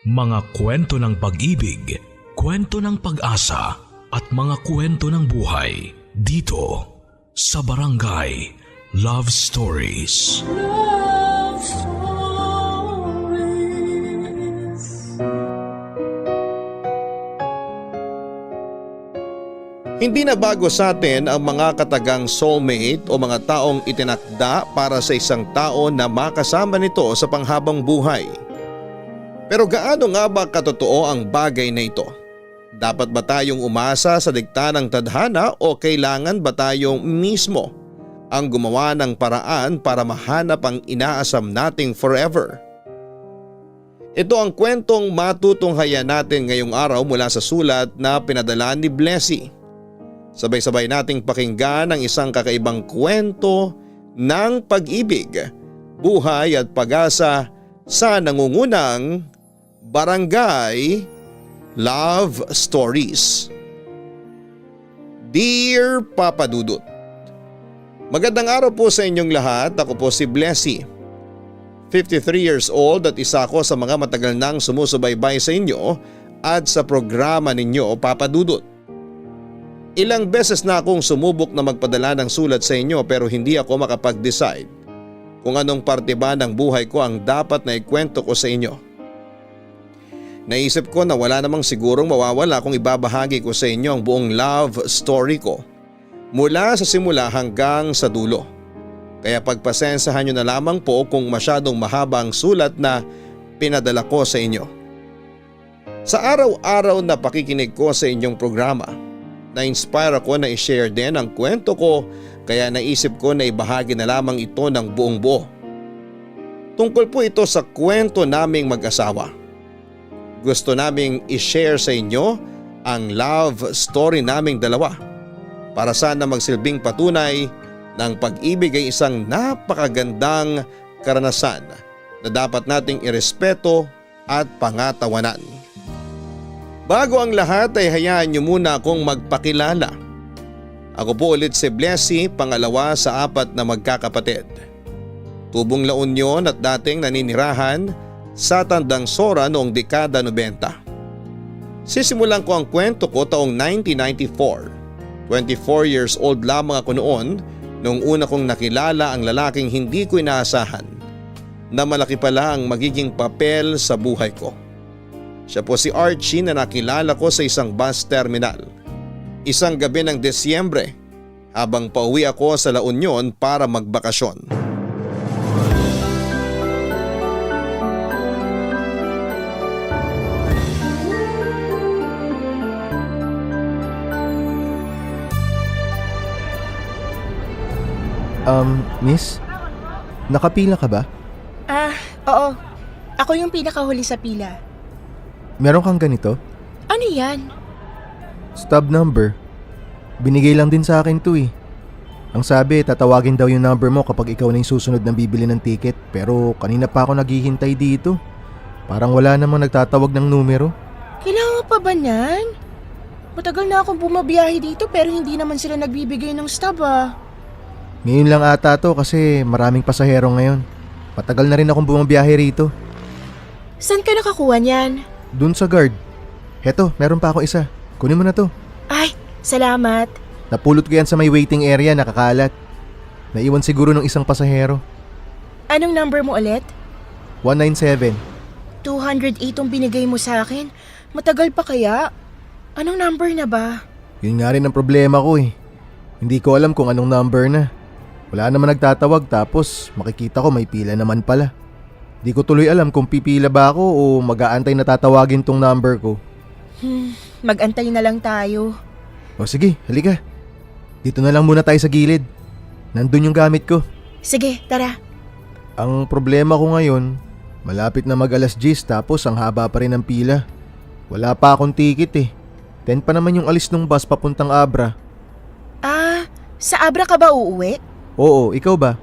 Mga kwento ng pag-ibig, kwento ng pag-asa at mga kwento ng buhay dito sa Barangay Love Stories. Love Stories. Hindi na bago sa atin ang mga katagang soulmate o mga taong itinakda para sa isang tao na makasama nito sa panghabang buhay. Pero gaano nga ba katotoo ang bagay na ito? Dapat ba tayong umasa sa dikta ng tadhana o kailangan ba tayong mismo ang gumawa ng paraan para mahanap ang inaasam nating forever? Ito ang kwentong matutunghayan natin ngayong araw mula sa sulat na pinadala ni Blessy. Sabay-sabay nating pakinggan ang isang kakaibang kwento ng pag-ibig, buhay at pag-asa sa nangungunang Barangay Love Stories. Dear Papa Dudut, magandang araw po sa inyong lahat. Ako po si Blessy, 53 years old at isa ko sa mga matagal nang sumusubaybay sa inyo at sa programa ninyo, Papa Dudut. Ilang beses na akong sumubok na magpadala ng sulat sa inyo pero hindi ako makapag-decide kung anong parte ba ng buhay ko ang dapat na ikwento ko sa inyo. Naisip ko na wala namang sigurong mawawala kung ibabahagi ko sa inyo ang buong love story ko mula sa simula hanggang sa dulo. Kaya pagpasensahan nyo na lamang po kung masyadong mahaba ang sulat na pinadala ko sa inyo. Sa araw-araw na pakikinig ko sa inyong programa, na-inspire ako na i-share din ang kwento ko kaya naisip ko na ibahagi na lamang ito ng buong buo. Tungkol po ito sa kwento naming mag-asawa. Gusto naming i-share sa inyo ang love story naming dalawa para sana magsilbing patunay ng pag-ibig ay isang napakagandang karanasan na dapat nating irespeto at pangatawanan. Bago ang lahat ay hayaan niyo muna akong magpakilala. Ako po ulit si Blessy, pangalawa sa 4 na magkakapatid. Tubong La Union at dating naninirahan sa Tandang Sora noong dekada 90. Sisimulan ko ang kwento ko taong 1994. 24 years old lamang ako noon nung una kong nakilala ang lalaking hindi ko inaasahan na malaki pala ang magiging papel sa buhay ko. Siya po si Archie na nakilala ko sa isang bus terminal. Isang gabi ng Desyembre habang pauwi ako sa La Union para magbakasyon. Miss? Nakapila ka ba? Oo. Ako yung pinakahuli sa pila. Meron kang ganito? Ano yan? Stub number. Binigay lang din sa akin to eh. Ang sabi, tatawagin daw yung number mo kapag ikaw na yung susunod na bibili ng ticket. Pero kanina pa ako naghihintay dito. Parang wala namang nagtatawag ng numero. Kailangan pa ba niyan? Matagal na akong bumabiyahe dito pero hindi naman sila nagbibigay ng stub Ngayon lang ata to kasi maraming pasahero ngayon. Matagal na rin akong bumabiyahe rito. Saan ka nakakuha niyan? Dun sa guard. Heto, meron pa ako isa. Kunin mo na to. Ay, salamat. Napulot ko yan sa may waiting area, nakakalat. Naiwan siguro ng isang pasahero. Anong number mo ulit? 197. 208 ang binigay mo sa akin. Matagal pa kaya? Anong number na ba? Yun nga rin ang problema ko eh. Hindi ko alam kung anong number na. Wala naman nagtatawag tapos makikita ko may pila naman pala. Di ko tuloy alam kung pipila ba ako o mag-aantay na tatawagin tong number ko. Mag-antay na lang tayo. O sige, halika. Dito na lang muna tayo sa gilid. Nandun yung gamit ko. Sige, tara. Ang problema ko ngayon, malapit na mag 10:00 tapos ang haba pa rin ng pila. Wala pa akong ticket eh. 10 pa naman yung alis ng bus papuntang Abra. Sa Abra ka ba uuwi? Oo, ikaw ba?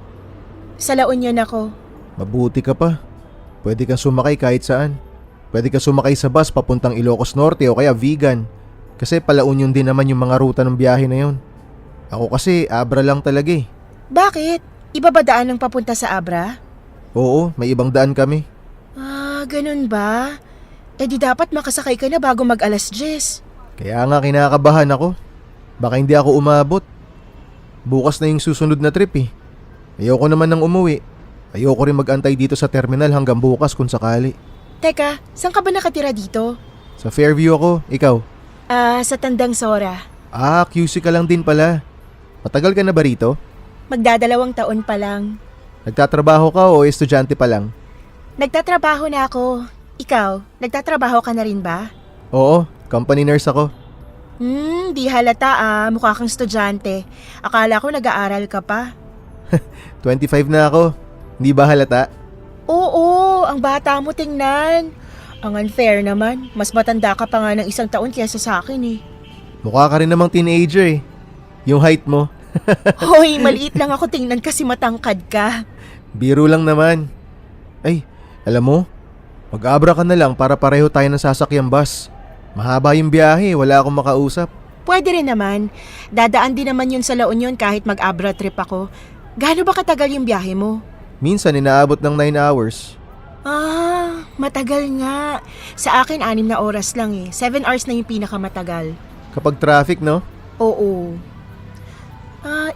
Sa La Union ako. Mabuti ka pa. Pwede kang sumakay kahit saan. Pwede kang sumakay sa bus papuntang Ilocos Norte o kaya Vigan. Kasi pala Union din naman yung mga ruta ng biyahe na yon. Ako kasi Abra lang talaga eh. Bakit? Iba ba daan ang papunta sa Abra? Oo, may ibang daan kami. Ganun ba? Eh di dapat makasakay ka na bago mag-alas 10. Kaya nga kinakabahan ako. Baka hindi ako umabot. Bukas na yung susunod na trip eh. Ayoko naman nang umuwi. Ayoko rin mag-antay dito sa terminal hanggang bukas kung sakali. Teka, saan ka ba nakatira dito? Sa Fairview ako, ikaw? Sa Tandang Sora. QC ka lang din pala. Matagal ka na ba rito? Magdadalawang taon pa lang. Nagtatrabaho ka o estudyante pa lang? Nagtatrabaho na ako. Ikaw, nagtatrabaho ka na rin ba? Oo, company nurse ako. Di halata mukha kang estudyante. Akala ko nag-aaral ka pa. 25 na ako. Hindi ba halata? Oo, ang bata mo tingnan. Ang unfair naman. Mas matanda ka pa nga ng 1 taon kaysa sa akin eh. Mukha ka rin namang teenager eh. Yung height mo. Hoy, maliit lang ako tingnan kasi matangkad ka. Biro lang naman. Ay, alam mo, mag-abra ka na lang para pareho tayo ng sasakyang bus. Mahaba yung biyahe, wala akong makausap. Pwede rin naman. Dadaan din naman yun sa La Union kahit mag-abra trip ako. Gaano ba katagal yung biyahe mo? Minsan inaabot ng 9 hours. Matagal nga. Sa akin, 6 na oras lang eh. 7 hours na yung pinakamatagal. Kapag traffic, no? Oo.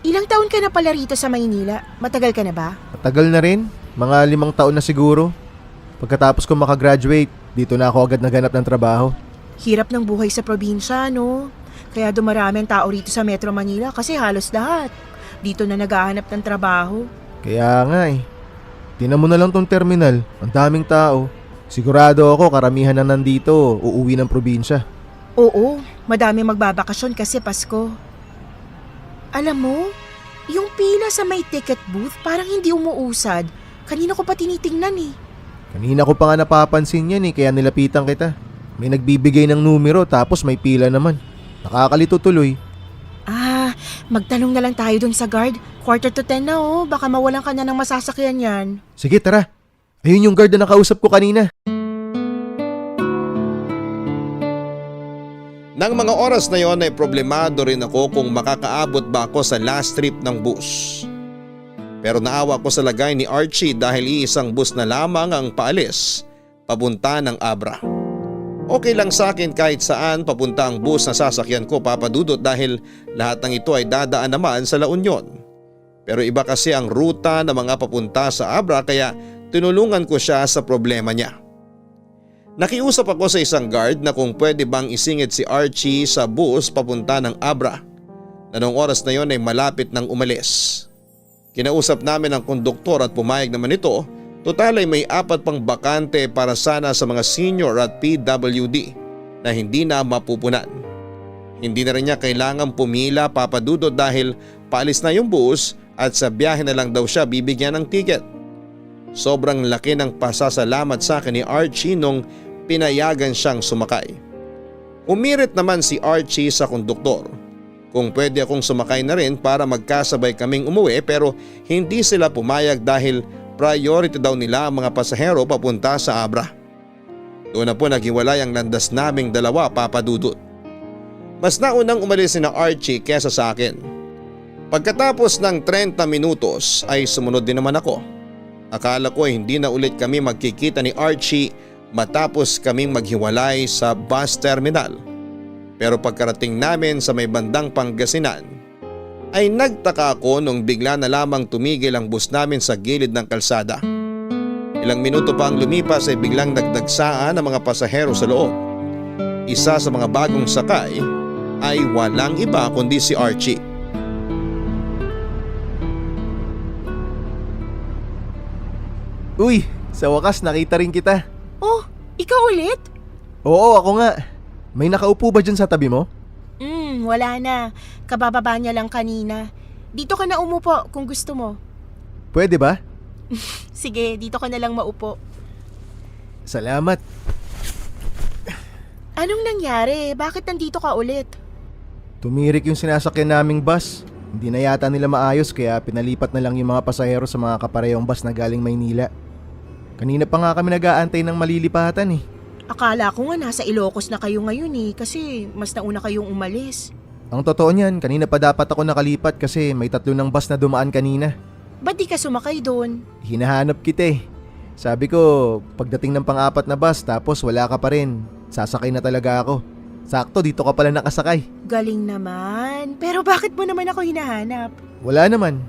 Ilang taon ka na pala rito sa Maynila? Matagal ka na ba? Matagal na rin. Mga 5 taon na siguro. Pagkatapos ko makagraduate, dito na ako agad naganap ng trabaho. Hirap ng buhay sa probinsya, no? Kaya dumarami ang tao rito sa Metro Manila kasi halos lahat. Dito na naghahanap ng trabaho. Kaya nga eh. Tingnan mo na lang tong terminal. Ang daming tao. Sigurado ako karamihan na nandito uuwi ng probinsya. Oo, madami magbabakasyon kasi Pasko. Alam mo, yung pila sa may ticket booth parang hindi umuusad. Kanina ko pa tinitingnan eh. Kanina ko pa nga napapansin yan eh, kaya nilapitan kita. May nagbibigay ng numero tapos may pila naman. Nakakalito tuloy. Magtanong na lang tayo dun sa guard. 9:45 na oh, baka mawalan ka na ng masasakyan yan. Sige, tara. Ayun yung guard na nakausap ko kanina. Nang mga oras na yon ay problemado rin ako kung makakaabot ba ako sa last trip ng bus. Pero naawa ko sa lagay ni Archie dahil iisang bus na lamang ang paalis papunta ng Abra. Okay lang sa akin kahit saan papunta ang bus na sasakyan ko, Papa Dudut, dahil lahat ng ito ay dadaan naman sa La Union. Pero iba kasi ang ruta na mga papunta sa Abra kaya tinulungan ko siya sa problema niya. Nakiusap ako sa isang guard na kung pwede bang isingit si Archie sa bus papunta ng Abra na noong oras na yon ay malapit nang umalis. Kinausap namin ang konduktor at pumayag naman ito. Total ay may 4 pang bakante para sana sa mga senior at PWD na hindi na mapupunan. Hindi na rin niya kailangang pumila, Papa Dudut, dahil paalis na yung bus at sa biyahe na lang daw siya bibigyan ng ticket. Sobrang laki ng pasasalamat sa akin ni Archie nung pinayagan siyang sumakay. Umirit naman si Archie sa konduktor kung pwede akong sumakay na rin para magkasabay kaming umuwi, pero hindi sila pumayag dahil priority daw nila ang mga pasahero papunta sa Abra. Doon na po naghiwalay ang landas naming dalawa, Papa Dudut. Mas naunang umalis si na Archie kesa sa akin. Pagkatapos ng 30 minutos ay sumunod din naman ako. Akala ko hindi na ulit kami magkikita ni Archie matapos kaming maghiwalay sa bus terminal. Pero pagkarating namin sa may bandang Pangasinan, ay nagtaka ako nung bigla na lamang tumigil ang bus namin sa gilid ng kalsada. Ilang minuto pa ang lumipas ay biglang nagdagsaan ang mga pasahero sa loob. Isa sa mga bagong sakay ay walang iba kundi si Archie. Uy, sa wakas nakita rin kita. Oh, ikaw ulit? Oo, ako nga. May nakaupo ba dyan sa tabi mo? Wala na. Kabababa niya lang kanina. Dito ka na umupo kung gusto mo. Pwede ba? Sige, dito ka na lang maupo. Salamat. Anong nangyari? Bakit nandito ka ulit? Tumirik yung sinasakyan naming bus. Hindi na yata nila maayos kaya pinalipat na lang yung mga pasahero sa mga kaparehong bus na galing Maynila. Kanina pa nga kami nag-aantay ng malilipatan eh. Akala ko nga nasa Ilocos na kayo ngayon eh kasi mas nauna kayong umalis. Ang totoo niyan, kanina pa dapat ako nakalipat kasi may 3 ng bus na dumaan kanina. Ba't di ka sumakay doon? Hinahanap kita eh. Sabi ko, pagdating ng pang-apat na bus tapos wala ka pa rin, sasakay na talaga ako. Sakto, dito ka pala nakasakay. Galing naman. Pero bakit mo naman ako hinahanap? Wala naman.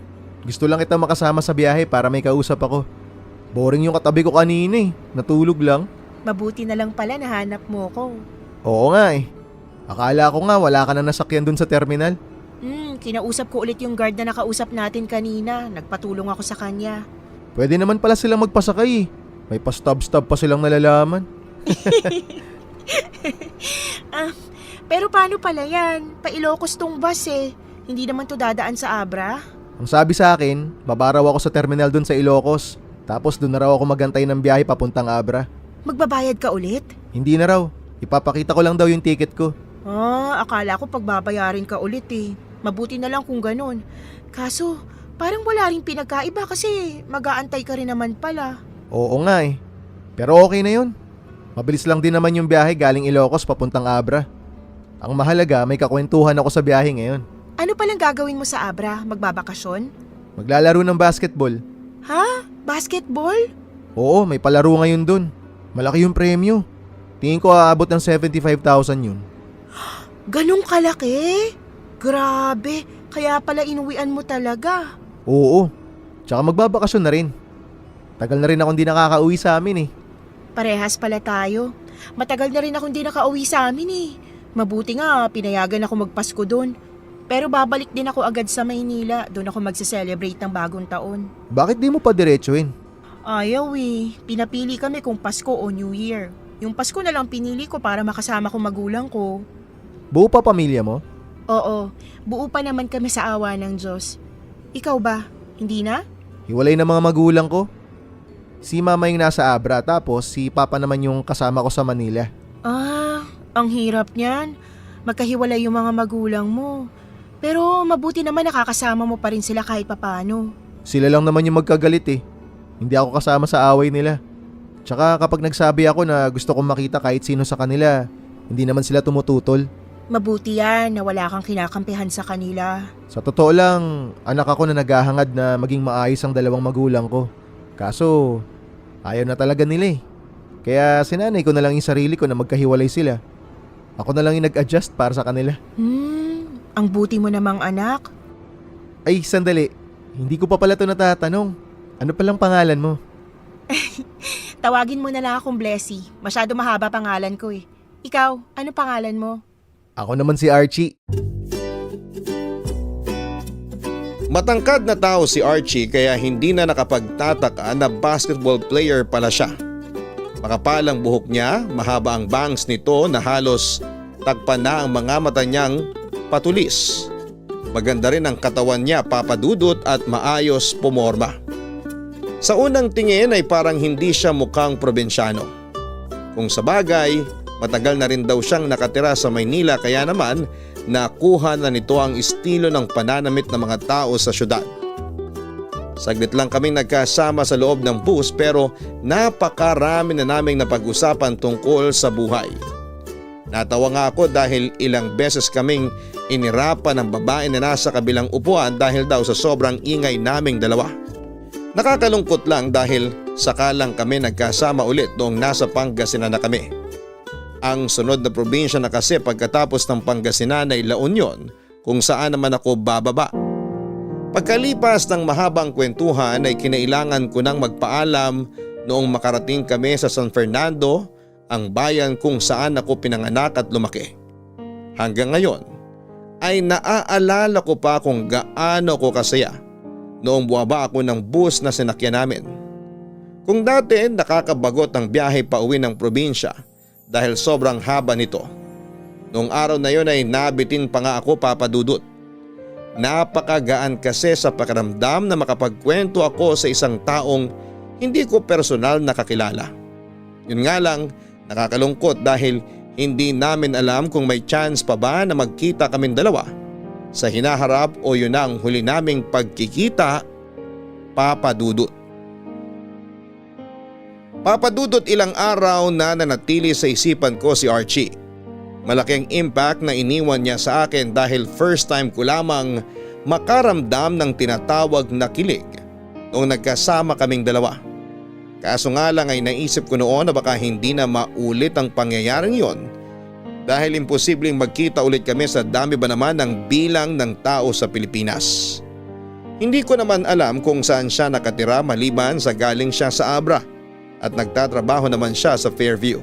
Gusto lang kita makasama sa biyahe para may kausap ako. Boring yung katabi ko kanina eh. Natulog lang. Mabuti na lang pala nahanap mo ko. Oo nga eh. Akala ko nga wala ka na nasakyan dun sa terminal. Kinausap ko ulit yung guard na nakausap natin kanina. Nagpatulong ako sa kanya. Pwede naman pala silang magpasakay eh. May pa-stub-stub pa silang nalalaman. Pero paano pala yan? Pa-Ilocos tong bus eh. Hindi naman to dadaan sa Abra. Ang sabi sa akin, babaraw ako sa terminal dun sa Ilocos. Tapos dun na raw ako magantay ng biyahe papuntang Abra. Magbabayad ka ulit? Hindi na raw. Ipapakita ko lang daw yung ticket ko. Akala ko pagbabayarin ka ulit eh. Mabuti na lang kung ganun. Kaso, parang wala ring pinagkaiba kasi mag-aantay ka rin naman pala. Oo nga eh. Pero okay na yun. Mabilis lang din naman yung biyahe galing Ilocos papuntang Abra. Ang mahalaga, may kakwentuhan ako sa biyahe ngayon. Ano palang gagawin mo sa Abra? Magbabakasyon? Maglalaro ng basketball. Ha? Basketball? Oo, may palaro ngayon dun. Malaki yung premyo. Tingin ko aabot ng 75,000 yun. Ganong kalaki? Grabe, kaya pala inuwian mo talaga. Oo, tsaka magbabakasyon na rin. Tagal na rin akong di nakakauwi sa amin eh. Parehas pala tayo. Matagal na rin akong di nakauwi sa amin eh. Mabuti nga, pinayagan ako magpasko doon. Pero babalik din ako agad sa Maynila. Doon ako magse-celebrate ng bagong taon. Bakit di mo pa diretsuhin? Ayaw eh. Pinapili kami kung Pasko o New Year. Yung Pasko na lang pinili ko para makasama ko magulang ko. Buo pa pamilya mo? Oo, buo pa naman kami sa awa ng Diyos. Ikaw ba? Hindi na? Hiwalay na mga magulang ko. Si mama yung nasa Abra tapos si papa naman yung kasama ko sa Manila. Ang hirap niyan. Magkahiwalay yung mga magulang mo. Pero mabuti naman nakakasama mo pa rin sila kahit papano. Sila lang naman yung magkagalit eh. Hindi ako kasama sa away nila. Tsaka kapag nagsabi ako na gusto kong makita kahit sino sa kanila, hindi naman sila tumututol. Mabuti yan na wala kang kinakampihan sa kanila. Sa totoo lang, anak ako na naghahangad na maging maayos ang dalawang magulang ko. Kaso, ayaw na talaga nila eh. Kaya sinanay ko na lang yung sarili ko na magkahiwalay sila. Ako na lang yung nag-adjust para sa kanila. Ang buti mo namang anak. Ay, sandali. Hindi ko pa pala ito natatanong. Ano palang pangalan mo? Tawagin mo na lang akong Blessy. Masyado mahaba pangalan ko eh. Ikaw, ano pangalan mo? Ako naman si Archie. Matangkad na tao si Archie kaya hindi na nakapagtataka na basketball player pala siya. Makapal ang buhok niya, mahaba ang bangs nito na halos tagpan na ang mga mata niyang patulis. Maganda rin ang katawan niya, papadudot at maayos pumorma. Sa unang tingin ay parang hindi siya mukhang probinsyano. Kung sa bagay, matagal na rin daw siyang nakatira sa Maynila kaya naman nakuha na nito ang estilo ng pananamit ng mga tao sa syudad. Saglit lang kaming nagkasama sa loob ng bus pero napakarami na naming napag-usapan tungkol sa buhay. Natawa nga ako dahil ilang beses kaming inirapan ng babae na nasa kabilang upuan dahil daw sa sobrang ingay naming dalawa. Nakakalungkot lang dahil sakalang kami nagkasama ulit noong nasa Pangasinan na kami. Ang sunod na probinsya na kasi pagkatapos ng Pangasinan ay La Union kung saan naman ako bababa. Pagkalipas ng mahabang kwentuhan ay kinailangan ko nang magpaalam noong makarating kami sa San Fernando, ang bayan kung saan ako pinanganak at lumaki. Hanggang ngayon ay naaalala ko pa kung gaano ko kasaya noong buwaba ako ng bus na sinakyan namin. Kung dati nakakabagot ang biyahe pa uwi ng probinsya dahil sobrang haba nito, noong araw na yon ay nabitin pa nga ako, papadudot. Napakagaan kasi sa pakiramdam na makapagkwento ako sa isang taong hindi ko personal nakakilala. Yun nga lang, nakakalungkot dahil hindi namin alam kung may chance pa ba na magkita kaming dalawa sa hinaharap o yun ang huli naming pagkikita, papadudot. Papadudot, ilang araw na nanatili sa isipan ko si Archie. Malaking impact na iniwan niya sa akin dahil first time ko lamang makaramdam ng tinatawag na kilig noong nagkasama kaming dalawa. Kaso nga lang ay naisip ko noon na baka hindi na maulit ang pangyayaring yon dahil imposibleng magkita ulit kami sa dami ba naman ng bilang ng tao sa Pilipinas. Hindi ko naman alam kung saan siya nakatira maliban sa galing siya sa Abra at nagtatrabaho naman siya sa Fairview.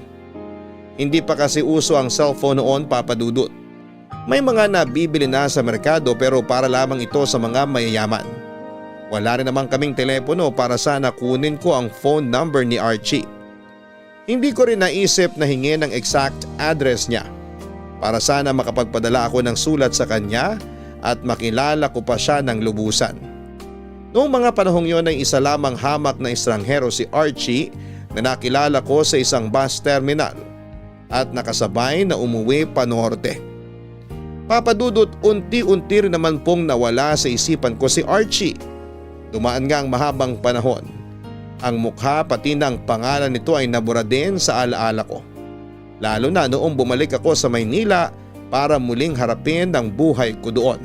Hindi pa kasi uso ang cellphone noon, Papa Dudut. May mga nabibili na sa merkado pero para lamang ito sa mga mayayaman. Wala rin naman kaming telepono para sana kunin ko ang phone number ni Archie. Hindi ko rin naisip na hingin ang exact address niya para sana makapagpadala ako ng sulat sa kanya at makilala ko pa siya ng lubusan. Noong mga panahong yon ay isa lamang hamak na estranghero si Archie na nakilala ko sa isang bus terminal at nakasabay na umuwi pa norte. Papa Dudut, unti-unti rin naman pong nawala sa isipan ko si Archie. Dumaan nga ang mahabang panahon. Ang mukha pati ng pangalan nito ay nabura din sa alaala ko. Lalo na noong bumalik ako sa Maynila para muling harapin ang buhay ko doon.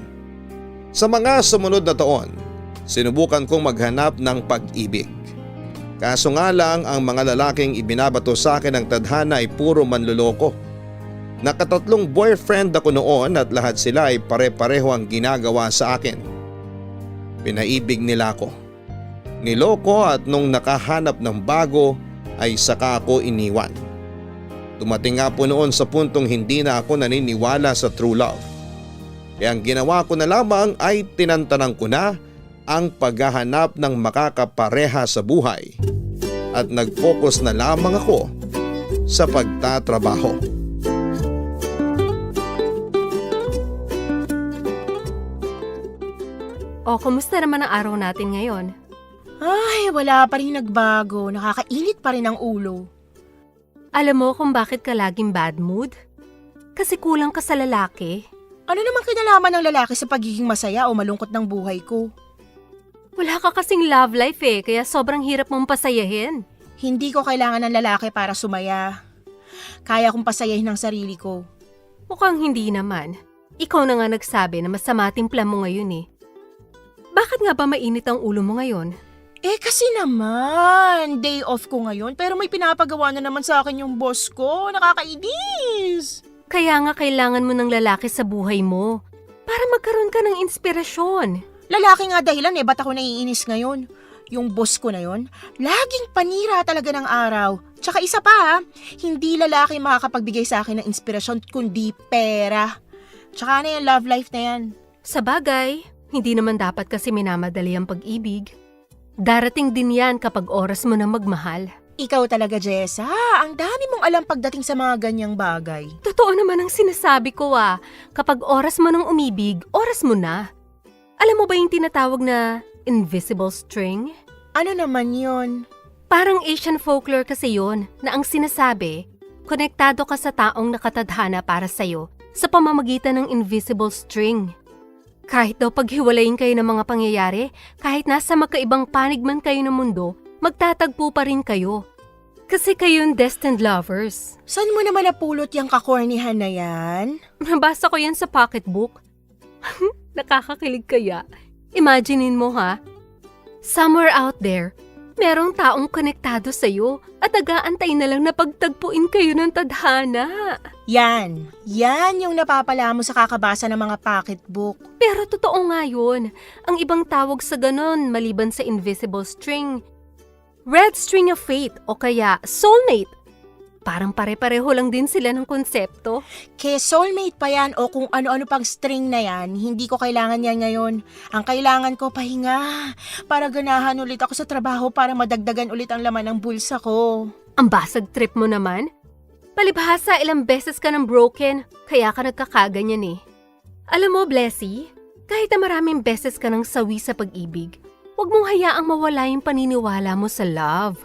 Sa mga sumunod na taon, sinubukan kong maghanap ng pag-ibig. Kaso nga lang ang mga lalaking ibinabato sa akin ng tadhana ay puro manloloko. Nakatatlong boyfriend ako noon at lahat sila ay pare-pareho ang ginagawa sa akin. Pinaibig nila ako. Niloko at nung nakahanap ng bago ay saka ako iniwan. Dumating nga po noon sa puntong hindi na ako naniniwala sa true love. Kaya ang ginawa ko na lamang ay tinantanang ko na ang paghahanap ng makakapareha sa buhay at nag-focus na lamang ako sa pagtatrabaho. O, kumusta naman ang araw natin ngayon? Ay, wala pa rin nagbago. Nakakainit pa rin ang ulo. Alam mo kung bakit ka laging bad mood? Kasi kulang ka sa lalaki. Ano namang kinalaman ng lalaki sa pagiging masaya o malungkot ng buhay ko? Wala ka kasing love life kaya sobrang hirap mong pasayahin. Hindi ko kailangan ng lalaki para sumaya. Kaya kong pasayahin ang sarili ko. Mukhang hindi naman. Ikaw na nga nagsabi na masama timpla mo ngayon Bakit nga ba mainit ang ulo mo ngayon? Kasi naman, day off ko ngayon pero may pinapagawa na naman sa akin yung boss ko. Nakakainis! Kaya nga kailangan mo ng lalaki sa buhay mo para magkaroon ka ng inspirasyon. Lalaki nga dahilan ba't ako naiinis ngayon? Yung boss ko na yon, laging panira talaga ng araw. Tsaka isa pa hindi lalaki makakapagbigay sa akin ng inspirasyon kundi pera. Tsaka na yung love life na yan. Sa bagay, hindi naman dapat kasi minamadali ang pag-ibig. Darating din yan kapag oras mo na magmahal. Ikaw talaga, Jessa. Ang dami mong alam pagdating sa mga ganyang bagay. Totoo naman ang sinasabi ko Kapag oras mo nang umibig, oras mo na. Alam mo ba yung tinatawag na invisible string? Ano naman yon? Parang Asian folklore kasi yon na ang sinasabi, konektado ka sa taong nakatadhana para sa'yo sa pamamagitan ng invisible string. Kahit daw paghiwalayin kayo ng mga pangyayari, kahit nasa magkaibang panig man kayo ng mundo, magtatagpo pa rin kayo. Kasi kayong destined lovers. Saan mo naman napulot yung kakornihan na yan? Nabasa ko yan sa pocketbook. Nakakakilig kaya. Imaginein mo Somewhere out there, merong taong konektado sa'yo at nag-aantay na lang na pagtagpuin kayo ng tadhana. Yan yung napapala mo sa kakabasa ng mga pocketbook. Pero totoo nga yun. Ang ibang tawag sa ganon maliban sa invisible string, red string of fate o kaya soulmate. Parang pare-pareho lang din sila ng konsepto. Kaya soulmate pa yan o kung ano-ano pang string na yan, hindi ko kailangan yan ngayon. Ang kailangan ko pahinga para ganahan ulit ako sa trabaho para madagdagan ulit ang laman ng bulsa ko. Ang basag trip mo naman. Palibhasa ilang beses ka ng broken, kaya ka nagkakaganyan Alam mo, Blessy, kahit na maraming beses ka ng sawi sa pag-ibig, huwag mong hayaang mawala yung paniniwala mo sa love.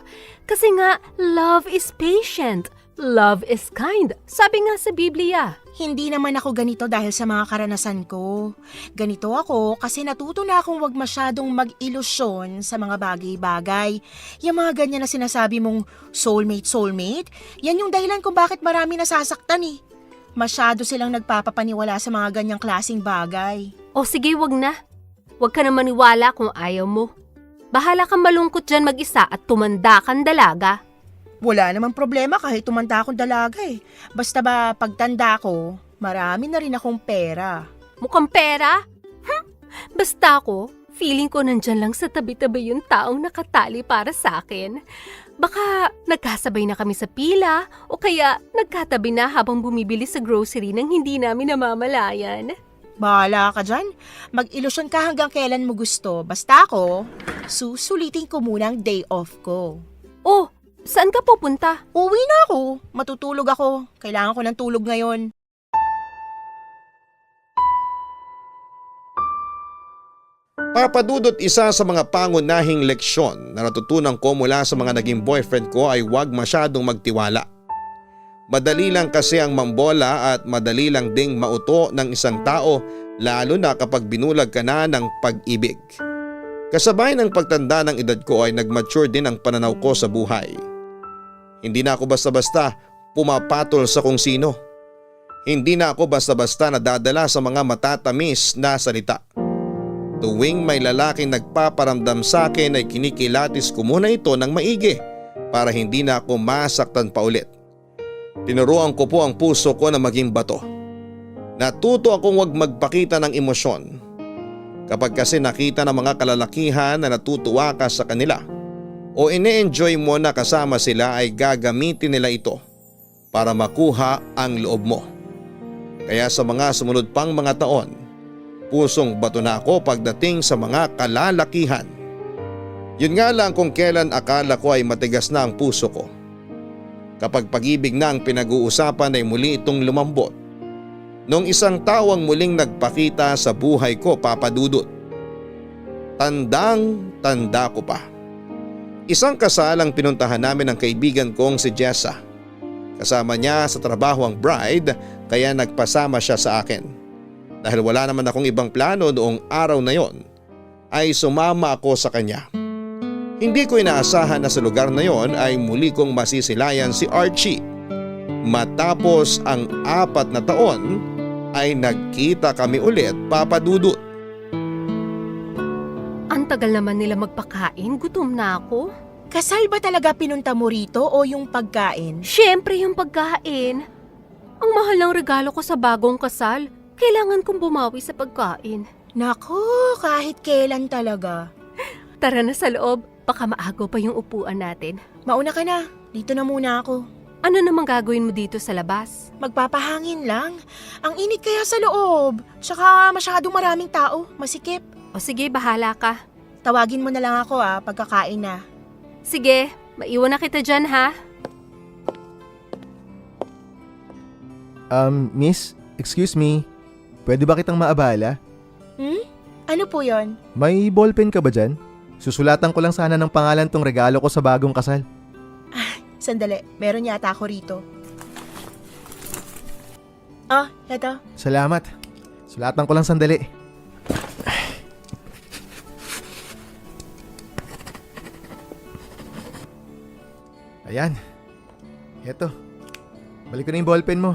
Kasi nga, love is patient. Love is kind. Sabi nga sa Biblia. Hindi naman ako ganito dahil sa mga karanasan ko. Ganito ako kasi natuto na akong wag masyadong mag-ilusyon sa mga bagay-bagay. Yung mga ganyan na sinasabi mong soulmate, yan yung dahilan kung bakit marami nasasaktan Masyado silang nagpapapaniwala sa mga ganyang klaseng bagay. O sige, wag na. Wag ka na maniwala kung ayaw mo. Bahala kang malungkot dyan mag-isa at tumanda kang dalaga. Wala namang problema kahit tumanda akong dalaga eh. Basta ba pagtanda ko, marami na rin akong pera. Mukhang pera? Basta ako, feeling ko nandyan lang sa tabi-tabi yung taong nakatali para sa akin. Baka nagkasabay na kami sa pila o kaya nagkatabi na habang bumibili sa grocery nang hindi namin namamalayan. Bahala ka dyan. Mag-ilusyon ka hanggang kailan mo gusto. Basta ako, susulitin ko muna ang day off ko. Oh, saan ka pupunta? Uwi na ako. Matutulog ako. Kailangan ko ng tulog ngayon. Papadudot, isa sa mga pangunahing leksyon na natutunan ko mula sa mga naging boyfriend ko ay huwag masyadong magtiwala. Madali lang kasi ang mambola at madali lang ding mauto ng isang tao, lalo na kapag binulag ka na ng pag-ibig. Kasabay ng pagtanda ng edad ko ay nag-mature din ang pananaw ko sa buhay. Hindi na ako basta-basta pumapatol sa kung sino. Hindi na ako basta-basta nadadala sa mga matatamis na salita. Tuwing may lalaking nagpaparamdam sa akin ay kinikilatis ko muna ito ng maigi para hindi na ako masaktan pa ulit. Tinuruan ko po ang puso ko na maging bato. Natuto akong huwag magpakita ng emosyon. Kapag kasi nakita ng mga kalalakihan na natutuwa ka sa kanila o ine-enjoy mo na kasama sila ay gagamitin nila ito para makuha ang loob mo. Kaya sa mga sumunod pang mga taon, pusong bato na ako pagdating sa mga kalalakihan. Yun nga lang kung kailan akala ko ay matigas na ang puso ko. Kapag pag-ibig na ang pinag-uusapan ay muli itong lumambot. Nung isang tao ang muling nagpakita sa buhay ko, papadudot. Tandang-tanda ko pa. Isang kasal ang pinuntahan namin ng kaibigan kong si Jessa. Kasama niya sa trabaho ang bride kaya nagpasama siya sa akin. Dahil wala naman akong ibang plano noong araw na yon, ay sumama ako sa kanya. Hindi ko inaasahan na sa lugar na yon ay muli kong masisilayan si Archie. Matapos ang 4 na taon ay nagkita kami ulit, papadudot. Ang tagal naman nila magpakain, gutom na ako. Kasal ba talaga pinunta mo rito o yung pagkain? Siyempre yung pagkain. Ang mahal ng regalo ko sa bagong kasal. Kailangan kong bumawi sa pagkain. Naku, kahit kailan talaga. Tara na sa loob, baka maagaw pa yung upuan natin. Mauna ka na, dito na muna ako. Ano namang gagawin mo dito sa labas? Magpapahangin lang. Ang init kaya sa loob. Tsaka masyadong maraming tao, masikip. O sige, bahala ka. Tawagin mo na lang ako pagkakain na. Sige, maiwan na kita dyan ha. Miss, excuse me. Pwede ba kitang maabala? Ano po yon? May ballpen ka ba dyan? Susulatan ko lang sana ng pangalan tong regalo ko sa bagong kasal. Sandali, meron yata ako rito. Eto. Salamat. Sulatan ko lang sandali. Ayan. Eto. Balik ko na yung ballpen mo.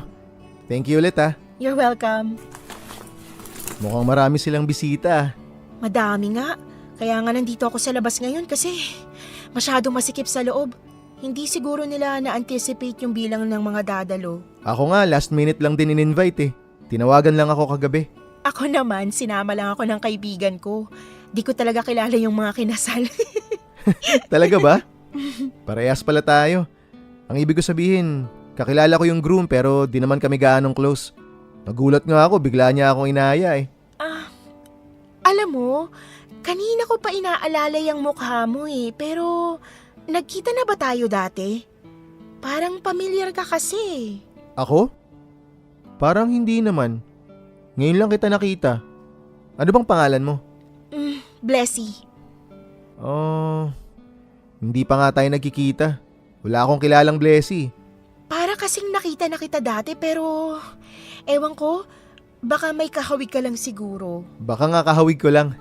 Thank you ulit ha. You're welcome. Mukhang marami silang bisita. Madami nga. Kaya nga nandito ako sa labas ngayon kasi masyadong masikip sa loob. Hindi siguro nila na-anticipate yung bilang ng mga dadalo. Ako nga, last minute lang din in-invite eh. Tinawagan lang ako kagabi. Ako naman, sinama lang ako ng kaibigan ko. Di ko talaga kilala yung mga kinasal. Talaga ba? Parehas pala tayo. Ang ibig ko sabihin, kakilala ko yung groom pero di naman kami gaanong close. Nagulat nga ako, bigla niya akong inaya eh. Alam mo, kanina ko pa inaalala yung mukha mo pero nagkita na ba tayo dati? Parang pamilyar ka kasi. Ako? Parang hindi naman. Ngayon lang kita nakita. Ano bang pangalan mo? Blessy. Hindi pa nga tayo nagkikita. Wala akong kilalang Blessy. Para kasing nakita na kita dati pero ewan ko, baka may kahawig ka lang siguro. Baka nga kahawig ko lang.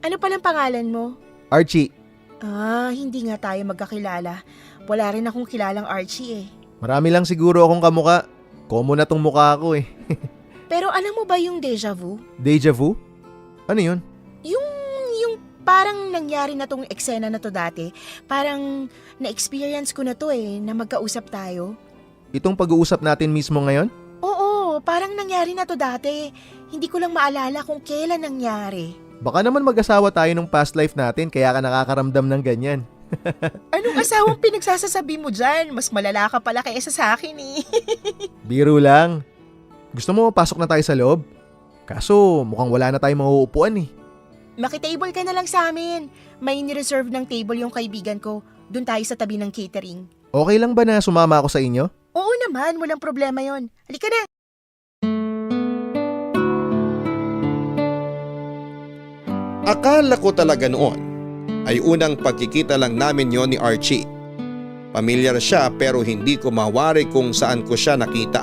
Ano palang pangalan mo? Archie. Hindi nga tayo magkakilala. Wala rin akong kilalang Archie Marami lang siguro akong kamuka. Common na tong mukha ko eh. Pero alam mo ba yung deja vu? Deja vu? Ano yun? Yung Parang nangyari na tong eksena na to dati. Parang na-experience ko na to na magkausap tayo. Itong pag-uusap natin mismo ngayon? Oo, parang nangyari na to dati. Hindi ko lang maalala kung kailan nangyari. Baka naman mag-asawa tayo nung past life natin kaya ka nakakaramdam ng ganyan. Anong asawang pinagsasasabi mo dyan? Mas malala ka pala kaysa sa akin Biro lang. Gusto mo pasok na tayo sa loob? Kaso mukhang wala na tayong mauupuan Makitable ka na lang sa amin. May ni-reserve ng table yung kaibigan ko. Doon tayo sa tabi ng catering. Okay lang ba na sumama ako sa inyo? Oo naman, walang problema yon. Halika na. Akala ko talaga noon ay unang pagkikita lang namin yon ni Archie. Pamilyar siya pero hindi ko mawari kung saan ko siya nakita.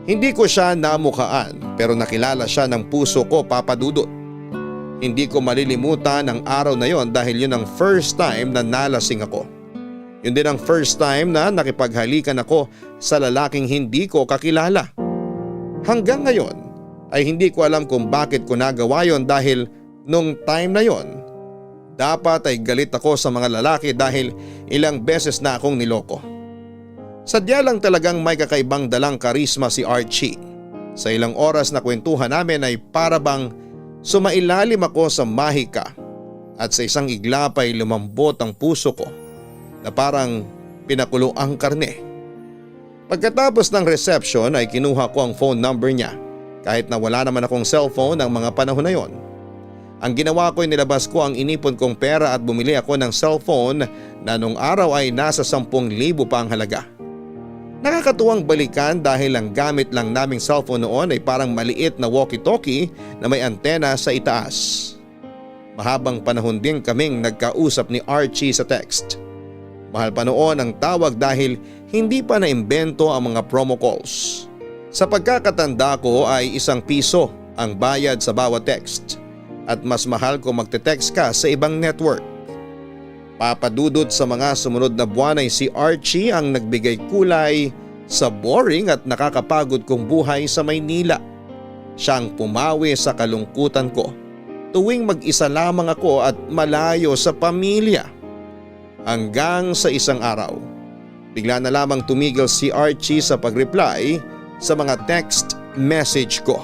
Hindi ko siya namukhaan pero nakilala siya ng puso ko, Papa Dudut. Hindi ko malilimutan ang araw na yon dahil yun ang first time na nalasing ako. Yun din ang first time na nakipaghalikan ako sa lalaking hindi ko kakilala. Hanggang ngayon ay hindi ko alam kung bakit ko nagawa yon dahil nung time na yon, dapat ay galit ako sa mga lalaki dahil ilang beses na akong niloko. Sadya lang talagang may kakaibang dalang karisma si Archie. Sa ilang oras na kwentuhan namin ay para bang sumailalim ako sa mahika at sa isang iglap ay lumambot ang puso ko na parang pinakulo ang karne. Pagkatapos ng reception ay kinuha ko ang phone number niya kahit na wala naman akong cellphone ang mga panahon na yon. Ang ginawa ko ay nilabas ko ang inipon kong pera at bumili ako ng cellphone na nung araw ay nasa 10,000 pa ang halaga. Nakakatuwang balikan dahil ang gamit lang naming cellphone noon ay parang maliit na walkie-talkie na may antena sa itaas. Mahabang panahon din kaming nagkausap ni Archie sa text. Mahal pa noon ang tawag dahil hindi pa naimbento ang mga promo calls. Sa pagkakatanda ko ay ₱1 ang bayad sa bawat text. At mas mahal kung magte-text ka sa ibang network. Papadudot sa mga sumunod na buwan ay si Archie ang nagbigay kulay sa boring at nakakapagod kong buhay sa Maynila. Siya ang pumawi sa kalungkutan ko tuwing mag-isa lamang ako at malayo sa pamilya. Hanggang sa isang araw, bigla na lamang tumigil si Archie sa pag-reply sa mga text message ko.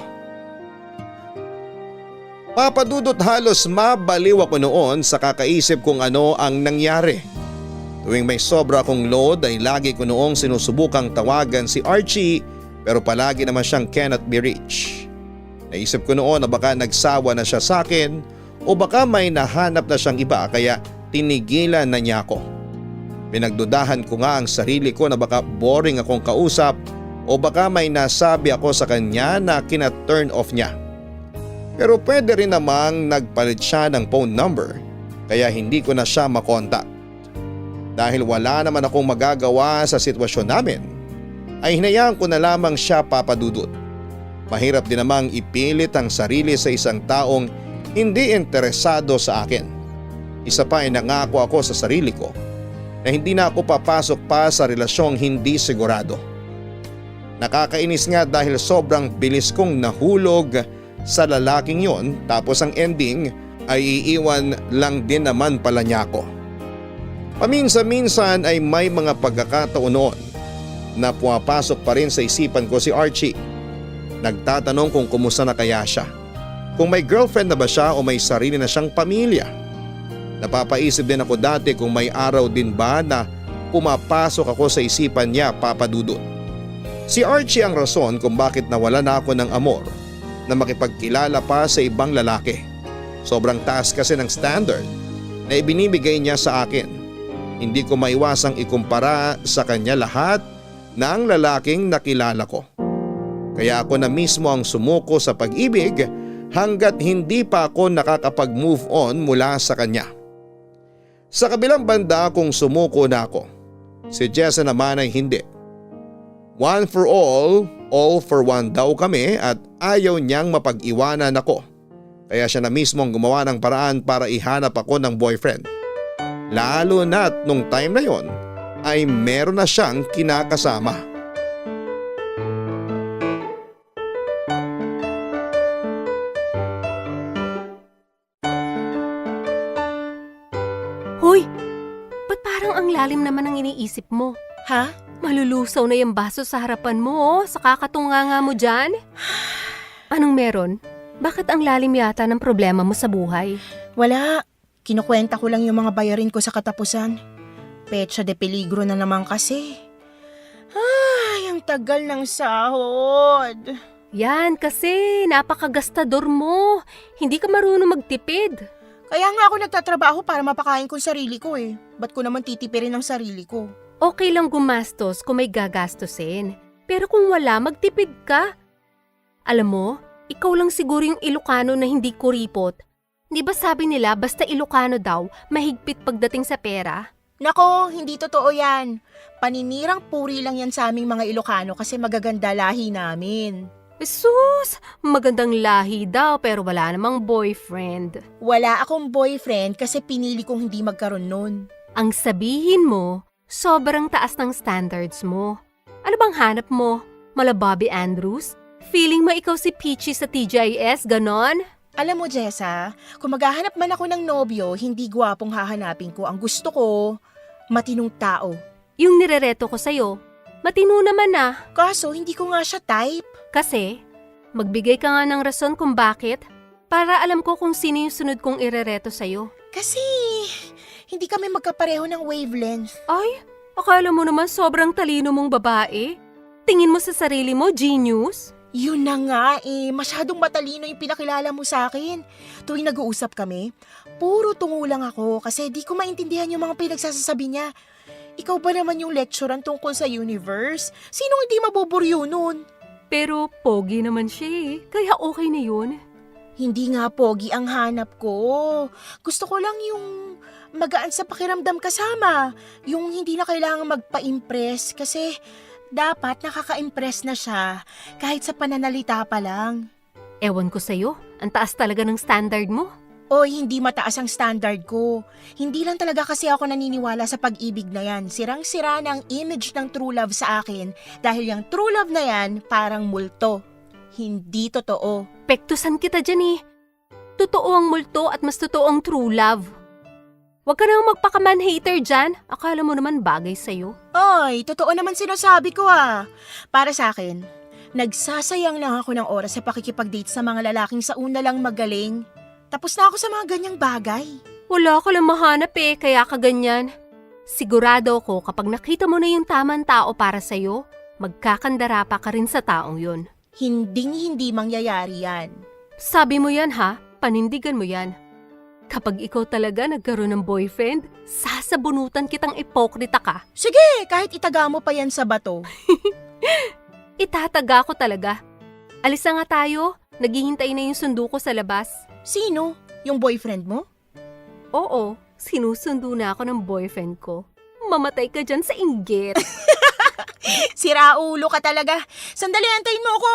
Papadudot halos mabaliw ako noon sa kakaisip kung ano ang nangyari. Tuwing may sobra akong load ay lagi ko noong sinusubukang tawagan si Archie pero palagi naman siyang cannot be reached. Naisip ko noon na baka nagsawa na siya sa akin o baka may nahanap na siyang iba kaya tinigilan na niya ako. Pinagdudahan ko nga ang sarili ko na baka boring akong kausap o baka may nasabi ako sa kanya na kina-turn off niya. Pero pwede rin namang nagpalit siya ng phone number kaya hindi ko na siya makontak. Dahil wala naman akong magagawa sa sitwasyon namin, ay hinayaan ko na lamang siya, Papa Dudut. Mahirap din namang ipilit ang sarili sa isang taong hindi interesado sa akin. Isa pa ay nangako ako sa sarili ko na hindi na ako papasok pa sa relasyong hindi sigurado. Nakakainis nga dahil sobrang bilis kong nahulog sa lalaking yon tapos ang ending ay iiwan lang din naman pala niya ako. Paminsan-minsan ay may mga pagkakataon noon na pumapasok pa rin sa isipan ko si Archie. Nagtatanong kung kumusta na kaya siya. Kung may girlfriend na ba siya o may sarili na siyang pamilya. Napapaisip din ako dati kung may araw din ba na pumapasok ako sa isipan niya, Papa Dudut. Si Archie ang rason kung bakit nawala na ako ng amor na makipagkilala pa sa ibang lalaki. Sobrang taas kasi ng standard na ibinibigay niya sa akin. Hindi ko maiwasang ikumpara sa kanya lahat ng lalaking nakilala ko. Kaya ako na mismo ang sumuko sa pag-ibig hanggat hindi pa ako nakakapag-move on mula sa kanya. Sa kabilang banda kung sumuko na ako, si Jessa naman ay hindi. One for all for one daw kami at ayaw niyang mapag-iwanan ako. Kaya siya na mismo ang gumawa ng paraan para ihanap ako ng boyfriend. Lalo na't nung time na yon ay meron na siyang kinakasama. lalim naman ang iniisip mo. Ha? Malulusaw na yung baso sa harapan mo, sa kakatunganga mo dyan. Anong meron? Bakit ang lalim yata ng problema mo sa buhay? Wala. Kinukwenta ko lang yung mga bayarin ko sa katapusan. Petsa de peligro na naman kasi. Ay, ang tagal ng sahod. Yan kasi, napakagastador mo. Hindi ka marunong magtipid. Kaya nga ako nagtatrabaho para mapakain ko ang sarili ko eh. Ba't ko naman titipirin ang sarili ko? Okay lang gumastos kung may gagastusin. Pero kung wala, magtipid ka. Alam mo, ikaw lang siguro yung Ilocano na hindi kuripot. Di ba sabi nila basta Ilocano daw, mahigpit pagdating sa pera? Nako, hindi totoo yan. Paninirang puri lang yan sa aming mga Ilocano kasi magaganda lahi namin. Jesus! Magandang lahi daw pero wala namang boyfriend. Wala akong boyfriend kasi pinili kong hindi magkaroon nun. Ang sabihin mo, sobrang taas ng standards mo. Ano bang hanap mo? Mala Bobby Andrews? Feeling mo ikaw si Peachy sa TGIS, ganon? Alam mo, Jessa, kung maghahanap man ako ng nobyo, hindi gwapong hahanapin ko. Ang gusto ko, matinong tao. Yung nirereto ko sa'yo, matino naman ah. Kaso, hindi ko nga siya type. Kasi, magbigay ka nga ng rason kung bakit para alam ko kung sino yung sunod kong irereto sa'yo. Kasi, hindi kami magkapareho ng wavelength. Ay, akala mo naman sobrang talino mong babae? Tingin mo sa sarili mo, genius? Yun na nga eh, masyadong matalino yung pinakilala mo sa akin. Tuwing nag-uusap kami, puro tungo lang ako kasi di ko maintindihan yung mga pinagsasasabi niya. Ikaw ba naman yung lecturer tungkol sa universe? Sinong hindi maboboryo nun? Pero pogi naman siya eh, kaya okay na yun. Hindi nga pogi ang hanap ko. Gusto ko lang yung magaan sa pakiramdam kasama. Yung hindi na kailangan magpa-impress kasi dapat nakaka-impress na siya kahit sa pananalita pa lang. Ewan ko sa'yo, ang taas talaga ng standard mo. Oy, hindi mataas ang standard ko. Hindi lang talaga kasi ako naniniwala sa pag-ibig na yan. Sirang-sira na ang image ng true love sa akin dahil yung true love na yan parang multo. Hindi totoo. Pektusan kita dyan eh. Totoo ang multo at mas totoo ang true love. Huwag ka nang magpakaman-hater dyan. Akala mo naman bagay sa'yo. Oy, totoo naman sinasabi ko ah. Para sa akin, nagsasayang lang ako ng oras sa pakikipag-date sa mga lalaking sa una lang magaling. Tapos na ako sa mga ganyang bagay. Wala ka lang mahanap eh, kaya ka ganyan. Sigurado ako kapag nakita mo na yung tamang tao para sa'yo, magkakandara pa ka rin sa taong yun. Hinding-hindi mangyayari yan. Sabi mo yan ha, panindigan mo yan. Kapag ikaw talaga nagkaroon ng boyfriend, sasabunutan kitang ipokrita ka. Sige, kahit itaga mo pa yan sa bato. Itataga ko talaga. Alis na nga tayo, naghihintay na yung sundo ko sa labas. Sino? Yung boyfriend mo? Oo, sinusundo na ako ng boyfriend ko. Mamatay ka dyan sa inggit. Siraulo ka talaga. Sandali, antayin mo ako.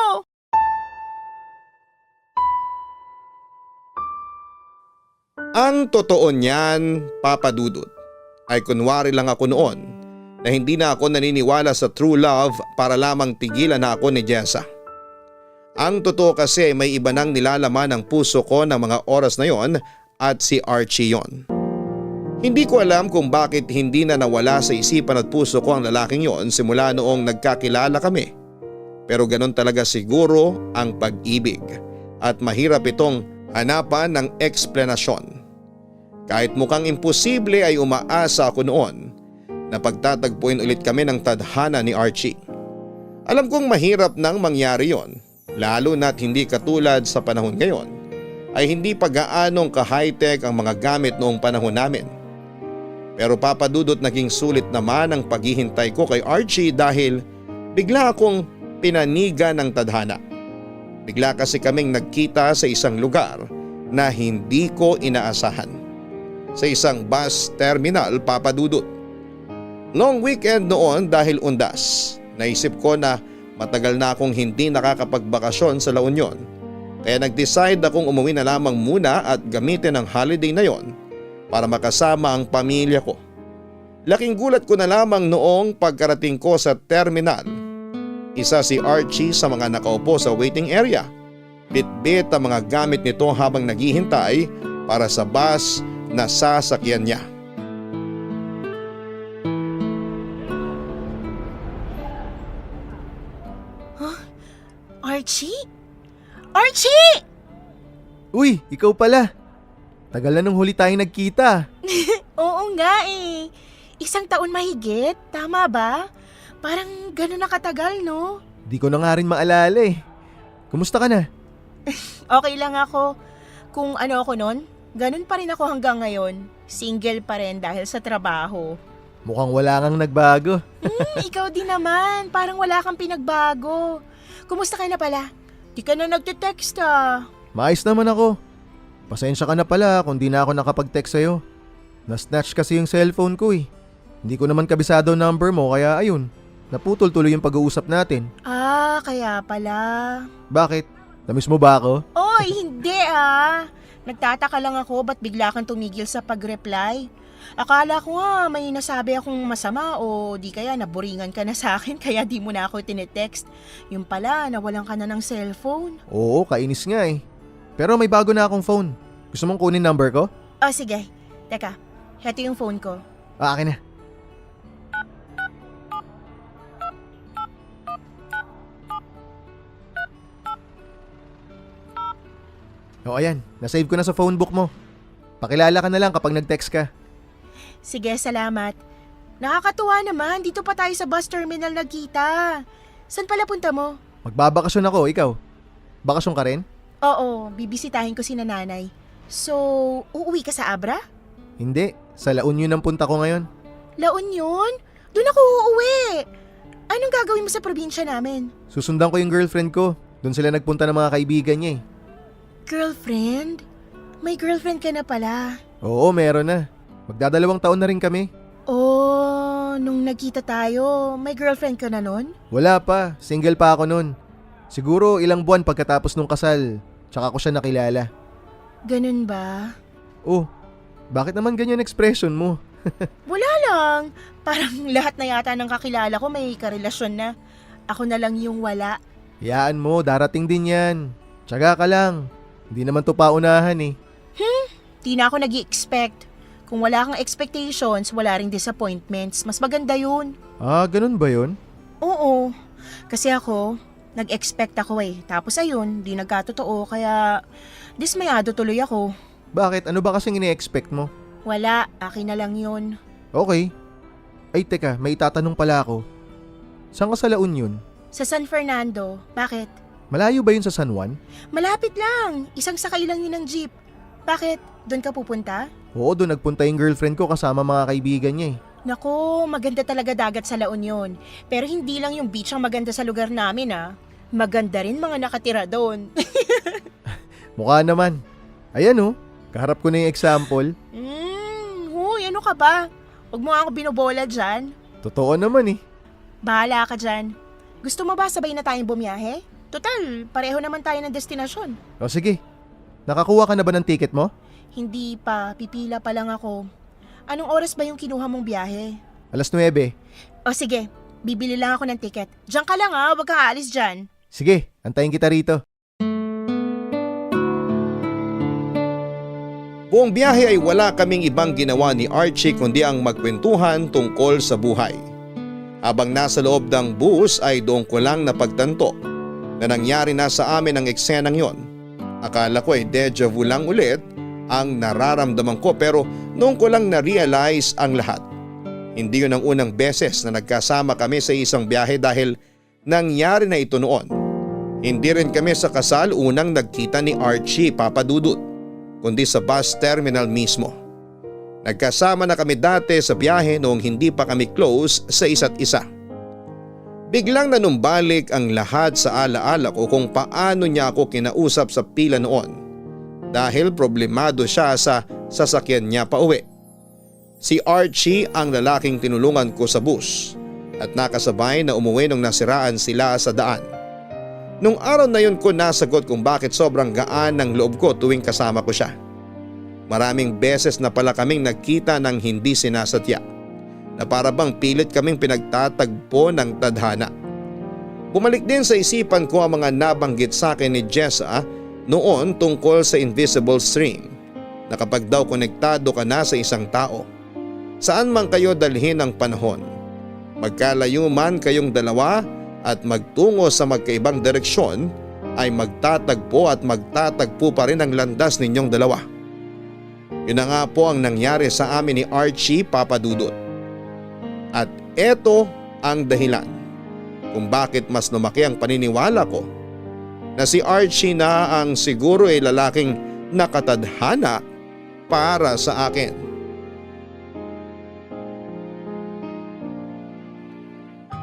Ang totoo niyan, Papa Dudut, ay kunwari lang ako noon na hindi na ako naniniwala sa true love para lamang tigilan na ako ni Jessa. Ang totoo kasi may iba nang nilalaman ang puso ko ng mga oras na yon at si Archie yon. Hindi ko alam kung bakit hindi na nawala sa isipan at puso ko ang lalaking yon simula noong nagkakilala kami. Pero ganun talaga siguro ang pag-ibig at mahirap itong hanapan ng eksplanasyon. Kahit mukhang imposible ay umaasa ako noon na pagtatagpuin ulit kami ng tadhana ni Archie. Alam kong mahirap nang mangyari yon, lalo na't hindi katulad sa panahon ngayon ay hindi pa gaanong ka-high-tech ang mga gamit noong panahon namin. Pero Papa Dudut, naging sulit naman ang paghihintay ko kay Archie dahil bigla akong pinanigan ng tadhana. Bigla kasi kaming nagkita sa isang lugar na hindi ko inaasahan. Sa isang bus terminal, Papa Dudut. Long weekend noon dahil undas. Naisip ko na matagal na akong hindi nakakapagbakasyon sa La Union. Kaya nag-decide akong umuwi na lamang muna at gamitin ang holiday na yon para makasama ang pamilya ko. Laking gulat ko na lamang noong pagkarating ko sa terminal. Isa si Archie sa mga nakaupo sa waiting area. Bit-bit ang mga gamit nito habang naghihintay para sa bus na sasakyan niya. Archie? Archie! Uy, ikaw pala. Tagal na nung huli tayong nagkita. Oo nga eh. 1 taon mahigit, tama ba? Parang gano'n na katagal, no? Di ko na nga rin maalala eh. Kumusta ka na? Okay lang ako. Kung ano ako nun, ganun pa rin ako hanggang ngayon. Single pa rin dahil sa trabaho. Mukhang wala kang nagbago. Ikaw din naman, parang wala kang pinagbago. Kumusta ka na pala? Di ka na nagte-text ah. Maayos naman ako. Pasensya ka na pala kung di na ako nakapag-text sa'yo. Na-snatch kasi yung cellphone ko eh. Hindi ko naman kabisado ang number mo kaya ayun. Naputol tuloy yung pag-uusap natin. Ah, kaya pala. Bakit? Namiss mo ba ako? Oy, hindi ah. Nagtataka lang ako ba't bigla kang tumigil sa pag-reply. Akala ko nga may nasabi akong masama o di kaya naboringan ka na sa akin kaya di mo na ako tinetext. Yung pala, nawalan ka na ng cellphone. Oo, kainis nga eh. Pero may bago na akong phone. Gusto mong kunin number ko? Oh, sige. Teka, heto yung phone ko. Akin na. O ayan, nasave ko na sa phone book mo. Pakilala ka na lang kapag nag-text ka. Sige, salamat. Nakakatuwa naman, dito pa tayo sa bus terminal nagkita. Saan pala punta mo? Magbabakasyon ako, ikaw. Bakasyon ka rin? Oo, bibisitahin ko si nanay. So, uuwi ka sa Abra? Hindi, sa La Union ang punta ko ngayon. La Union? Doon ako uuwi. Anong gagawin mo sa probinsya namin? Susundan ko yung girlfriend ko. Doon sila nagpunta ng mga kaibigan niya eh. Girlfriend? May girlfriend ka na pala. Oo, meron na. Magdadalawang taon na rin kami. Oh, nung nagkita tayo, may girlfriend ka na nun? Wala pa, single pa ako nun. Siguro ilang buwan pagkatapos nung kasal, tsaka ko siya nakilala. Ganun ba? Oh, bakit naman ganyan expression mo? Wala lang. Parang lahat na yata ng kakilala ko may karelasyon na. Ako na lang yung wala. Hayaan mo, darating din yan. Tiyaga ka lang. Hindi naman to paunahan eh. Di na ako nag-i-expect. Kung wala kang expectations, wala ring disappointments. Mas maganda yun. Ah, ganun ba yun? Oo. Kasi ako, nag-expect ako eh. Tapos ayun, di nagkatotoo. Kaya dismayado tuloy ako. Bakit? Ano ba kasing ini-expect mo? Wala, akin na lang yun. Okay. Ay teka, may itatanong pala ako. Saan ka sa La Union? Sa San Fernando, bakit? Malayo ba yun sa San Juan? Malapit lang. Isang sakay lang yun ng jeep. Bakit? Doon ka pupunta? Oo, doon nagpunta yung girlfriend ko kasama mga kaibigan niya eh. Nako, maganda talaga dagat sa La Union. Pero hindi lang yung beach ang maganda sa lugar namin ah. Maganda rin mga nakatira doon. Mukha naman. Ayan oh, kaharap ko na yung example. Huy, ano ka ba? Huwag mo nga ako binobola dyan. Totoo naman eh. Bahala ka dyan. Gusto mo ba sabay na tayong bumiyahe? Total, pareho naman tayo ng destinasyon. O sige, nakakuha ka na ba ng ticket mo? Hindi pa, pipila pa lang ako. Anong oras ba yung kinuha mong biyahe? 9:00. O sige, bibili lang ako ng ticket. Diyan ka lang ah, huwag kang aalis dyan. Sige, antayin kita rito. Buong biyahe ay wala kaming ibang ginawa ni Archie kundi ang magkwentuhan tungkol sa buhay. Habang nasa loob ng bus ay doon ko lang napagtanto na nangyari na sa amin ang eksenang yon. Akala ko ay deja vu lang ulit ang nararamdaman ko pero noon ko lang na-realize ang lahat. Hindi yun ang unang beses na nagkasama kami sa isang biyahe dahil nangyari na ito noon. Hindi rin kami sa kasal unang nagkita ni Archie, Papa Dudut, kundi sa bus terminal mismo. Nagkasama na kami dati sa biyahe noong hindi pa kami close sa isa't isa. Biglang nanumbalik ang lahat sa alaala ko kung paano niya ako kinausap sa pila noon dahil problemado siya sa sasakyan niya pauwi. Si Archie ang lalaking tinulungan ko sa bus at nakasabay na umuwi nung nasiraan sila sa daan. Nung araw na yun ko nasagot kung bakit sobrang gaan ng loob ko tuwing kasama ko siya. Maraming beses na pala kaming nagkita ng hindi sinasadya na para bang pilit kaming pinagtatagpo ng tadhana. Bumalik din sa isipan ko ang mga nabanggit sa akin ni Jessa noon tungkol sa invisible string na kapag daw konektado ka na sa isang tao, saan man kayo dalhin ang panahon, magkalayo man kayong dalawa at magtungo sa magkaibang direksyon ay magtatagpo at magtatagpo pa rin ang landas ninyong dalawa. Yun na nga po ang nangyari sa amin ni Archie, Papa Dudut. At eto ang dahilan kung bakit mas lumaki ang paniniwala ko na si Archie na ang siguro ay lalaking nakatadhana para sa akin.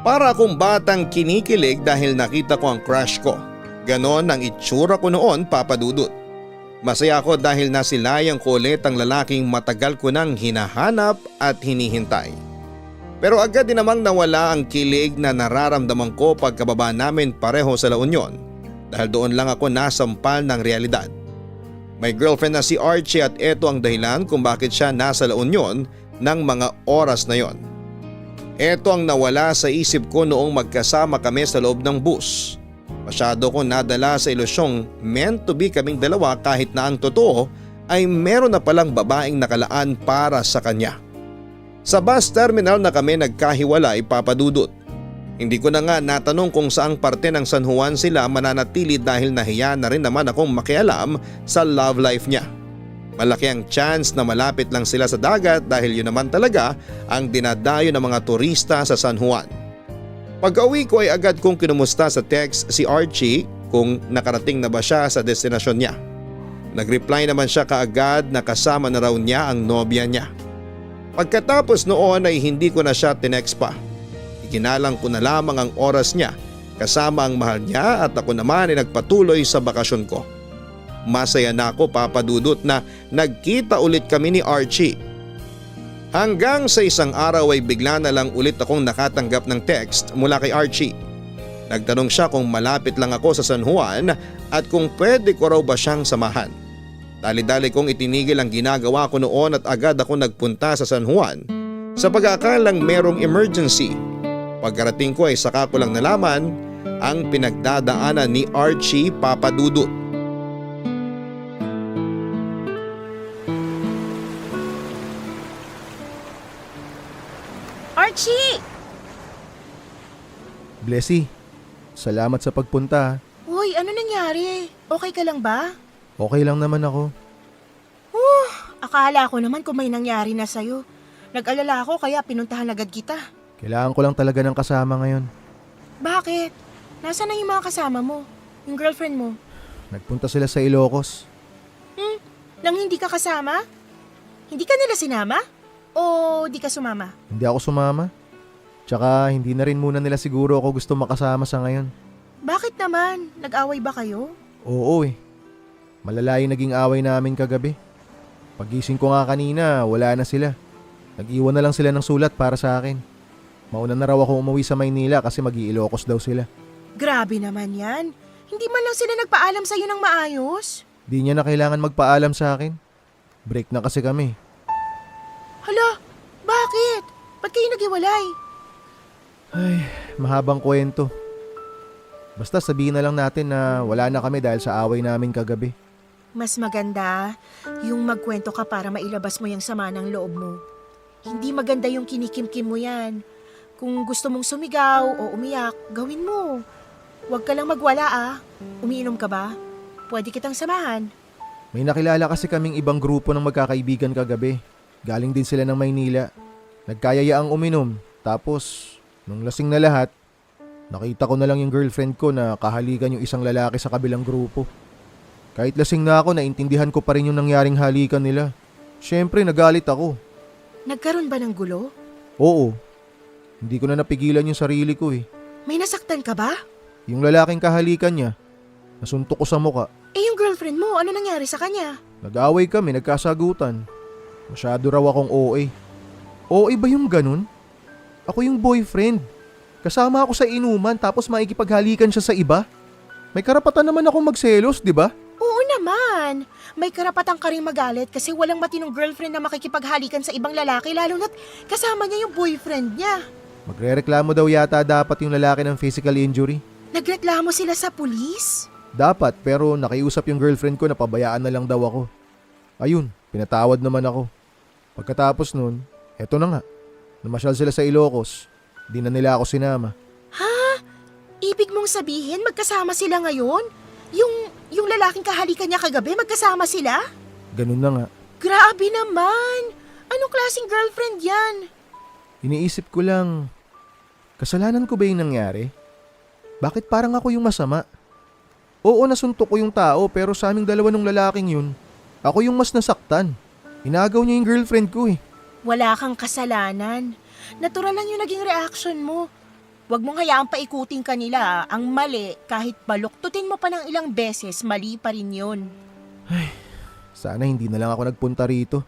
Para akong batang kinikilig dahil nakita ko ang crush ko. Ganon ang itsura ko noon, Papa Dudut. Masaya ako dahil nasilayang ko ulit ang lalaking matagal ko nang hinahanap at hinihintay. Pero agad din namang nawala ang kilig na nararamdaman ko pagkababa namin pareho sa La Union dahil doon lang ako nasampal ng realidad. May girlfriend na si Archie at eto ang dahilan kung bakit siya nasa La Union ng mga oras na yon. Eto ang nawala sa isip ko noong magkasama kami sa loob ng bus. Masyado ko nadala sa ilusyong meant to be kaming dalawa kahit na ang totoo ay meron na palang babaeng nakalaan para sa kanya. Sa bus terminal na kami nagkahiwalay, Papa Dudut. Hindi ko na nga natanong kung saang parte ng San Juan sila mananatili dahil nahiya na rin naman akong makialam sa love life niya. Malaki ang chance na malapit lang sila sa dagat dahil yun naman talaga ang dinadayo ng mga turista sa San Juan. Pag-uwi ko ay agad kong kinumusta sa text si Archie kung nakarating na ba siya sa destinasyon niya. Nag-reply naman siya kaagad na kasama na raw niya ang nobya niya. Pagkatapos noon ay hindi ko na siya tinext pa. Ikinalang ko na lamang ang oras niya kasama ang mahal niya at ako naman ay nagpatuloy sa bakasyon ko. Masaya na ako, Papa Dudut, na nagkita ulit kami ni Archie. Hanggang sa isang araw ay bigla na lang ulit akong nakatanggap ng text mula kay Archie. Nagtanong siya kung malapit lang ako sa San Juan at kung pwede ko raw ba siyang samahan. Dali-dali kong itinigil ang ginagawa ko noon at agad ako nagpunta sa San Juan sa pag-aakalang merong emergency. Pagkarating ko ay saka ko lang nalaman ang pinagdadaanan ni Archie, Papa Dudut. Archie! Blessy, salamat sa pagpunta. Uy, ano nangyari? Okay ka lang ba? Okay lang naman ako. Akala ko naman kung may nangyari na sa'yo. Nag-alala ako kaya pinuntahan agad kita. Kailangan ko lang talaga ng kasama ngayon. Bakit? Nasaan na yung mga kasama mo? Yung girlfriend mo? Nagpunta sila sa Ilocos. Nang hindi ka kasama? Hindi ka nila sinama? O di ka sumama? Hindi ako sumama. Tsaka hindi na rin muna nila siguro ako gusto makasama sa ngayon. Bakit naman? Nag-away ba kayo? Oo eh. Malala yung naging away namin kagabi. Pagising ko nga kanina, wala na sila. Nag-iwan na lang sila ng sulat para sa akin. Mauna na raw ako umuwi sa Maynila kasi mag-i-Ilocos daw sila. Grabe naman yan. Hindi man lang sila nagpaalam sa'yo ng maayos. Di niya na kailangan magpaalam sa akin. Break na kasi kami. Hala, bakit? Ba't kayo naghiwalay? Ay, mahabang kwento. Basta sabihin na lang natin na wala na kami dahil sa away namin kagabi. Mas maganda yung magkwento ka para mailabas mo yung sama ng loob mo. Hindi maganda yung kinikimkim mo yan. Kung gusto mong sumigaw o umiyak, gawin mo. Huwag ka lang magwala Umiinom ka ba? Pwede kitang samahan. May nakilala kasi kaming ibang grupo ng magkakaibigan kagabi. Galing din sila ng Maynila. Nagkayayaang uminom. Tapos, nung lasing na lahat, nakita ko na lang yung girlfriend ko na kahalikan yung isang lalaki sa kabilang grupo. Kahit lasing na ako, naintindihan ko pa rin yung nangyaring halikan nila. Siyempre, nagalit ako. Nagkaroon ba ng gulo? Oo. Hindi ko na napigilan yung sarili ko eh. May nasaktan ka ba? Yung lalaking kahalikan niya, nasuntok ko sa muka. Eh yung girlfriend mo, ano nangyari sa kanya? Nag-away kami, nagkasagutan. Masyado raw akong OA. OA ba yung ganun? Ako yung boyfriend. Kasama ako sa inuman tapos maikipaghalikan siya sa iba. May karapatan naman akong magselos, di ba? Oo naman. May karapatan ka rin magalit kasi walang matinong girlfriend na makikipaghalikan sa ibang lalaki lalo na't kasama niya yung boyfriend niya. Magrereklamo daw yata dapat yung lalaki ng physical injury. Nagreklamo sila sa pulis? Dapat, pero nakiusap yung girlfriend ko na pabayaan na lang daw ako. Ayun, pinatawad naman ako. Pagkatapos nun, eto na nga. Namasyal sila sa Ilocos. Di na nila ako sinama. ibig mong sabihin magkasama sila ngayon? Yung lalaking kahalikan niya kagabi, magkasama sila? Ganun na nga. Grabe naman! Anong klaseng girlfriend yan? Iniisip ko lang, kasalanan ko ba yung nangyari? Bakit parang ako yung masama? Oo, nasuntok ko yung tao pero sa aming dalawa ng lalaking yun, ako yung mas nasaktan. Inagaw niya yung girlfriend ko eh. Wala kang kasalanan. Natural lang yung naging reaction mo. Huwag mong hayaang paikutin kanila. Ang mali, kahit baluktutin mo pa ng ilang beses, mali pa rin yun. Sana hindi na lang ako nagpunta rito.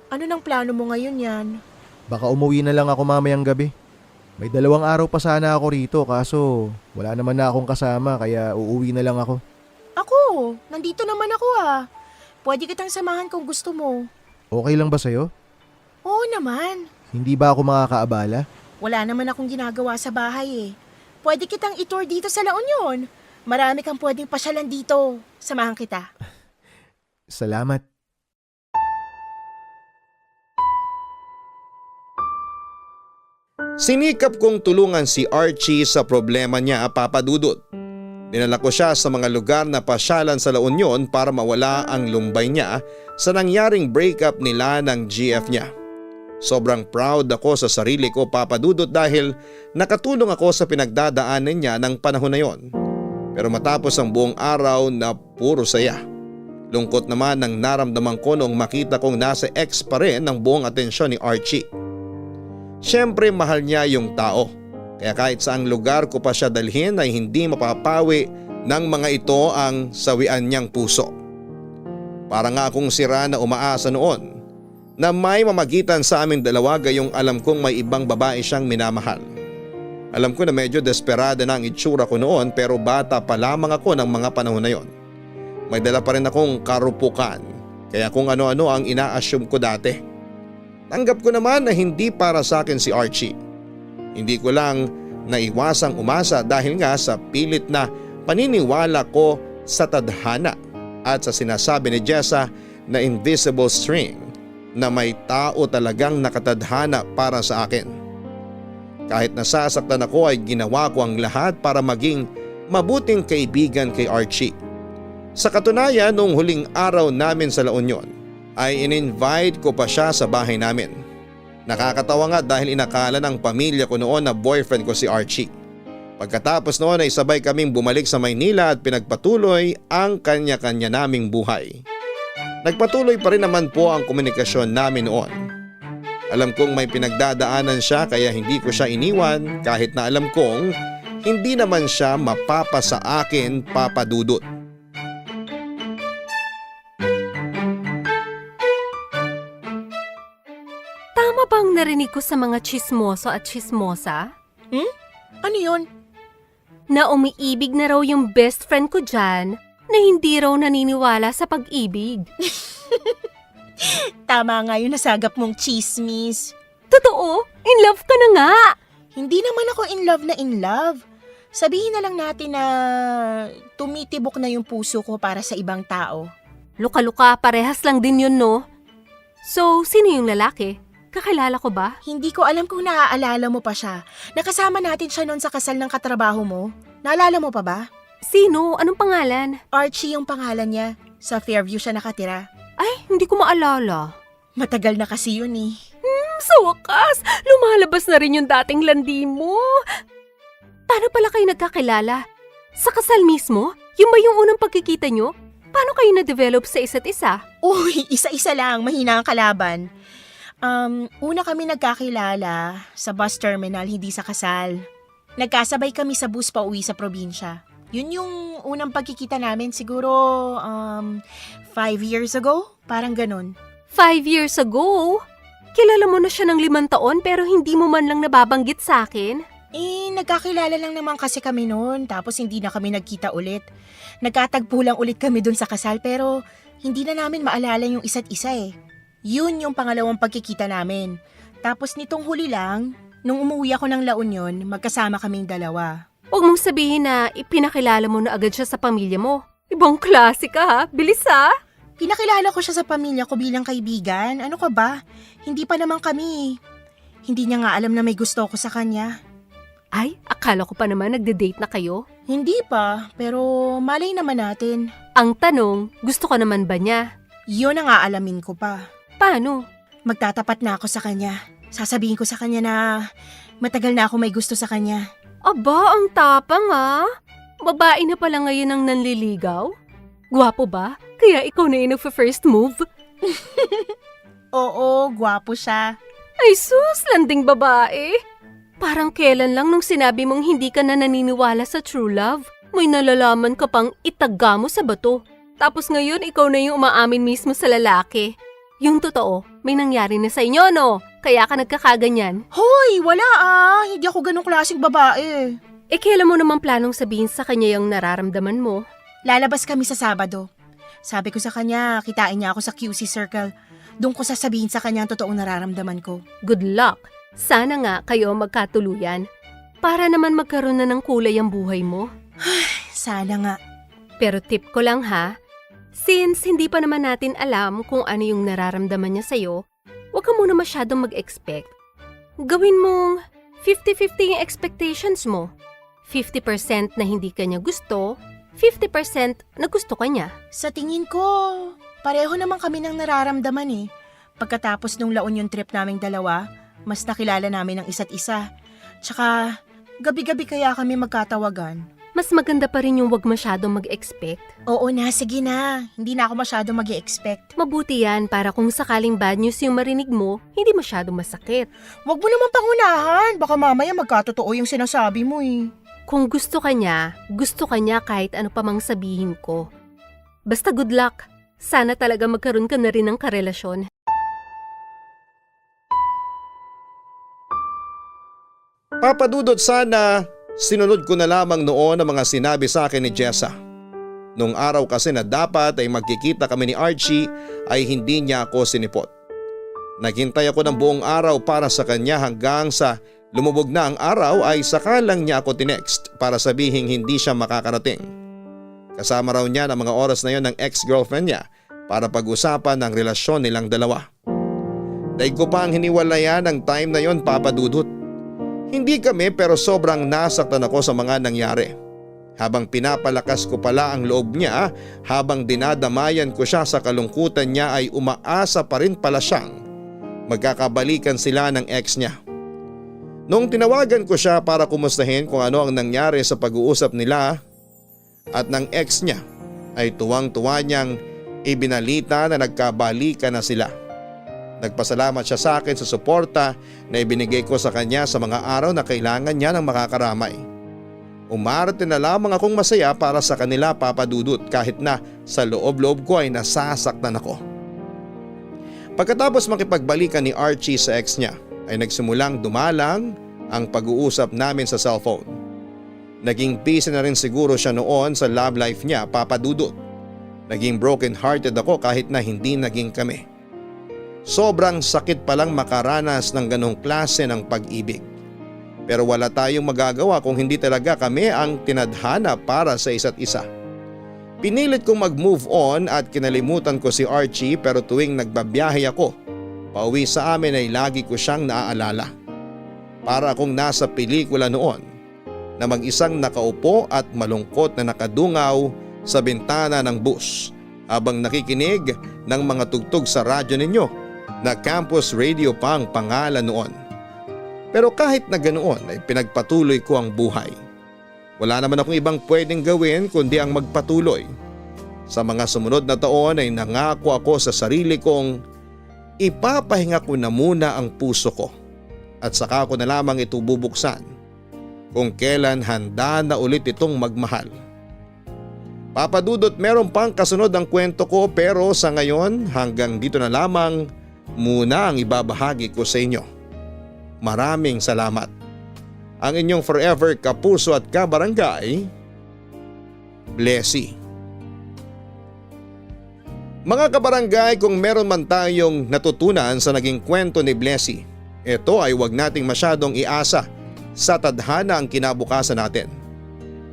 Ano nang plano mo ngayon yan? Baka umuwi na lang ako mamayang gabi. May 2 araw pa sana ako rito kaso wala naman na akong kasama kaya uuwi na lang ako. Ako, nandito naman ako ah. Pwede kitang samahan kung gusto mo. Okay lang ba sa'yo? Oo naman. Hindi ba ako makakaabala? Wala naman akong ginagawa sa bahay eh. Pwede kitang itour dito sa La Union. Marami kang pwedeng pasyalan dito. Samahan kita. Salamat. Sinikap kong tulungan si Archie sa problema niya, Papa Dudut. Dinala ko siya sa mga lugar na pasyalan sa La Union para mawala ang lumbay niya sa nangyaring breakup nila ng GF niya. Sobrang proud ako sa sarili ko, Papa Dudut, dahil nakatulong ako sa pinagdadaanan niya ng panahon na yon. Pero matapos ang buong araw na puro saya, lungkot naman ang naramdaman ko noong makita kong nasa ex pa rin ang buong atensyon ni Archie. Siyempre mahal niya yung tao, kaya kahit saang lugar ko pa siya dalhin ay hindi mapapawi ng mga ito ang sawian niyang puso. Para nga akong sira na umaasa noon na may mamagitan sa aming dalawa, gayong alam kong may ibang babae siyang minamahal. Alam ko na medyo desperada na ang itsura ko noon pero bata pa lamang ako ng mga panahon na yon. May dala pa rin akong karupukan kaya kung ano-ano ang ina-assume ko dati. Tanggap ko naman na hindi para sa akin si Archie. Hindi ko lang naiwasang umasa dahil nga sa pilit na paniniwala ko sa tadhana at sa sinasabi ni Jessa na invisible string na may tao talagang nakatadhana para sa akin. Kahit nasasaktan ako ay ginawa ko ang lahat para maging mabuting kaibigan kay Archie. Sa katunayan, noong huling araw namin sa La Union ay in-invite ko pa siya sa bahay namin. Nakakatawa nga dahil inakala ng pamilya ko noon na boyfriend ko si Archie. Pagkatapos noon ay sabay kaming bumalik sa Maynila at pinagpatuloy ang kanya-kanya naming buhay. Nagpatuloy pa rin naman po ang komunikasyon namin noon. Alam kong may pinagdadaanan siya kaya hindi ko siya iniwan kahit na alam kong hindi naman siya mapapa sa akin, Papa Dudut. Tama bang narinig ko sa mga chismoso at chismosa? Ano yun? Na umiibig na raw yung best friend ko dyan na hindi raw naniniwala sa pag-ibig. Tama nga yun, nasagap mong chismis. Totoo? In love ka na nga! Hindi naman ako in love na in love. Sabihin na lang natin na tumitibok na yung puso ko para sa ibang tao. Luka-luka, parehas lang din yun, no? So, sino yung lalaki? Kakilala ko ba? Hindi ko alam kung naaalala mo pa siya. Nakasama natin siya noon sa kasal ng katrabaho mo. Naalala mo pa ba? Sino? Anong pangalan? Archie yung pangalan niya. Sa Fairview siya nakatira. Ay, hindi ko maalala. Matagal na kasi yun eh. Sa wakas, lumalabas na rin yung dating landi mo. Paano pala kayo nagkakilala? Sa kasal mismo? Yung ba yung unang pagkikita nyo? Paano kayo na-develop sa isa't isa? Uy, isa-isa lang. Mahina ang kalaban. Una kami nagkakilala sa bus terminal, hindi sa kasal. Nagkasabay kami sa bus pa uwi sa probinsya. Yun yung unang pagkikita namin siguro 5 years ago, parang ganun. 5 years ago? Kilala mo na siya ng 5 taon pero hindi mo man lang nababanggit sa akin? Nagkakilala lang naman kasi kami noon tapos hindi na kami nagkita ulit. Nagkatagpo lang ulit kami dun sa kasal pero hindi na namin maalala yung isa't isa eh. Yun yung pangalawang pagkikita namin. Tapos nitong huli lang, nung umuwi ako ng La Union, magkasama kaming dalawa. Huwag mong sabihin na ipinakilala mo na agad siya sa pamilya mo. Ibang klase ka ha, bilis ha? Pinakilala ko siya sa pamilya ko bilang kaibigan. Ano ka ba? Hindi pa naman kami. Hindi niya nga alam na may gusto ko sa kanya. Ay, akala ko pa naman nagde-date na kayo. Hindi pa, pero malay naman natin. Ang tanong, gusto ka naman ba niya? Yun ang aalamin ko pa. Paano? Magtatapat na ako sa kanya. Sasabihin ko sa kanya na matagal na ako may gusto sa kanya. Aba, ang tapang ah. Babae na pala ngayon ang nanliligaw? Gwapo ba? Kaya ikaw na yung nagfa-first move? Oo, gwapo siya. Ay sus, landing babae. Parang kailan lang nung sinabi mong hindi ka na naniniwala sa true love, may nalalaman ka pang itaga mo sa bato. Tapos ngayon ikaw na yung umaamin mismo sa lalaki. Yung totoo, may nangyari na sa inyo no? Kaya ka nagkakaganyan. Hoy, wala Hindi ako ganong klaseng babae. Eh kailan mo naman planong sabihin sa kanya yung nararamdaman mo? Lalabas kami sa Sabado. Sabi ko sa kanya, kitain niya ako sa QC Circle. Doon ko sasabihin sa kanya ang totoong nararamdaman ko. Good luck. Sana nga kayo magkatuluyan. Para naman magkaroon na ng kulay ang buhay mo. Sana nga. Pero tip ko lang ha, since hindi pa naman natin alam kung ano yung nararamdaman niya sa'yo, huwag ka muna masyadong mag-expect. Gawin mong 50-50 yung expectations mo. 50% na hindi ka niya gusto, 50% na gusto ka niya. Sa tingin ko, pareho naman kami ng nararamdaman eh. Pagkatapos nung La Union trip naming dalawa, mas nakilala namin ang isa't isa. Tsaka, gabi-gabi kaya kami magkatawagan. Mas maganda pa rin yung wag masyadong mag-expect. Oo na, sige na. Hindi na ako masyadong mag-expect. Mabuti yan para kung sakaling bad news yung marinig mo, hindi masyadong masakit. Wag mo naman pangunahan. Baka mamaya magkatotoo yung sinasabi mo eh. Kung gusto ka niya kahit ano pa mang sabihin ko. Basta good luck. Sana talaga magkaroon ka na rin ng karelasyon. Papadudot sana, sinunod ko na lamang noon ang mga sinabi sa akin ni Jessa. Nung araw kasi na dapat ay magkikita kami ni Archie ay hindi niya ako sinipot. Naghintay ako ng buong araw para sa kanya hanggang sa lumubog na ang araw ay saka lang niya ako tinext para sabihin hindi siya makakarating. Kasama raw niya ng mga oras na yon ng ex-girlfriend niya para pag-usapan ng relasyon nilang dalawa. Daig ko pa ang hiniwalayan ng time na yon, Papadudot. Hindi kami pero sobrang nasaktan ako sa mga nangyari. Habang pinapalakas ko pala ang loob niya, habang dinadamayan ko siya sa kalungkutan niya ay umaasa pa rin pala siyang magkakabalikan sila ng ex niya. Nung tinawagan ko siya para kumustahin kung ano ang nangyari sa pag-uusap nila at ng ex niya, ay tuwang-tuwa niyang ibinalita na nagkabalikan na sila. Nagpasalamat siya sa akin sa suporta na ibinigay ko sa kanya sa mga araw na kailangan niya ng makakaramay. Umarte na lamang akong masaya para sa kanila, Papadudot, kahit na sa loob-loob ko ay nasasaktan ako. Pagkatapos makipagbalikan ni Archie sa ex niya ay nagsimulang dumalang ang pag-uusap namin sa cellphone. Naging busy na rin siguro siya noon sa love life niya, Papadudot. Naging broken hearted ako kahit na hindi naging kami. Sobrang sakit palang makaranas ng ganong klase ng pag-ibig. Pero wala tayong magagawa kung hindi talaga kami ang tinadhana para sa isa't isa. Pinilit kong mag-move on at kinalimutan ko si Archie, pero tuwing nagbabiyahe ako pauwi sa amin ay lagi ko siyang naaalala. Para akong nasa pelikula noon na mag-isang nakaupo at malungkot na nakadungaw sa bintana ng bus habang nakikinig ng mga tugtog sa radyo ninyo na campus radio pa ang pangalan noon. Pero kahit na ganoon ay pinagpatuloy ko ang buhay. Wala naman akong ibang pwedeng gawin kundi ang magpatuloy. Sa mga sumunod na taon ay nangako ako sa sarili kong ipapahinga ko na muna ang puso ko at saka ko na lamang ito bubuksan kung kailan handa na ulit itong magmahal. Papadudot, meron pang kasunod ang kwento ko, pero sa ngayon hanggang dito na lamang muna ang ibabahagi ko sa inyo. Maraming salamat. Ang inyong forever kapuso at kabarangay, Blessy. Mga kabarangay, kung meron man tayong natutunan sa naging kwento ni Blessy, ito ay huwag nating masyadong iasa sa tadhana ang kinabukasan natin.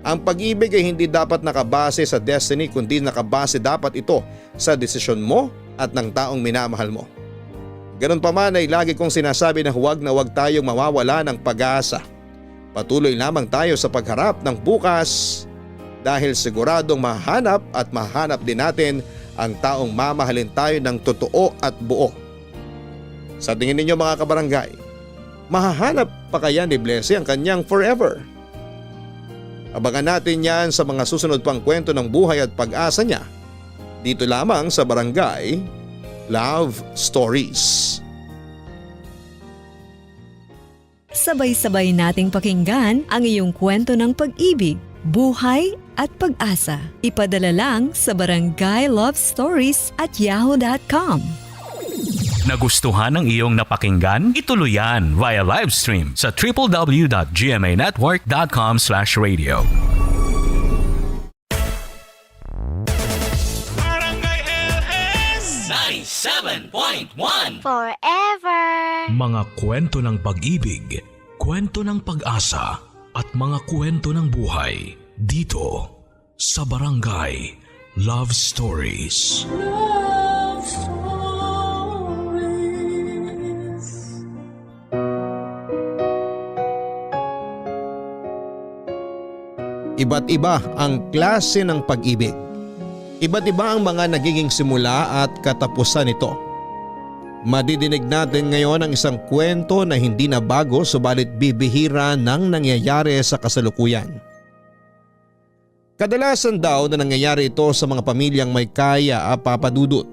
Ang pag-ibig ay hindi dapat nakabase sa destiny, kundi nakabase dapat ito sa desisyon mo at ng taong minamahal mo. Ganun pa man ay lagi kong sinasabi na huwag tayong mawawala ng pag-asa. Patuloy lamang tayo sa pagharap ng bukas dahil siguradong mahanap at mahanap din natin ang taong mamahalin tayo ng totoo at buo. Sa tingin ninyo mga kabarangay, mahahanap pa kaya ni Blessy ang kanyang forever? Abangan natin yan sa mga susunod pang kwento ng buhay at pag-asa niya dito lamang sa Barangay Love Stories. Sabay-sabay nating pakinggan ang iyong kwento ng pag-ibig, buhay at pag-asa. Ipadala lang sa barangaylovestories@yahoo.com. Nagustuhan ng iyong napakinggan? Ituloy yan via live stream sa www.gmanetwork.com/radio. Barangay LS 97.1 Forever. Mga kwento ng pag-ibig, kwento ng pag-asa at mga kwento ng buhay dito sa Barangay Love Stories. Love Stories. Iba't iba ang klase ng pag-ibig. Iba't iba ang mga nagiging simula at katapusan nito. Madidinig natin ngayon ang isang kwento na hindi na bago subalit bibihira nang nangyayari sa kasalukuyan. Kadalasan daw na nangyayari ito sa mga pamilyang may kaya papadudot.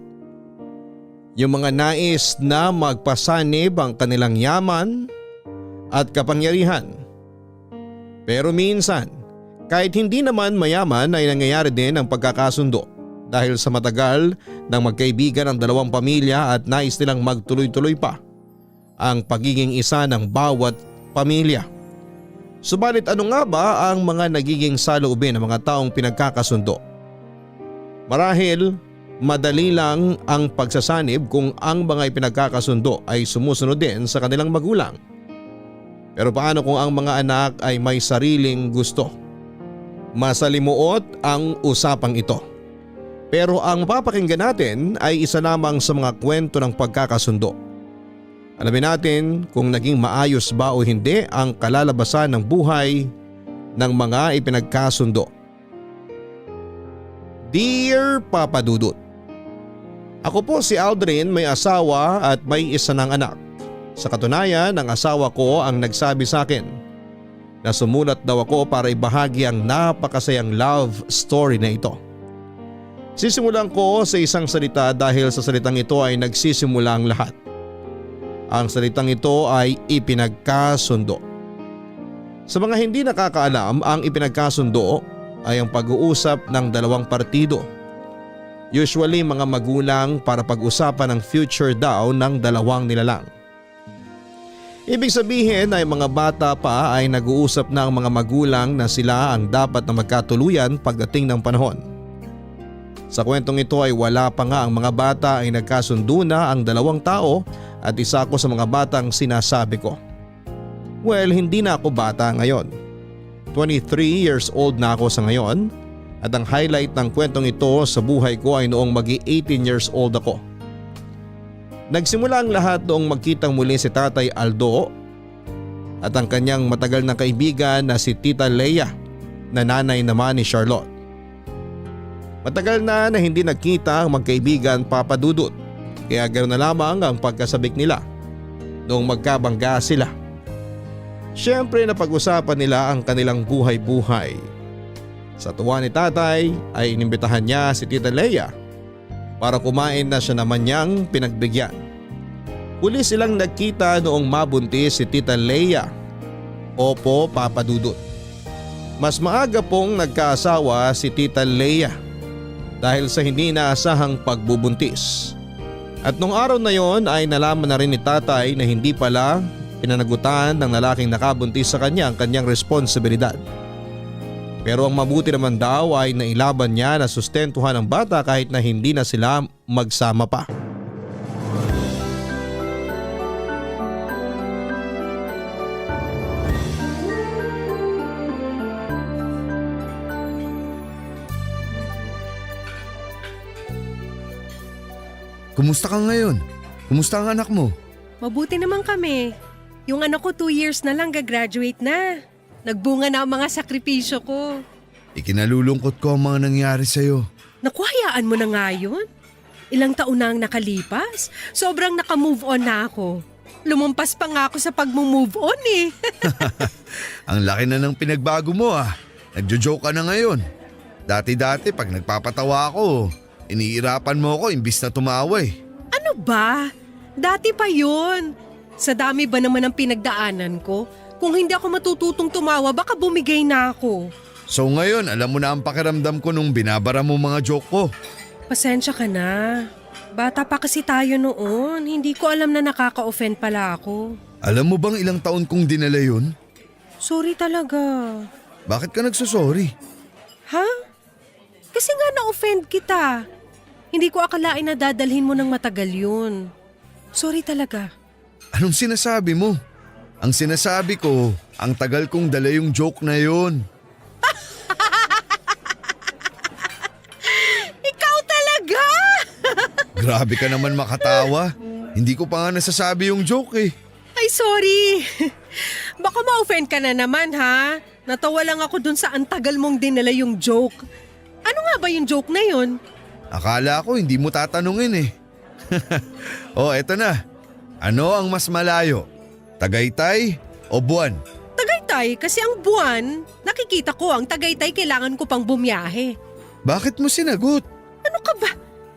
Yung mga nais na magpasanib ang kanilang yaman at kapangyarihan. Pero minsan, kahit hindi naman mayaman ay nangyayari din ang pagkakasundo dahil sa matagal ng magkaibigan ang dalawang pamilya at nais nilang magtuloy-tuloy pa ang pagiging isa ng bawat pamilya. Subalit ano nga ba ang mga nagiging saloobin ng mga taong pinagkakasundo? Marahil madali lang ang pagsasanib kung ang mga ipinagkakasundo ay sumusunod din sa kanilang magulang. Pero paano kung ang mga anak ay may sariling gusto? Masalimuot ang usapang ito. Pero ang mapapakinggan natin ay isa lamang sa mga kwento ng pagkakasundo. Alamin natin kung naging maayos ba o hindi ang kalalabasan ng buhay ng mga ipinagkasundo. Dear Papa Dudut, ako po si Aldrin, may asawa at may isa ng anak. Sa katunayan, ang asawa ko ang nagsabi sa akin na sumulat daw ako para ibahagi ang napakasayang love story na ito. Sisimulan ko sa isang salita dahil sa salitang ito ay nagsisimula ang lahat. Ang salitang ito ay ipinagkasundo. Sa mga hindi nakakaalam, ang ipinagkasundo ay ang pag-uusap ng dalawang partido. Usually mga magulang para pag-usapan ang future daw ng dalawang nilalang. Ibig sabihin ay mga bata pa ay nag-uusap na ang mga magulang na sila ang dapat na magkatuluyan pagdating ng panahon. Sa kwentong ito ay wala pa nga ang mga bata ay nagkasundo na ang dalawang tao at isa ako sa mga batang sinasabi ko. Well, hindi na ako bata ngayon. 23 years old na ako sa ngayon at ang highlight ng kwentong ito sa buhay ko ay noong mag-18 years old ako. Nagsimula ang lahat noong magkitang muli si Tatay Aldo at ang kanyang matagal na kaibigan na si Tita Leia na nanay naman ni Charlotte. Matagal na hindi nagkita ang magkaibigan Papa Dudut kaya ganoon na lamang ang pagkasabik nila noong magkabangga sila. Siyempre napag-usapan nila ang kanilang buhay-buhay. Sa tuwa ni Tatay ay inimbitahan niya si Tita Leia para kumain na siya naman niyang pinagbigyan. Huli silang nagkita noong mabuntis si Tita Leia. Opo, Papa Dudut. Mas maaga pong nagkaasawa si Tita Leia dahil sa hindi inaasahang pagbubuntis. At nung araw na yon ay nalaman na rin ni Tatay na hindi pala pinanagutan ng lalaking nakabuntis sa kanya ang kanyang responsibilidad. Pero ang mabuti naman daw ay nailaban niya na sustentuhan ang bata kahit na hindi na sila magsama pa. Kumusta ka ngayon? Kumusta ang anak mo? Mabuti naman kami. Yung anak ko 2 years na lang gagraduate na. Nagbunga na ang mga sakripisyo ko. Ikinalulungkot ko ang mga nangyari sa'yo. Naku, hayaan mo na nga yun. Ilang taon na ang nakalipas. Sobrang naka-move on na ako. Lumampas pa nga ako sa pag-move on eh. Ang laki na ng pinagbago mo ah. Nagjo-joke ka na ngayon. Dati-dati pag nagpapatawa ako, iniirapan mo ako imbis na tumawa eh. Ano ba? Dati pa yun. Sa dami ba naman ang pinagdaanan ko? Kung hindi ako matututong tumawa, baka bumigay na ako. So ngayon, alam mo na ang pakiramdam ko nung binabara mo mga joke ko. Pasensya ka na. Bata pa kasi tayo noon. Hindi ko alam na nakaka-offend pala ako. Alam mo bang ilang taon kong dinala yun? Sorry talaga. Bakit ka nagsasorry? Ha? Kasi nga na-offend kita. Hindi ko akalain na dadalhin mo ng matagal yun. Sorry talaga. Anong sinasabi mo? Ang sinasabi ko, ang tagal kong dala yung joke na yun. Ikaw talaga! Grabe ka naman makatawa. Hindi ko pa nga nasasabi yung joke eh. Ay, sorry. Baka ma-offend ka na naman ha. Natawa lang ako dun sa antagal mong dinala yung joke. Ano nga ba yung joke na yun? Akala ko hindi mo tatanungin eh. Oh, eto na. Ano ang mas malayo? Tagaytay o buwan? Tagaytay kasi ang buwan, nakikita ko ang Tagaytay kailangan ko pang bumiyahe. Bakit mo sinagot? Ano ka ba?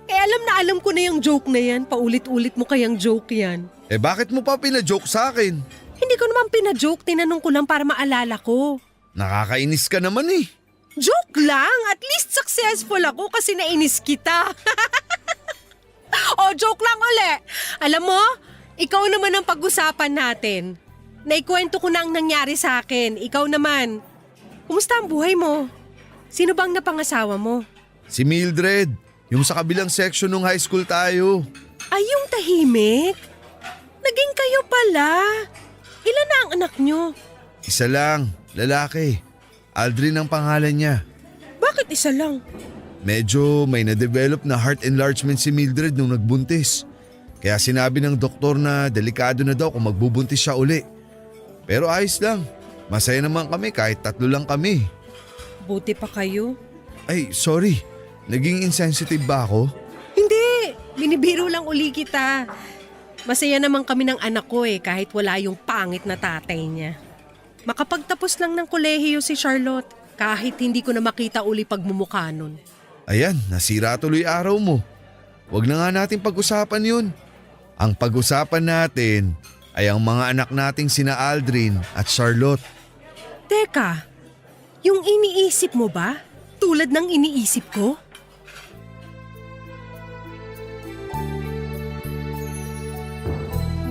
Alam na alam ko na yung joke na yan. Paulit-ulit mo kayang joke yan. Bakit mo pa pina-joke sa akin? Hindi ko naman pina-joke, tinanong ko lang para maalala ko. Nakakainis ka naman eh. Joke lang, at least successful ako kasi nainis kita. Joke lang uli. Alam mo, ikaw naman ang pag-usapan natin. Naikwento ko na ang nangyari sa akin. Ikaw naman. Kumusta ang buhay mo? Sino bang napangasawa mo? Si Mildred, yung sa kabilang section nung high school tayo. Ay, yung tahimik? Naging kayo pala. Ilan na ang anak nyo? Isa lang, lalaki. Aldrin ang pangalan niya. Bakit isa lang? Medyo may na-develop na heart enlargement si Mildred nung nagbuntis. Kaya sinabi ng doktor na delikado na daw kung magbubuntis siya uli. Pero ayos lang. Masaya naman kami kahit 3 lang kami. Buti pa kayo. Ay, sorry. Naging insensitive ba ako? Hindi. Binibiro lang uli kita. Masaya naman kami ng anak ko kahit wala yung pangit na tatay niya. Makapagtapos lang ng kolehiyo si Charlotte kahit hindi ko na makita uli pagmumukha nun. Ayan, nasira tuloy araw mo. Huwag na nga natin pag-usapan yun. Ang pag-usapan natin ay ang mga anak nating sina Aldrin at Charlotte. Teka, yung iniisip mo ba? Tulad ng iniisip ko?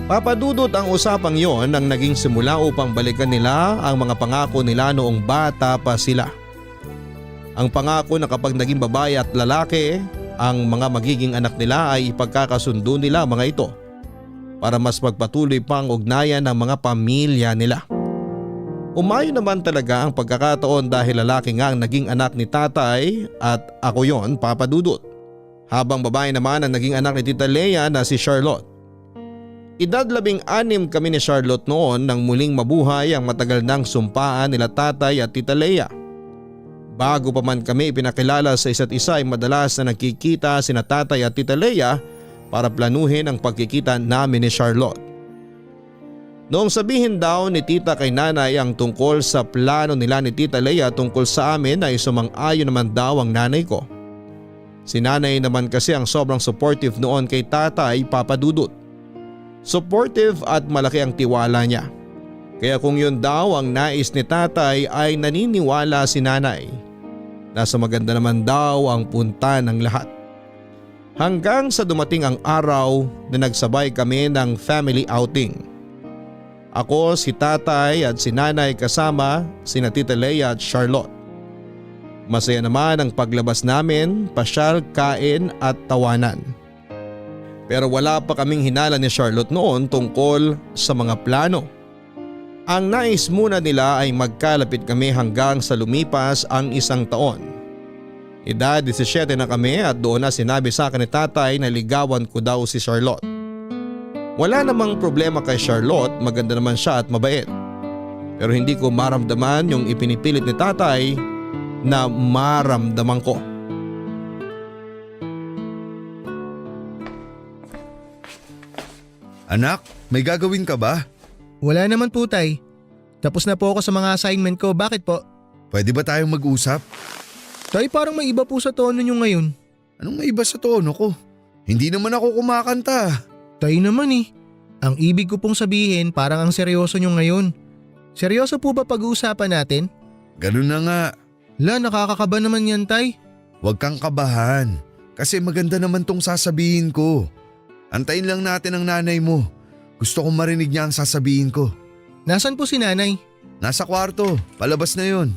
Papadudot ang usapang yon ang naging simula upang balikan nila ang mga pangako nila noong bata pa sila. Ang pangako na kapag naging babae at lalaki, ang mga magiging anak nila ay ipagkakasundo nila mga ito para mas magpatuloy pa ang ugnayan ng mga pamilya nila. Umayon naman talaga ang pagkakataon dahil lalaki nga ang naging anak ni tatay at ako yon, Papadudot. Habang babae naman ang naging anak ni Tita Lea na si Charlotte. Edad 16 kami ni Charlotte noon nang muling mabuhay ang matagal nang sumpaan nila tatay at Tita Lea. Bago pa man kami ipinakilala sa isa't isa ay madalas na nagkikita sina tatay at Tita Lea para planuhin ang pagkikita namin ni Charlotte. Noong sabihin daw ni tita kay nanay ang tungkol sa plano nila ni Tita Lea tungkol sa amin ay sumang-ayon naman daw ang nanay ko. Si nanay naman kasi ang sobrang supportive noon kay tatay, Papadudot. Supportive at malaki ang tiwala niya. Kaya kung yun daw ang nais ni tatay ay naniniwala si nanay. Nasa maganda naman daw ang punta ng lahat. Hanggang sa dumating ang araw na nagsabay kami ng family outing. Ako, si tatay at si nanay kasama sina Tita Lea at Charlotte. Masaya naman ang paglabas namin, pasyal, kain at tawanan. Pero wala pa kaming hinala ni Charlotte noon tungkol sa mga plano. Ang nais muna nila ay magkalapit kami hanggang sa lumipas ang 1 taon. Edad 17 na kami at doon na sinabi sa akin ni tatay na ligawan ko daw si Charlotte. Wala namang problema kay Charlotte, maganda naman siya at mabait. Pero hindi ko maramdaman yung ipinipilit ni tatay na maramdaman ko. Anak, may gagawin ka ba? Wala naman po tay. Tapos na po ako sa mga assignment ko. Bakit po? Pwede ba tayong mag-usap? Tay, parang may iba po sa tono nyo ngayon. Anong may iba sa tono ko? Hindi naman ako kumakanta. Tay naman eh. Ang ibig ko pong sabihin parang ang seryoso nyo ngayon. Seryoso po ba pag-uusapan natin? Ganun na nga. La, nakakakaba naman yan tay. Huwag kang kabahan. Kasi maganda naman tong sasabihin ko. Antayin lang natin ang nanay mo. Gusto kong marinig niya ang sasabihin ko. Nasaan po si nanay? Nasa kwarto. Palabas na yon.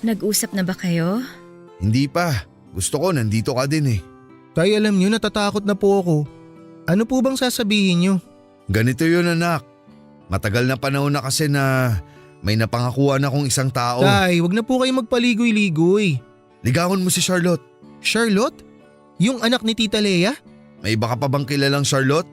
Nag-usap na ba kayo? Hindi pa. Gusto ko nandito ka din eh. Tay, alam nyo, natatakot na po ako. Ano po bang sasabihin nyo? Ganito yun anak. Matagal na panahon na kasi na may napangakuan akong isang tao. Tay, wag na po kayo magpaligoy-ligoy. Ligawan mo si Charlotte. Charlotte? Yung anak ni Tita Lea? May iba ka pa bang kilalang Charlotte?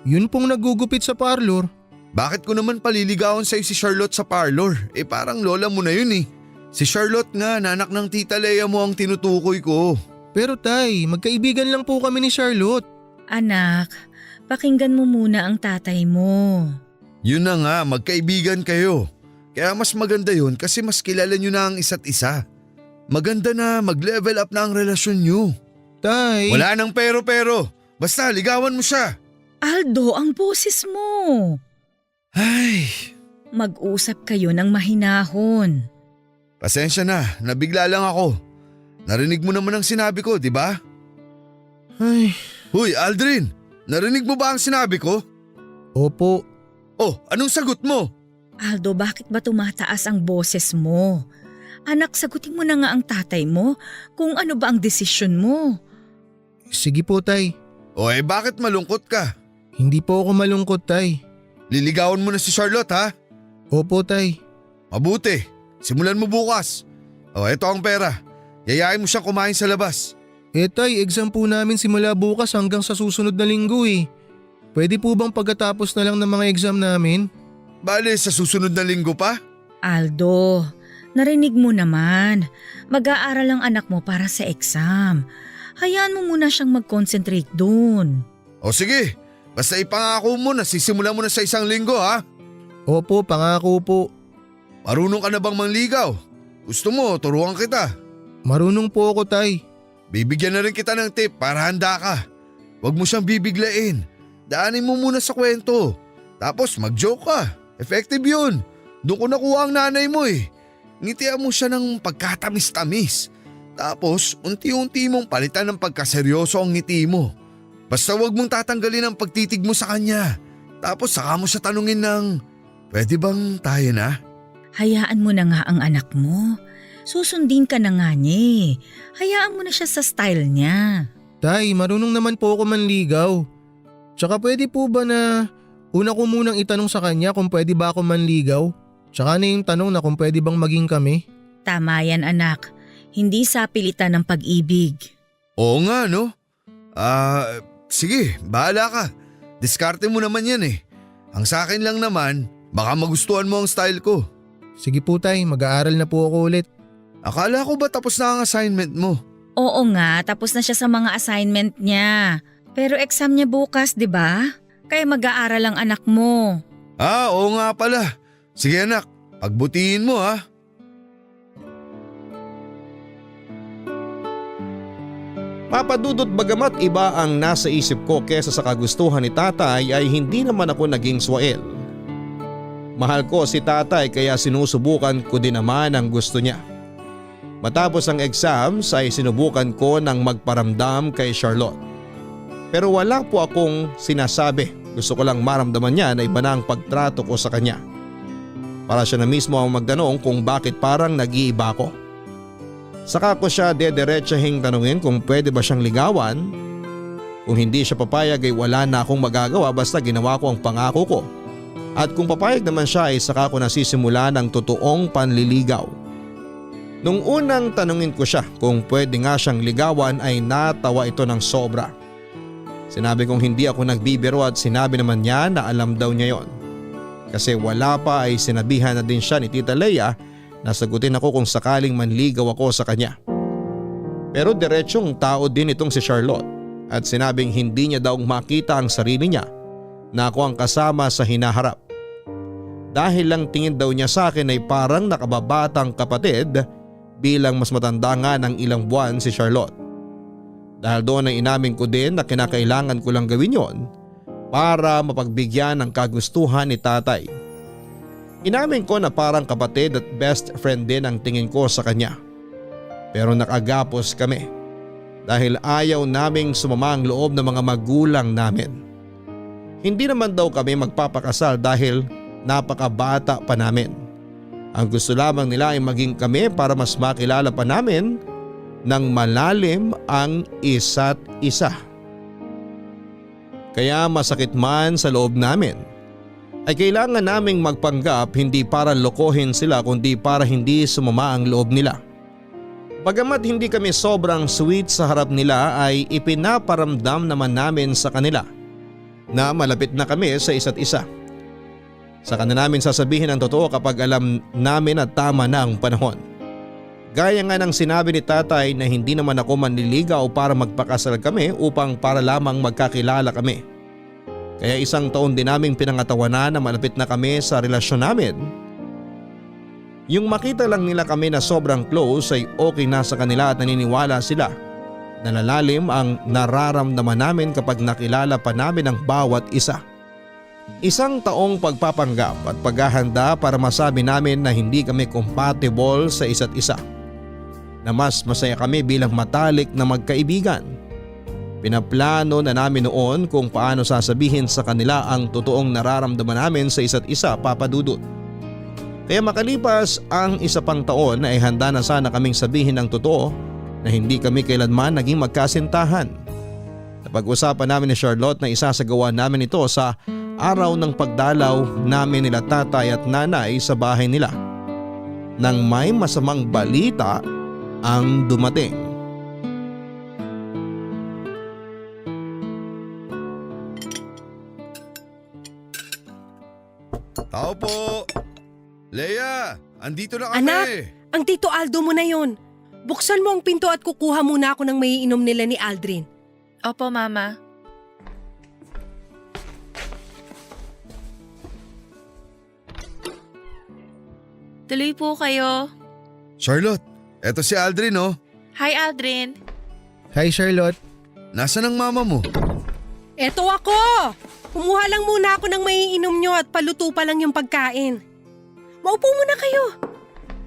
Yun pong nagugupit sa parlor. Bakit ko naman paliligawan sa'yo si Charlotte sa parlor? Parang lola mo na yun eh. Si Charlotte nga, nanak ng Tita Lea mo ang tinutukoy ko. Pero tay, magkaibigan lang po kami ni Charlotte. Anak, pakinggan mo muna ang tatay mo. Yun na nga, magkaibigan kayo. Kaya mas maganda yun kasi mas kilala nyo na ang isa't isa. Maganda na mag-level up na ang relasyon nyo. Tay… Wala nang pero-pero. Basta ligawan mo siya. Aldo, ang boses mo. Ay… Mag-usap kayo ng mahinahon. Pasensya na, nabigla lang ako. Narinig mo naman ang sinabi ko, di ba? Ay… Huy, Aldrin! Narinig mo ba ang sinabi ko? Opo. Oh, anong sagot mo? Aldo, bakit ba tumataas ang boses mo? Anak, sagutin mo na nga ang tatay mo kung ano ba ang desisyon mo. Sige po tay. Bakit malungkot ka? Hindi po ako malungkot tay. Liligawan mo na si Charlotte ha? Opo tay. Mabuti, simulan mo bukas. Eto ang pera. Yayain mo siyang kumain sa labas. Tay, exam po namin simula bukas hanggang sa susunod na linggo eh. Pwede po bang pagkatapos na lang ng mga exam namin? Bale, sa susunod na linggo pa? Aldo, narinig mo naman. Mag-aaral ang anak mo para sa exam. Hayaan mo muna siyang mag-concentrate dun. Sige, basta ipangako mo na sisimula mo na sa isang linggo ha? Opo, pangako po. Marunong ka na bang manligaw? Gusto mo, turuan kita. Marunong po ako tay. Bibigyan na rin kita ng tip para handa ka. Huwag mo siyang bibiglain. Daanin mo muna sa kwento. Tapos mag-joke ka. Effective yun. Doon ko nakuha ang nanay mo eh. Ngitian mo siya ng pagkatamis-tamis. Tapos unti-unti mong palitan ng pagkaseryoso ang ngiti mo. Basta wag mong tatanggalin ang pagtitig mo sa kanya. Tapos saka mo siya tanungin ng, pwede bang tayo na? Hayaan mo na nga ang anak mo. Susundin ka na nga niya. Hayaan mo na siya sa style niya. Tay, marunong naman po ako manligaw. Tsaka pwede po ba na una ko munang itanong sa kanya kung pwede ba ako manligaw? Tsaka na yung tanong na kung pwede bang maging kami? Tama yan anak. Hindi sa pilitan ng pag-ibig. Oo nga no? Sige, bahala ka. Diskarte mo naman yan eh. Ang sa akin lang naman, baka magustuhan mo ang style ko. Sige po tay, mag-aaral na po ako ulit. Akala ko ba tapos na ang assignment mo? Oo nga, tapos na siya sa mga assignment niya. Pero exam niya bukas, di ba? Kaya mag-aaral ang anak mo. Oo nga pala. Sige anak, pagbutihin mo ha. Papadudot bagamat iba ang nasa isip ko kesa sa kagustuhan ni tatay ay hindi naman ako naging swael. Mahal ko si tatay kaya sinusubukan ko din naman ang gusto niya. Matapos ang exams ay sinubukan ko ng magparamdam kay Charlotte. Pero wala po akong sinasabi. Gusto ko lang maramdaman niya na iba na ang pagtrato ko sa kanya. Para siya na mismo ang magtanong kung bakit parang nag-iiba ako. Saka ko siya dederetsahing tanungin kung pwede ba siyang ligawan. Kung hindi siya papayag ay wala na akong magagawa basta ginawa ko ang pangako ko. At kung papayag naman siya ay saka ko nasisimula ng totoong panliligaw. Nung unang tanungin ko siya kung pwede nga siyang ligawan ay natawa ito ng sobra. Sinabi kong hindi ako nagbibiro at sinabi naman niya na alam daw niya yon. Kasi wala pa ay sinabihan na din siya ni Tita Leia na sagutin ako kung sakaling manligaw ako sa kanya. Pero diretsyong tao din itong si Charlotte at sinabing hindi niya daw makita ang sarili niya na ako ang kasama sa hinaharap. Dahil lang tingin daw niya sa akin ay parang nakababatang kapatid bilang mas matanda nga ng ilang buwan si Charlotte. Dahil doon ay inamin ko din na kinakailangan ko lang gawin yon para mapagbigyan ng kagustuhan ni tatay. Inamin ko na parang kapatid at best friend din ang tingin ko sa kanya. Pero nakagapos kami dahil ayaw naming sumama ang loob ng mga magulang namin. Hindi naman daw kami magpapakasal dahil napakabata pa namin. Ang gusto lamang nila ay maging kami para mas makilala pa namin ng malalim ang isa't isa. Kaya masakit man sa loob namin, ay kailangan naming magpanggap hindi para lokohin sila kundi para hindi sumama ang loob nila. Bagamat hindi kami sobrang sweet sa harap nila ay ipinaparamdam naman namin sa kanila na malapit na kami sa isa't isa. Saka na namin sasabihin ang totoo kapag alam namin na tama na ang panahon. Gaya nga ng sinabi ni tatay na hindi naman ako manliligaw para magpakasal kami upang para lamang magkakilala kami. Kaya 1 taon din naming pinangatawanan na malapit na kami sa relasyon namin. Yung makita lang nila kami na sobrang close ay okay na sa kanila at naniniwala sila na lalalim ang nararamdaman namin kapag nakilala pa namin ang bawat isa. 1 taong pagpapanggap at paghahanda para masabi namin na hindi kami compatible sa isa't isa. Na mas masaya kami bilang matalik na magkaibigan. Pinaplano na namin noon kung paano sasabihin sa kanila ang totoong nararamdaman namin sa isa't isa, Papa Dudut. Kaya makalipas ang 1 pang taon ay handa na sana kaming sabihin ang totoo na hindi kami kailanman naging magkasintahan. Napag-usapan namin ni Charlotte na isasagawa namin ito sa araw ng pagdalaw namin nila tatay at nanay sa bahay nila. Nang may masamang balita ang dumating. Tao po! Leia, andito na kami! Anak, ang Tito Aldo mo na yun. Buksan mo ang pinto at kukuha muna ako ng maiinom nila ni Aldrin. Opo, Mama. Tuloy po kayo. Charlotte, eto si Aldrin oh. Hi, Aldrin. Hi Charlotte. Nasaan ang mama mo? Eto ako! Kumuha lang muna ako ng maiinom nyo at paluto pa lang yung pagkain. Maupo muna kayo.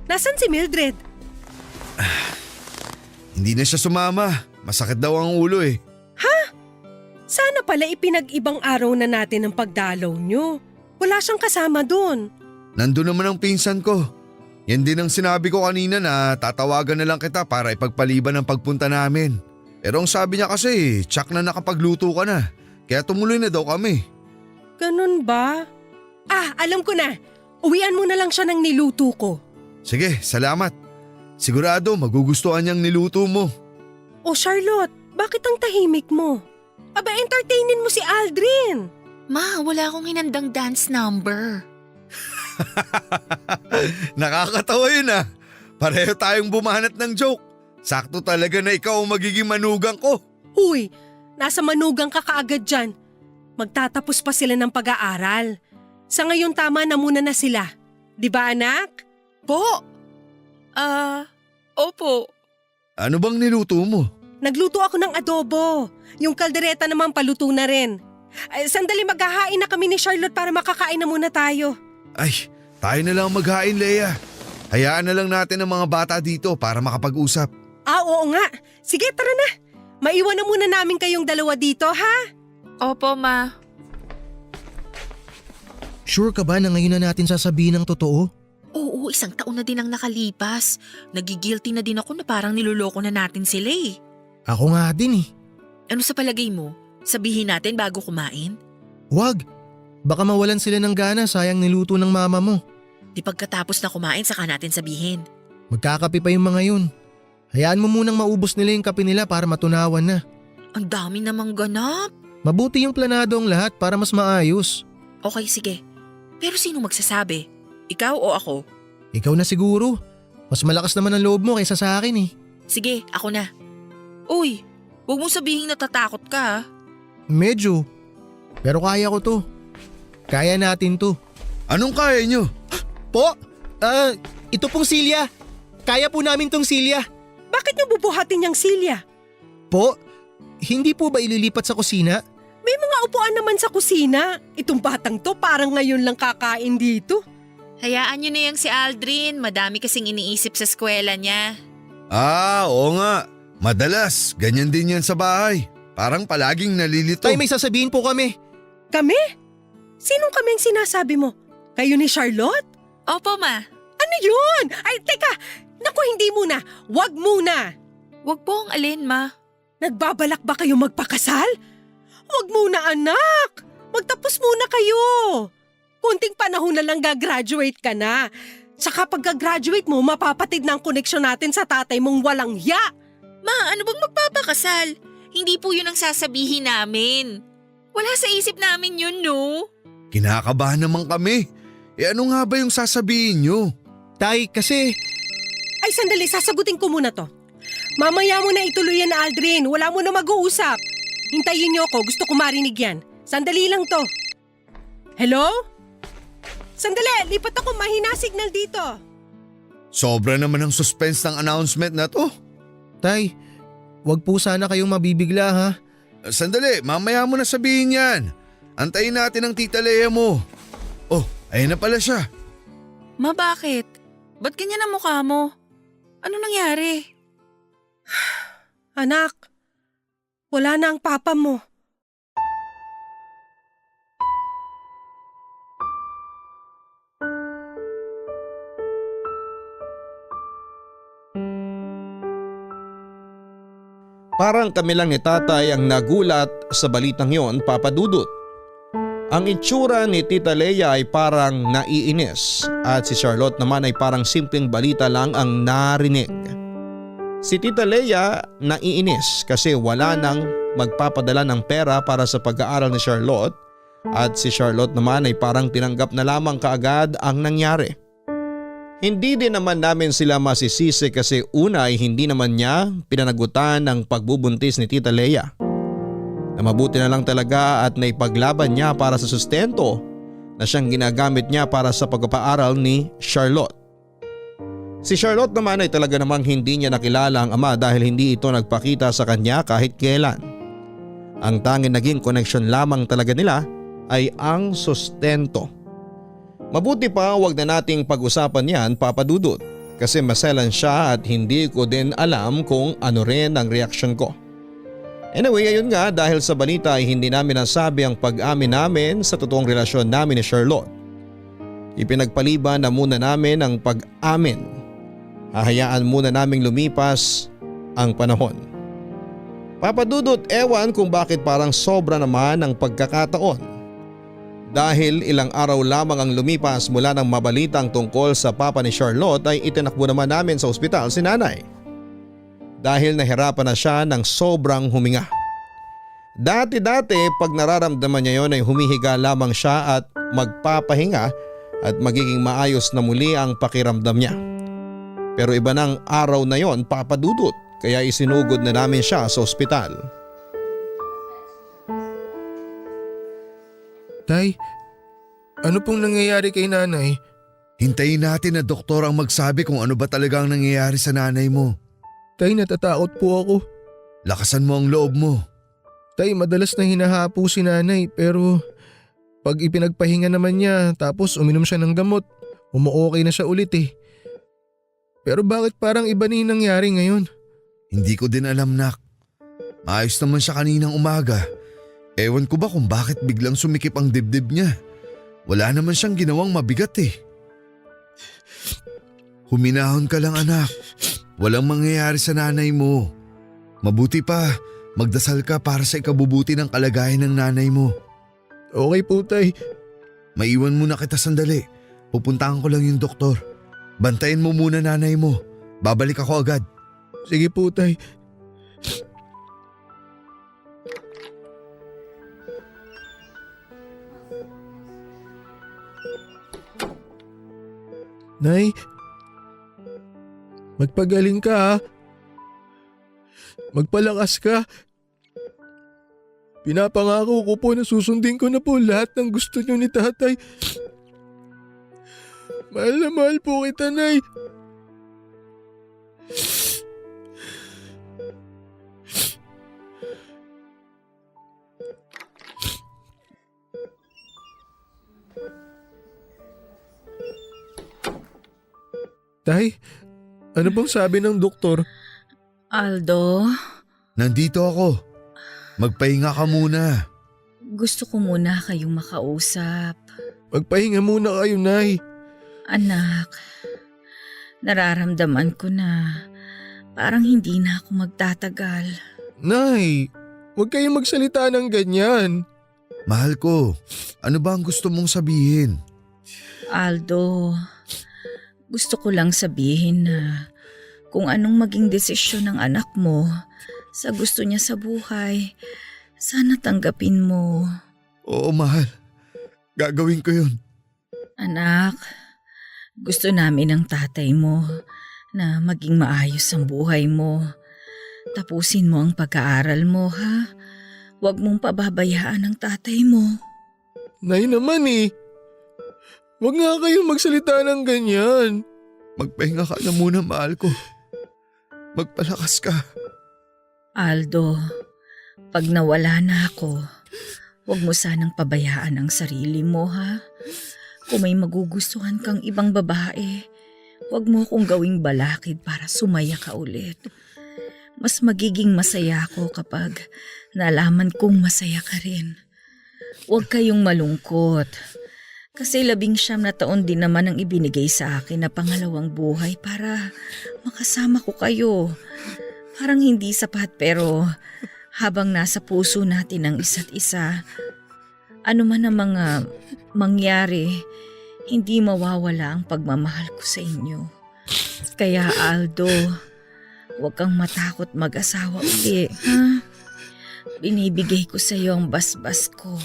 Nasaan si Mildred? Hindi na siya sumama. Masakit daw ang ulo eh. Sana pala ipinag-ibang araw na natin ang pagdalaw nyo. Wala siyang kasama doon. Nandun naman ang pinsan ko. Yan din ang sinabi ko kanina na tatawagan na lang kita para ipagpaliban ang pagpunta namin. Pero ang sabi niya kasi, tsak na nakapagluto ka na. Kaya tumuloy na daw kami. Ganun ba? Alam ko na. Uwian mo na lang siya ng niluto ko. Sige, salamat. Sigurado magugustuhan niyang niluto mo. O Charlotte, bakit ang tahimik mo? Aba, entertainin mo si Aldrin. Ma, wala akong hinandang dance number. Nakakatawa yun ah. Pareho tayong bumanat ng joke. Sakto talaga na ikaw ang magiging manugang ko. Uy, nasa manugang ka kaagad dyan. Magtatapos pa sila ng pag-aaral. Sa ngayon tama na muna na sila. Di ba anak? Po? Opo. Ano bang niluto mo? Nagluto ako ng adobo. Yung kaldereta naman paluto na rin. Sandali maghahain na kami ni Charlotte para makakain na muna tayo. Ay, tayo na lang maghain, Leia. Hayaan na lang natin ang mga bata dito para makapag-usap. Oo nga. Sige, tara na. Maiwan na muna namin kayong dalawa dito, ha? Opo, Ma. Sure ka ba na ngayon na natin sasabihin ang totoo? Oo, 1 taon na din ang nakalipas. Nagigilty na din ako na parang niloloko na natin sila eh. Ako nga din eh. Ano sa palagay mo? Sabihin natin bago kumain? Wag. Baka mawalan sila ng gana, sayang niluto ng mama mo. Di pagkatapos na kumain saka natin sabihin. Magkakape pa yung mga yun. Hayaan mo munang maubos nila yung kape nila para matunawan na. Ang dami namang ganap. Mabuti yung planado ang lahat para mas maayos. Okay, sige. Pero sino magsasabi? Ikaw o ako? Ikaw na siguro. Mas malakas naman ang loob mo kaysa sa akin eh. Sige, ako na. Uy, huwag mong sabihin natatakot ka. Medyo. Pero kaya ko to. Kaya natin to. Anong kaya nyo? Po? Ito pong silya. Kaya po namin tong silya. Bakit niyo bubuhatin yung silya? Po? Hindi po ba ililipat sa kusina? May mga upuan naman sa kusina. Itong batang to parang ngayon lang kakain dito. Hayaan nyo na yung si Aldrin. Madami kasing iniisip sa eskwela niya. Oo nga. Madalas, ganyan din yan sa bahay. Parang palaging nalilito. Tay, may sasabihin po kami. Kami? Sinong kami ang sinasabi mo? Kayo ni Charlotte? Opo, ma. Ano yun? Ay, teka! Naku, hindi muna. Wag muna. Wag po ang alin, ma. Nagbabalak ba kayo magpakasal? Wag muna, anak. Magtapos muna kayo. Kunting panahon na lang gagraduate ka na. Saka pagka-graduate mo, mapapatid na ang koneksyon natin sa tatay mong walang hiya. Ma, ano bang magpapakasal? Hindi po yun ang sasabihin namin. Wala sa isip namin yun, no? Kinakabahan naman kami. Ano nga ba yung sasabihin nyo? Tay, kasi… Ay, sandali, sasagutin ko muna to. Mamaya mo na ituloy yan, Aldrin. Wala mo na mag-uusap. Hintayin niyo ako, gusto ko marinig yan. Sandali lang to. Hello? Sandali, lipat ako, mahina signal dito. Sobra naman ang suspense ng announcement na to. Tay, wag po sana kayong mabibigla ha. Sandali, mamaya mo na sabihin yan. Antayin natin ang tita Lea mo. Oh, ayun na pala siya. Ma, bakit? Ba't ganyan ang mukha mo? Ano nangyari? Anak, wala na ang papa mo. Parang kami lang ni tatay ang nagulat sa balitang yon, Papa Dudut. Ang itsura ni Tita Lea ay parang naiinis at si Charlotte naman ay parang simpleng balita lang ang narinig. Si Tita Lea naiinis kasi wala nang magpapadala ng pera para sa pag-aaral ni Charlotte at si Charlotte naman ay parang tinanggap na lamang kaagad ang nangyari. Hindi din naman namin sila masisisi kasi una ay hindi naman niya pinanagutan ng pagbubuntis ni Tita Lea. Na mabuti na lang talaga at naipaglaban niya para sa sustento na siyang ginagamit niya para sa pagpapaaral ni Charlotte. Si Charlotte naman ay talaga namang hindi niya nakilala ang ama dahil hindi ito nagpakita sa kanya kahit kailan. Ang tanging naging koneksyon lamang talaga nila ay ang sustento. Mabuti pa wag na nating pag-usapan yan, Papa Dudut, kasi maselan siya at hindi ko din alam kung ano rin ang reaksyon ko. Anyway, ayun nga, dahil sa balita ay hindi namin nasabi ang pag-amin namin sa totoong relasyon namin ni Charlotte. Ipinagpaliban na muna namin ang pag-amin. Hahayaan muna naming lumipas ang panahon. Papa Dudut, ewan kung bakit parang sobra naman ang pagkakataon. Dahil ilang araw lamang ang lumipas mula nang mabalitang tungkol sa papa ni Charlotte ay itinakbo naman namin sa ospital si nanay. Dahil nahirapan na siya ng sobrang huminga. Dati-dati pag nararamdaman niya yon ay humihiga lamang siya at magpapahinga at magiging maayos na muli ang pakiramdam niya. Pero iba ng araw na yon, Papa Dudut, kaya isinugod na namin siya sa ospital. Tay, ano pong nangyayari kay nanay? Hintayin natin na doktor ang magsabi kung ano ba talaga ang nangyayari sa nanay mo. Tay, natatakot po ako. Lakasan mo ang loob mo. Tay, madalas na hinahapo si nanay pero pag ipinagpahinga naman niya tapos uminom siya ng gamot, umuokay na siya ulit eh. Pero bakit parang iba na yung nangyari ngayon? Hindi ko din alam, nak. Maayos naman siya kaninang umaga. Ewan ko ba kung bakit biglang sumikip ang dibdib niya. Wala naman siyang ginawang mabigat eh. Huminahon ka lang, anak. Walang mangyayari sa nanay mo. Mabuti pa, magdasal ka para sa ikabubuti ng kalagayan ng nanay mo. Okay po, tay. Maiwan muna kita sandali. Pupuntahan ko lang yung doktor. Bantayan mo muna nanay mo. Babalik ako agad. Sige po, tay. Nay, magpagaling ka ha. Magpalakas ka. Pinapangako ko po na susundin ko na po lahat ng gusto niyo ni tatay. Mahal na mahal po kita, Nay. Tay, ano bang sabi ng doktor? Aldo, Nandito ako. Magpahinga ka muna. gusto ko muna kayong makausap. Magpahinga muna kayo, Nay. Anak, nararamdaman ko na parang hindi na ako magtatagal. Nay, huwag kayong magsalita ng ganyan. Mahal ko, ano ba ang gusto mong sabihin? Aldo, gusto ko lang sabihin na kung anong maging desisyon ng anak mo sa gusto niya sa buhay, sana tanggapin mo. Oo, mahal. Gagawin ko yun. Anak, gusto namin ng tatay mo na maging maayos ang buhay mo. Tapusin mo ang pag-aaral mo, ha? Huwag mong pababayaan ang tatay mo. Nay naman eh. Huwag nga kayong magsalita ng ganyan. Magpahinga ka na muna, mahal ko. Magpalakas ka. Aldo, pag nawala na ako, huwag mo sanang pabayaan ang sarili mo, ha? Kung may magugustuhan kang ibang babae, huwag mo akong gawing balakid para sumaya ka ulit. Mas magiging masaya ako kapag nalaman kong masaya ka rin. Huwag kayong malungkot. Kasi 19 na taon din naman ang ibinigay sa akin na pangalawang buhay para makasama ko kayo. Parang hindi sapat pero habang nasa puso natin ang isa't isa, ano man ang mga mangyari, hindi mawawala ang pagmamahal ko sa inyo. Kaya Aldo, huwag kang matakot mag-asawa uli, ha? Binibigay ko sa iyo ang basbas ko.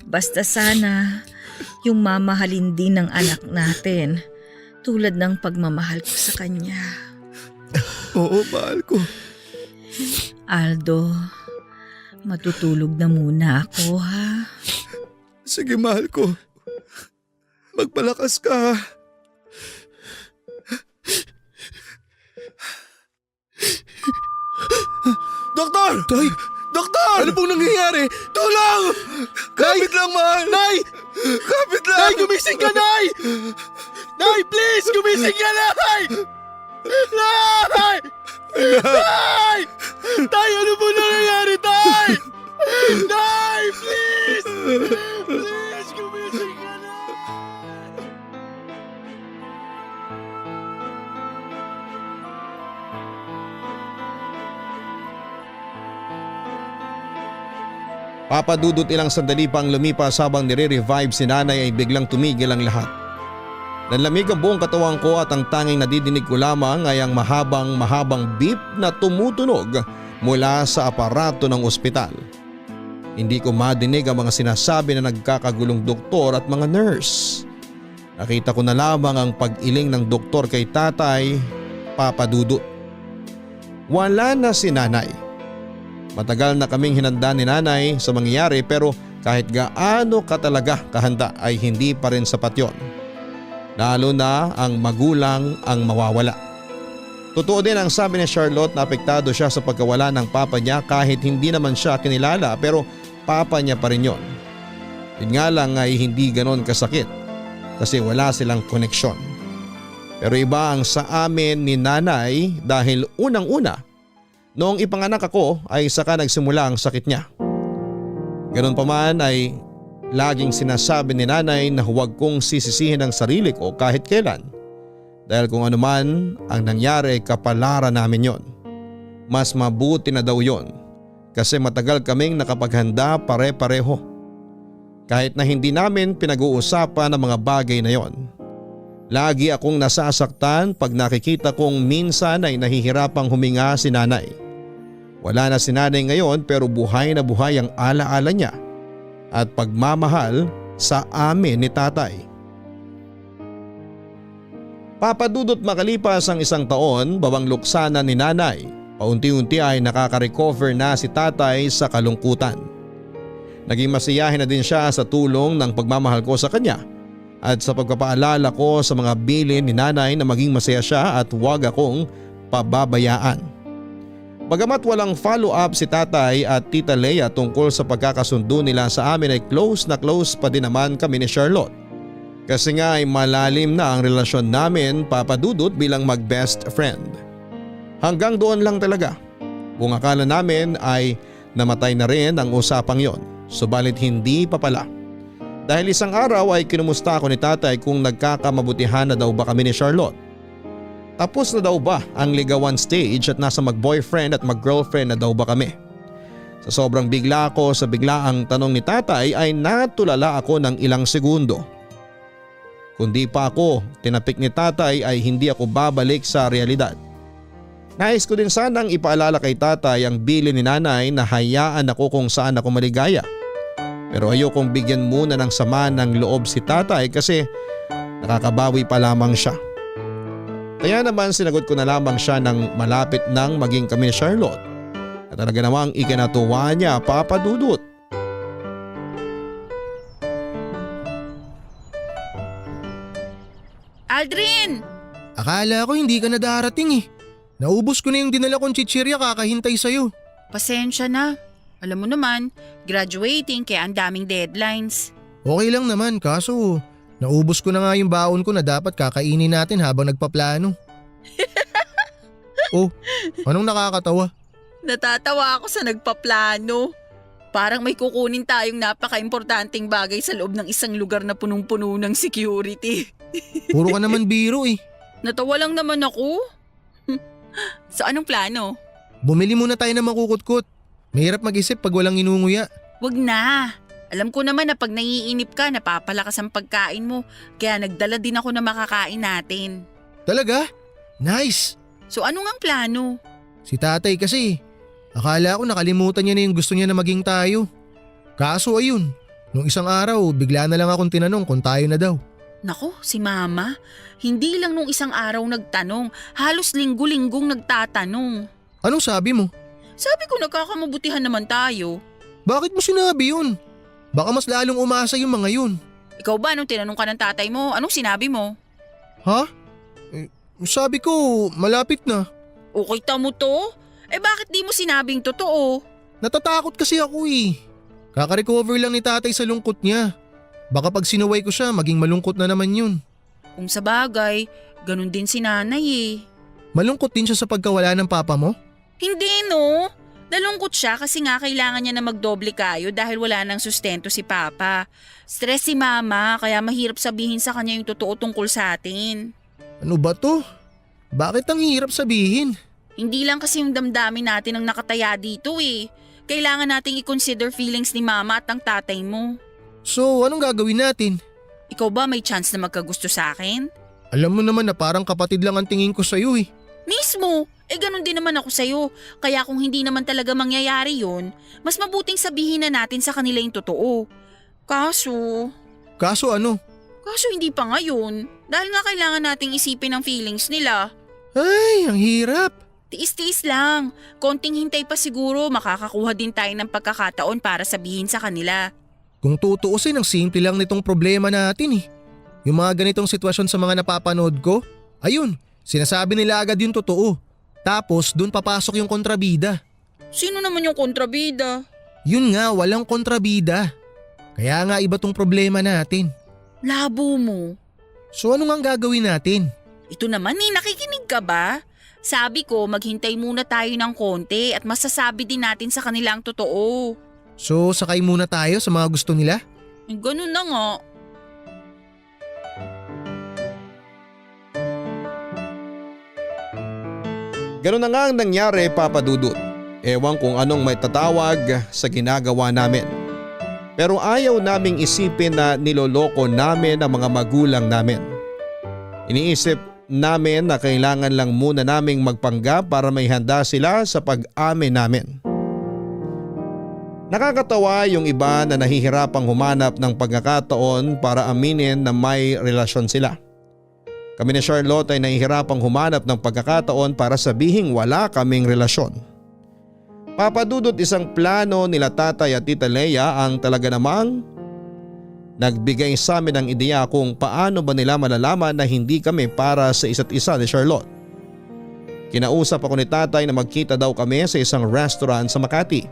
Basta sana yung mamahalin din ng anak natin tulad ng pagmamahal ko sa kanya. Oo, mahal ko. Aldo, matutulog na muna ako, ha? Sige, mahal ko. Magpalakas ka. Doktor! Tay! Doktor! Ano pong nangyayari? Tulong! Kapit lang, mahal. Nay! Kapit lang. Nay, gumising ka, Nay! Nay, please! Gumising ka, Nay! Nay! Nay! Tay, ano po nangyayari, Tay? Nay, please! Please, gumising ka, Nay! Papadudot ilang sandali pang lumipas habang nire-revive si nanay ay biglang tumigil ang lahat. Nanlamig ang buong katawan ko at ang tanging nadidinig ko lamang ay ang mahabang beep na tumutunog mula sa aparato ng ospital. Hindi ko madinig ang mga sinasabi na nagkakagulong doktor at mga nurse. Nakita ko na lamang ang pag-iling ng doktor kay tatay, Papadudot. Wala na si nanay. Matagal na kaming hinanda ni nanay sa mangyayari pero kahit gaano katalaga kahanda ay hindi pa rin sapat yon. Lalo na ang magulang ang mawawala. Totoo din ang sabi ni Charlotte na apektado siya sa pagkawala ng papa niya kahit hindi naman siya kinilala pero papa niya pa rin yon. Yun nga lang ay hindi ganon kasakit kasi wala silang koneksyon. Pero iba ang sa amin ni nanay dahil unang-una, noong ipanganak ako ay saka nagsimula ang sakit niya. Ganon pa man ay laging sinasabi ni nanay na huwag kong sisisihin ang sarili ko kahit kailan. Dahil kung ano man ang nangyari kapalaran namin yon. Mas mabuti na daw yon kasi matagal kaming nakapaghanda pare-pareho. Kahit na hindi namin pinag-uusapan ang mga bagay na yon. Lagi akong nasasaktan pag nakikita kong minsan ay nahihirapang huminga si nanay. Wala na si nanay ngayon pero buhay na buhay ang alaala niya at pagmamahal sa amin ni tatay. Papa Dudut, makalipas ang 1 taon, bawang luksana ni nanay, paunti-unti ay nakaka-recover na si tatay sa kalungkutan. Naging masiyahin na din siya sa tulong ng pagmamahal ko sa kanya at sa pagpapaalala ko sa mga bilin ni nanay na maging masaya siya at huwag akong pababayaan. Bagamat walang follow-up si tatay at tita Leia tungkol sa pagkakasundo nila sa amin, ay close na close pa din naman kami ni Charlotte. Kasi nga ay malalim na ang relasyon namin, Papa Dudut, bilang mag-best friend. Hanggang doon lang talaga. Kung akala namin ay namatay na rin ang usapang yon, subalit hindi pa pala. Dahil isang araw ay kinumusta ako ni tatay kung nagkakamabutihan na daw ba kami ni Charlotte. Tapos na daw ba ang ligawan stage at nasa mag-boyfriend at mag-girlfriend na daw ba kami? Sa sobrang bigla ko sa biglaang tanong ni tatay ay natulala ako ng ilang segundo. Kundi pa ako tinapik ni tatay ay hindi ako babalik sa realidad. Nais ko din sanang ipaalala kay tatay ang bilin ni nanay na hayaan ako kung saan ako maligaya. Pero ayokong bigyan muna ng sama ng loob si tatay kasi nakakabawi pa lamang siya. Kaya naman sinagot ko na lamang siya ng malapit nang maging kami ni Charlotte. At talaga namang ikinatuwa niya, Papa Dudut. Aldrin! Akala ko hindi ka na darating eh. Naubos ko na yung dinala kong chichirya kakahintay sa'yo. Pasensya na. Alam mo naman, graduating kaya ang daming deadlines. Okay lang naman kaso naubos ko na nga yung baon ko na dapat kakainin natin habang nagpaplano. Oh, anong nakakatawa? Natatawa ako sa nagpaplano. Parang may kukunin tayong napaka-importanting bagay sa loob ng isang lugar na punong-puno ng security. Puro ka naman biro eh. Natawa lang naman ako. So anong plano? Bumili muna tayo ng makukutkot. Mahirap mag-isip pag walang inunguya. Wag na. Alam ko naman na pag naiinip ka, napapalakas ang pagkain mo. Kaya nagdala din ako na makakain natin. Talaga? Nice! So ano ngang plano? Si tatay kasi, akala ko nakalimutan niya na yung gusto niya na maging tayo. Kaso ayun, nung isang araw bigla na lang akong tinanong kung tayo na daw. Nako, si mama. Hindi lang nung isang araw nagtanong, halos linggo-linggong nagtatanong. Anong sabi mo? Sabi ko nagkakamabutihan naman tayo. Bakit mo sinabi yun? Baka mas lalong umasa yung mga yun. Ikaw ba nung tinanong ka ng tatay mo, anong sinabi mo? Ha? Sabi ko, malapit na. Okay mo to? Bakit di mo sinabing totoo? Natatakot kasi ako eh. Kaka-recover lang ni tatay sa lungkot niya. Baka pag sinuway ko siya, maging malungkot na naman yun. Kung sa bagay, ganun din si nanay eh. Malungkot din siya sa pagkawala ng papa mo? Hindi no. Nalungkot siya kasi nga kailangan niya na magdoble kayo dahil wala nang sustento si papa. Stress si mama kaya mahirap sabihin sa kanya yung totoo tungkol sa atin. Ano ba to? Bakit ang hirap sabihin? Hindi lang kasi yung damdamin natin ang nakataya dito eh. Kailangan nating i-consider feelings ni mama at ng tatay mo. So anong gagawin natin? Ikaw ba may chance na magkagusto sa akin? Alam mo naman na parang kapatid lang ang tingin ko sa'yo eh. Mismo! Ganun din naman ako sa'yo. Kaya kung hindi naman talaga mangyayari yun, mas mabuting sabihin na natin sa kanila yung totoo. Kaso ano? Kaso hindi pa ngayon. Dahil nga kailangan nating isipin ang feelings nila. Ay, ang hirap. Tiis-tiis lang. Konting hintay pa siguro makakakuha din tayo ng pagkakataon para sabihin sa kanila. Kung tutuusin, ang simple lang nitong problema natin eh. Yung mga ganitong sitwasyon sa mga napapanood ko, ayun, sinasabi nila agad yung totoo. Tapos dun papasok yung kontrabida. Sino naman yung kontrabida? Yun nga, walang kontrabida. Kaya nga iba tong problema natin. Labo mo. So ano nga gagawin natin? Ito naman nakikinig ka ba? Sabi ko maghintay muna tayo ng konti at masasabi din natin sa kanila ang totoo. So sakay muna tayo sa mga gusto nila? Ganun na nga. Ganun na nga ang nangyari, Papa Dudut. Ewan kung anong may tatawag sa ginagawa namin. Pero ayaw naming isipin na niloloko namin ang mga magulang namin. Iniisip namin na kailangan lang muna naming magpanggap para may handa sila sa pag-amin namin. Nakakatawa yung iba na nahihirapang humanap ng pagkakataon para aminin na may relasyon sila. Kami ni Charlotte ay nahihirapang humanap ng pagkakataon para sabihing wala kaming relasyon. Papa Dudut, isang plano nila tatay at tita Leia ang talaga namang nagbigay sa amin ng ideya kung paano ba nila malalaman na hindi kami para sa isa't isa ni Charlotte. Kinausap ako ni tatay na magkita daw kami sa isang restaurant sa Makati.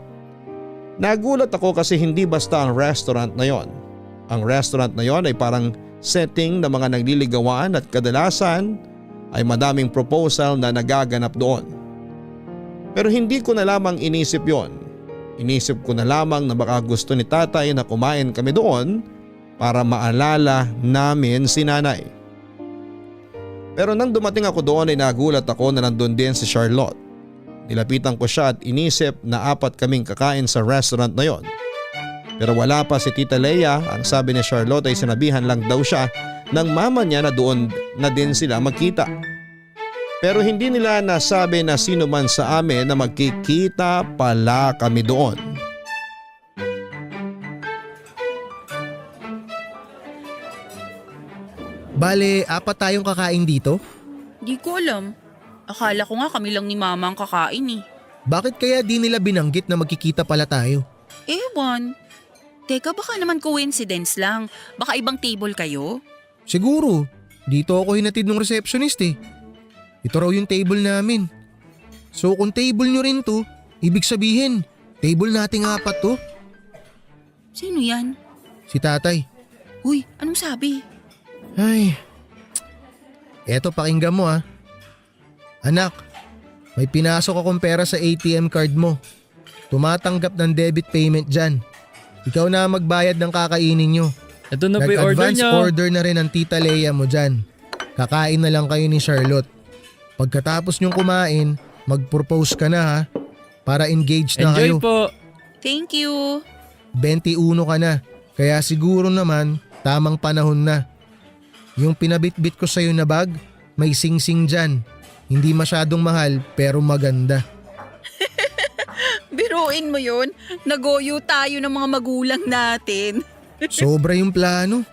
Nagulat ako kasi hindi basta ang restaurant na yon. Ang restaurant na yon ay parang setting ng mga nagliligawan at kadalasan ay madaming proposal na nagaganap doon. Pero hindi ko na lamang inisip yon. Inisip ko na lamang na baka gusto ni tatay na kumain kami doon para maalala namin si nanay. Pero nang dumating ako doon ay nagulat ako na nandun din si Charlotte. Nilapitan ko siya at inisip na 4 kaming kakain sa restaurant na yon. Pero wala pa si Tita Leia. Ang sabi ni Charlotte ay sinabihan lang daw siya ng mama niya na doon na din sila magkita. Pero hindi nila nasabi na sino man sa amin na magkikita pala kami doon. Bale, 4 tayong kakain dito? Di ko alam. Akala ko nga kami lang ni mama ang kakain eh. Bakit kaya di nila binanggit na magkikita pala tayo? Ewan. Teka, baka naman coincidence lang. Baka ibang table kayo? Siguro, dito ako hinatid ng receptionist eh. Ito raw yung table namin. So kung table nyo rin to, ibig sabihin, table nating 4 to. Sino yan? Si tatay. Uy, anong sabi? Ay, eto pakinggan mo ah. Anak, may pinasok akong pera sa ATM card mo. Tumatanggap ng debit payment dyan. Ikaw na magbayad ng kakainin nyo. Ito na po yung order Nag-advance niya. order na rin ang tita Leia mo dyan. Kakain na lang kayo ni Charlotte. Pagkatapos nyong kumain, mag-propose ka na ha. Para engaged na Enjoy kayo. po. Thank you. 21 ka na. Kaya siguro naman, tamang panahon na. Yung pinabitbit ko sa'yo na bag, may sing-sing dyan. Hindi masyadong mahal pero maganda. Biruin mo yun. Nagoyo tayo ng mga magulang natin. Sobra yung plano.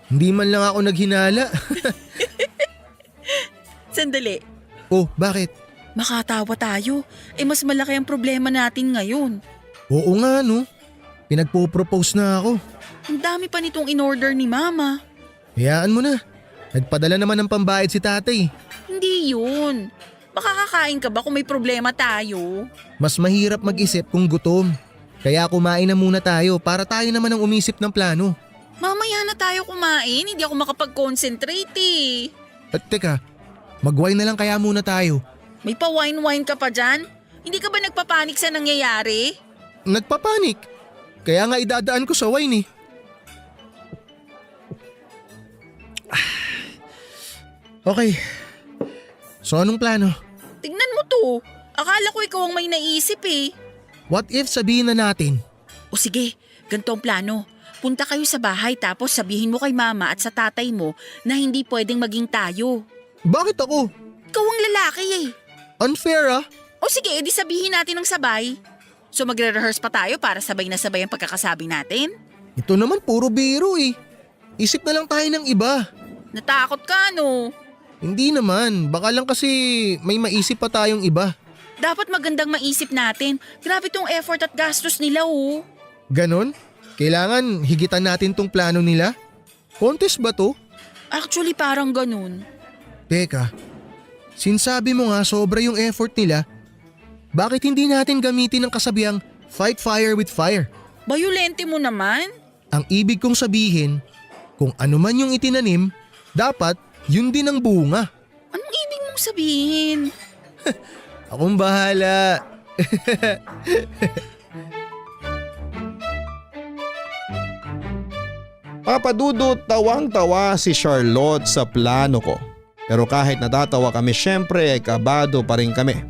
Hindi man lang ako naghinala. Sandali. Oh, bakit? Makatawa tayo. Mas malaki ang problema natin ngayon. Oo nga no. Pinagpo-propose na ako. Ang dami pa nitong in-order ni mama. Hayaan mo na. Nagpadala naman ng pambayad si tatay. Hindi yun. Makakakain ka ba kung may problema tayo? Mas mahirap mag-isip kung gutom. Kaya kumain na muna tayo para tayo naman ang umisip ng plano. Mamaya na tayo kumain. Hindi ako makapag-concentrate eh. At teka, mag-wine na lang kaya muna tayo. May pa-wine-wine ka pa dyan? Hindi ka ba nagpapanik sa nangyayari? Nagpapanik. Kaya nga idadaan ko sa wine eh. Okay. So anong plano? Tingnan mo to. Akala ko ikaw ang may naisip eh. What if sabihin na natin? O sige, ganito ang plano. Punta kayo sa bahay tapos sabihin mo kay mama at sa tatay mo na hindi pwedeng maging tayo. Bakit ako? Ikaw ang lalaki eh. Unfair ah. O sige, edi sabihin natin ng sabay. So magre-rehearse pa tayo para sabay na sabay ang pagkakasabi natin? Ito naman puro biro eh. Isip na lang tayo ng iba. Natakot ka no? Hindi naman, baka lang kasi may maisip pa tayong iba. Dapat magandang maisip natin. Grabe tong effort at gastos nila oh. Ganon? Kailangan higitan natin tong plano nila? Contest ba to? Actually parang ganun. Teka, sinsabi mo nga sobra yung effort nila. Bakit hindi natin gamitin ang kasabihang fight fire with fire? Bayolente mo naman. Ang ibig kong sabihin, kung ano man yung itinanim, dapat yun din ang bunga. Anong ibig mong sabihin? Akong bahala. Papa Dudut, tawang-tawa si Charlotte sa plano ko. Pero kahit natatawa kami, syempre kabado pa rin kami.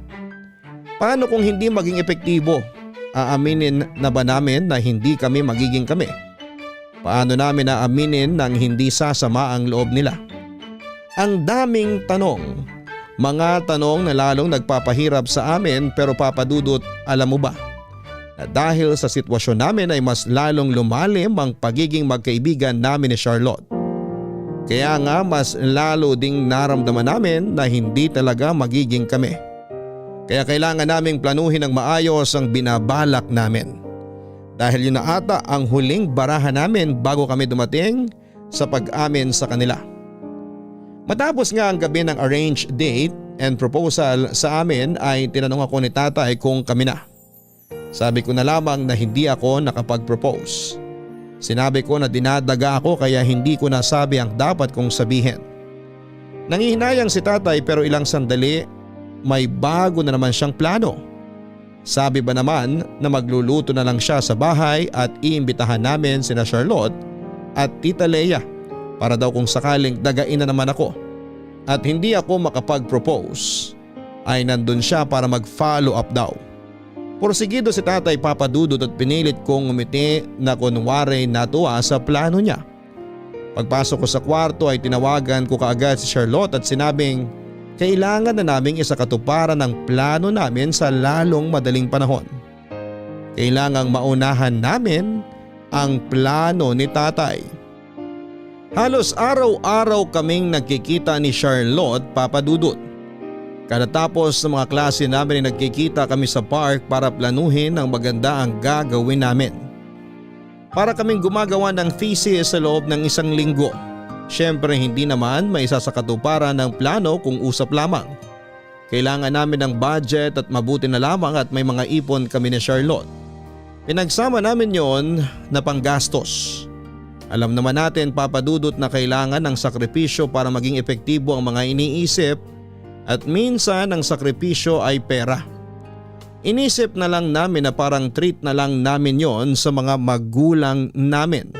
Paano kung hindi maging epektibo? Aaminin na ba namin na hindi kami magiging kami? Paano namin aaminin nang hindi sasama ang loob nila? Ang daming tanong. Mga tanong na lalong nagpapahirap sa amin, pero Papa Dudut, alam mo ba na dahil sa sitwasyon namin ay mas lalong lumalim ang pagiging magkaibigan namin ni Charlotte. Kaya nga mas lalo ding naramdaman namin na hindi talaga magiging kami. Kaya kailangan naming planuhin ng maayos ang binabalak namin. Dahil yun na ata ang huling barahan namin bago kami dumating sa pag-amin sa kanila. Matapos nga ang gabi ng arranged date and proposal sa amin ay tinanong ako ni tatay kung kami na. Sabi ko na lamang na hindi ako nakapag-propose. Sinabi ko na dinadaga ako kaya hindi ko nasabi ang dapat kong sabihin. Nangihinayang si tatay pero ilang sandali may bago na naman siyang plano. Sabi ba naman na magluluto na lang siya sa bahay at iimbitahan namin sina Charlotte at Tita Lea para daw kung sakaling dagain na naman ako at hindi ako makapag-propose ay nandun siya para mag-follow up daw. Porsigido si tatay papadudot at pinilit kong umiti na kunwari natuwa sa plano niya. Pagpasok ko sa kwarto ay tinawagan ko kaagad si Charlotte at sinabing kailangan na naming isakatuparan ang plano namin sa lalong madaling panahon. Kailangang maunahan namin ang plano ni tatay. Halos araw-araw kaming nagkikita ni Charlotte papadudot. Katatapos ng mga klase namin ay nagkikita kami sa park para planuhin ang maganda ang gagawin namin. Para kaming gumagawa ng thesis sa loob ng 1 linggo. Siyempre hindi naman may isasakatuparan ng plano kung usap lamang. Kailangan namin ng budget at mabuti na lamang at may mga ipon kami ni Charlotte. Pinagsama namin yon na panggastos. Alam naman natin papadudot na kailangan ng sakripisyo para maging epektibo ang mga iniisip at minsan ang sakripisyo ay pera. Inisip na lang namin na parang treat na lang namin yon sa mga magulang namin.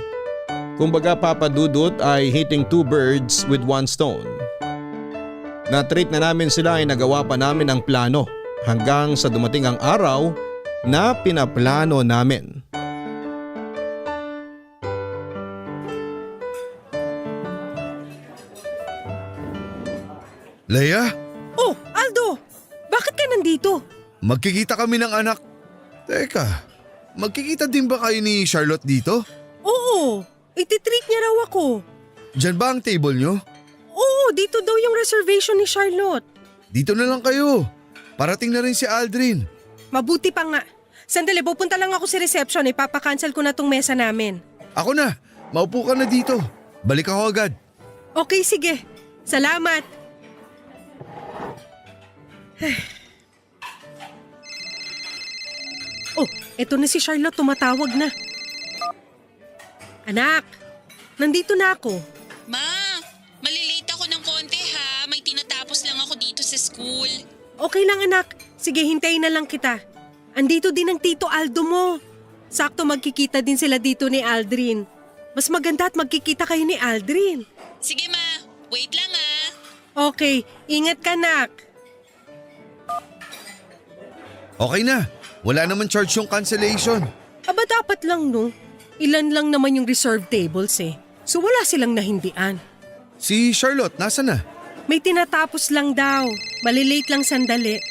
Kumbaga papadudot ay hitting 2 birds with 1 stone. Na-treat na namin sila ay nagawa pa namin ang plano hanggang sa dumating ang araw na pinaplano namin. Leia? Oh, Aldo! Bakit ka nandito? Magkikita kami ng anak. Teka, magkikita din ba kayo ni Charlotte dito? Oo, ititreat niya raw ako. Diyan ba ang table nyo? Oo, dito daw yung reservation ni Charlotte. Dito na lang kayo. Parating na rin si Aldrin. Mabuti pa nga. Sandali, pupunta lang ako sa reception. Ipapakancel ko na tong mesa namin. Ako na, maupo ka na dito. Balik ako agad. Okay, sige. Salamat. Oh, eto na si Charlotte, tumatawag na. Anak, nandito na ako. Ma, malilate ako ng konti ha. May tinatapos lang ako dito sa school. Okay lang anak, sige hintayin na lang kita. Andito din ang tito Aldo mo. Sakto magkikita din sila dito ni Aldrin. Mas maganda at magkikita kayo ni Aldrin. Sige ma, wait lang ha. Okay, ingat ka anak. Okay na, wala naman charge yung cancellation. Aba dapat lang no. Ilan lang naman yung reserved tables eh. So wala silang nahindian. Si Charlotte, nasa na? May tinatapos lang daw. Malilate lang sandali.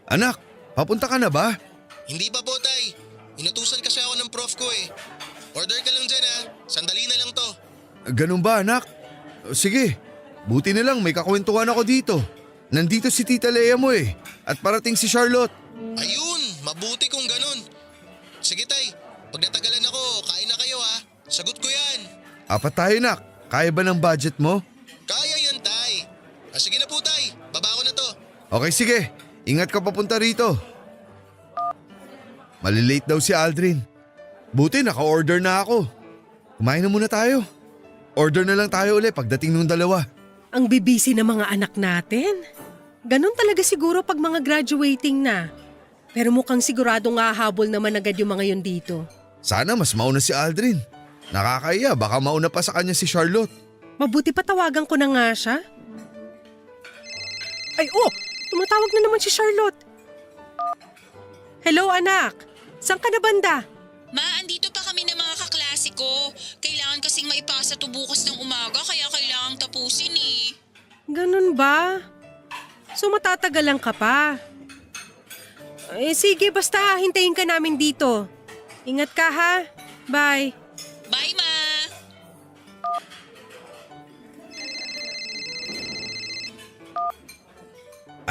Anak, papunta ka na ba? Hindi pa po, tay. Inutusan kasi ako ng prof ko eh. Order ka lang dyan ha. Sandali na lang to. Ganun ba anak? Sige, buti na lang may kakwentuhan ako dito. Nandito si Tita Lea mo eh. At parating si Charlotte. Ayun, mabuti kung ganun. Sige tay, pag natagalan ako, kain na kayo ha. Sagot ko yan. 4 tayo nak, kaya ba ng budget mo? Kaya yan tay. Sige na po tay, baba ko na to. Okay sige, ingat ka papunta rito. Malilate daw si Aldrin. Buti naka-order na ako. Kumain na muna tayo. Order na lang tayo ulit pagdating ng dalawa. Ang bibisi ng mga anak natin. Ganun talaga siguro pag mga graduating na. Pero mukhang siguradong hahabol naman agad yung mga yun dito. Sana mas mauna si Aldrin. Nakakaya, baka mauna pa sa kanya si Charlotte. Mabuti pa tawagan ko na nga siya. Ay tumatawag na naman si Charlotte. Hello anak, saan ka na banda? Ma, andito pa kami ng mga kaklase ko. Kailangan kasing maipasa to bukas ng umaga kaya kailangang tapusin eh. Ganun ba? So matatagalan ka pa? Sige, basta hintayin ka namin dito. Ingat ka ha. Bye. Bye, Ma!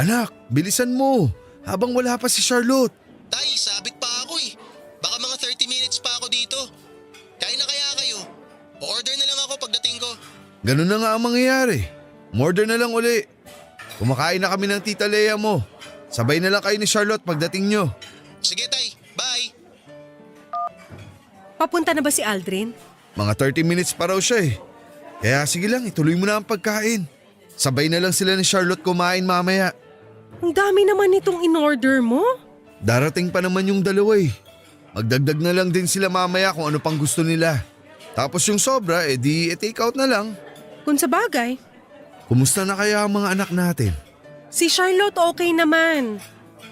Anak, bilisan mo. Habang wala pa si Charlotte. Tay, sabit pa ako eh. Baka mga 30 minutes pa ako dito. Kain na kaya kayo? O-order na lang ako pagdating ko. Ganun na nga ang mangyayari. Umorder na lang uli. Kumakain na kami ng Tita Lea mo. Sabay na lang kayo ni Charlotte pagdating nyo. Sige tay, bye! Papunta na ba si Aldrin? Mga 30 minutes pa raw siya eh. Kaya sige lang, ituloy mo na ang pagkain. Sabay na lang sila ni Charlotte kumain mamaya. Ang dami naman itong in-order mo. Darating pa naman yung dalawa eh. Magdagdag na lang din sila mamaya kung ano pang gusto nila. Tapos yung sobra, take out na lang. Kung sa bagay. Kumusta na kaya ang mga anak natin? Si Charlotte okay naman.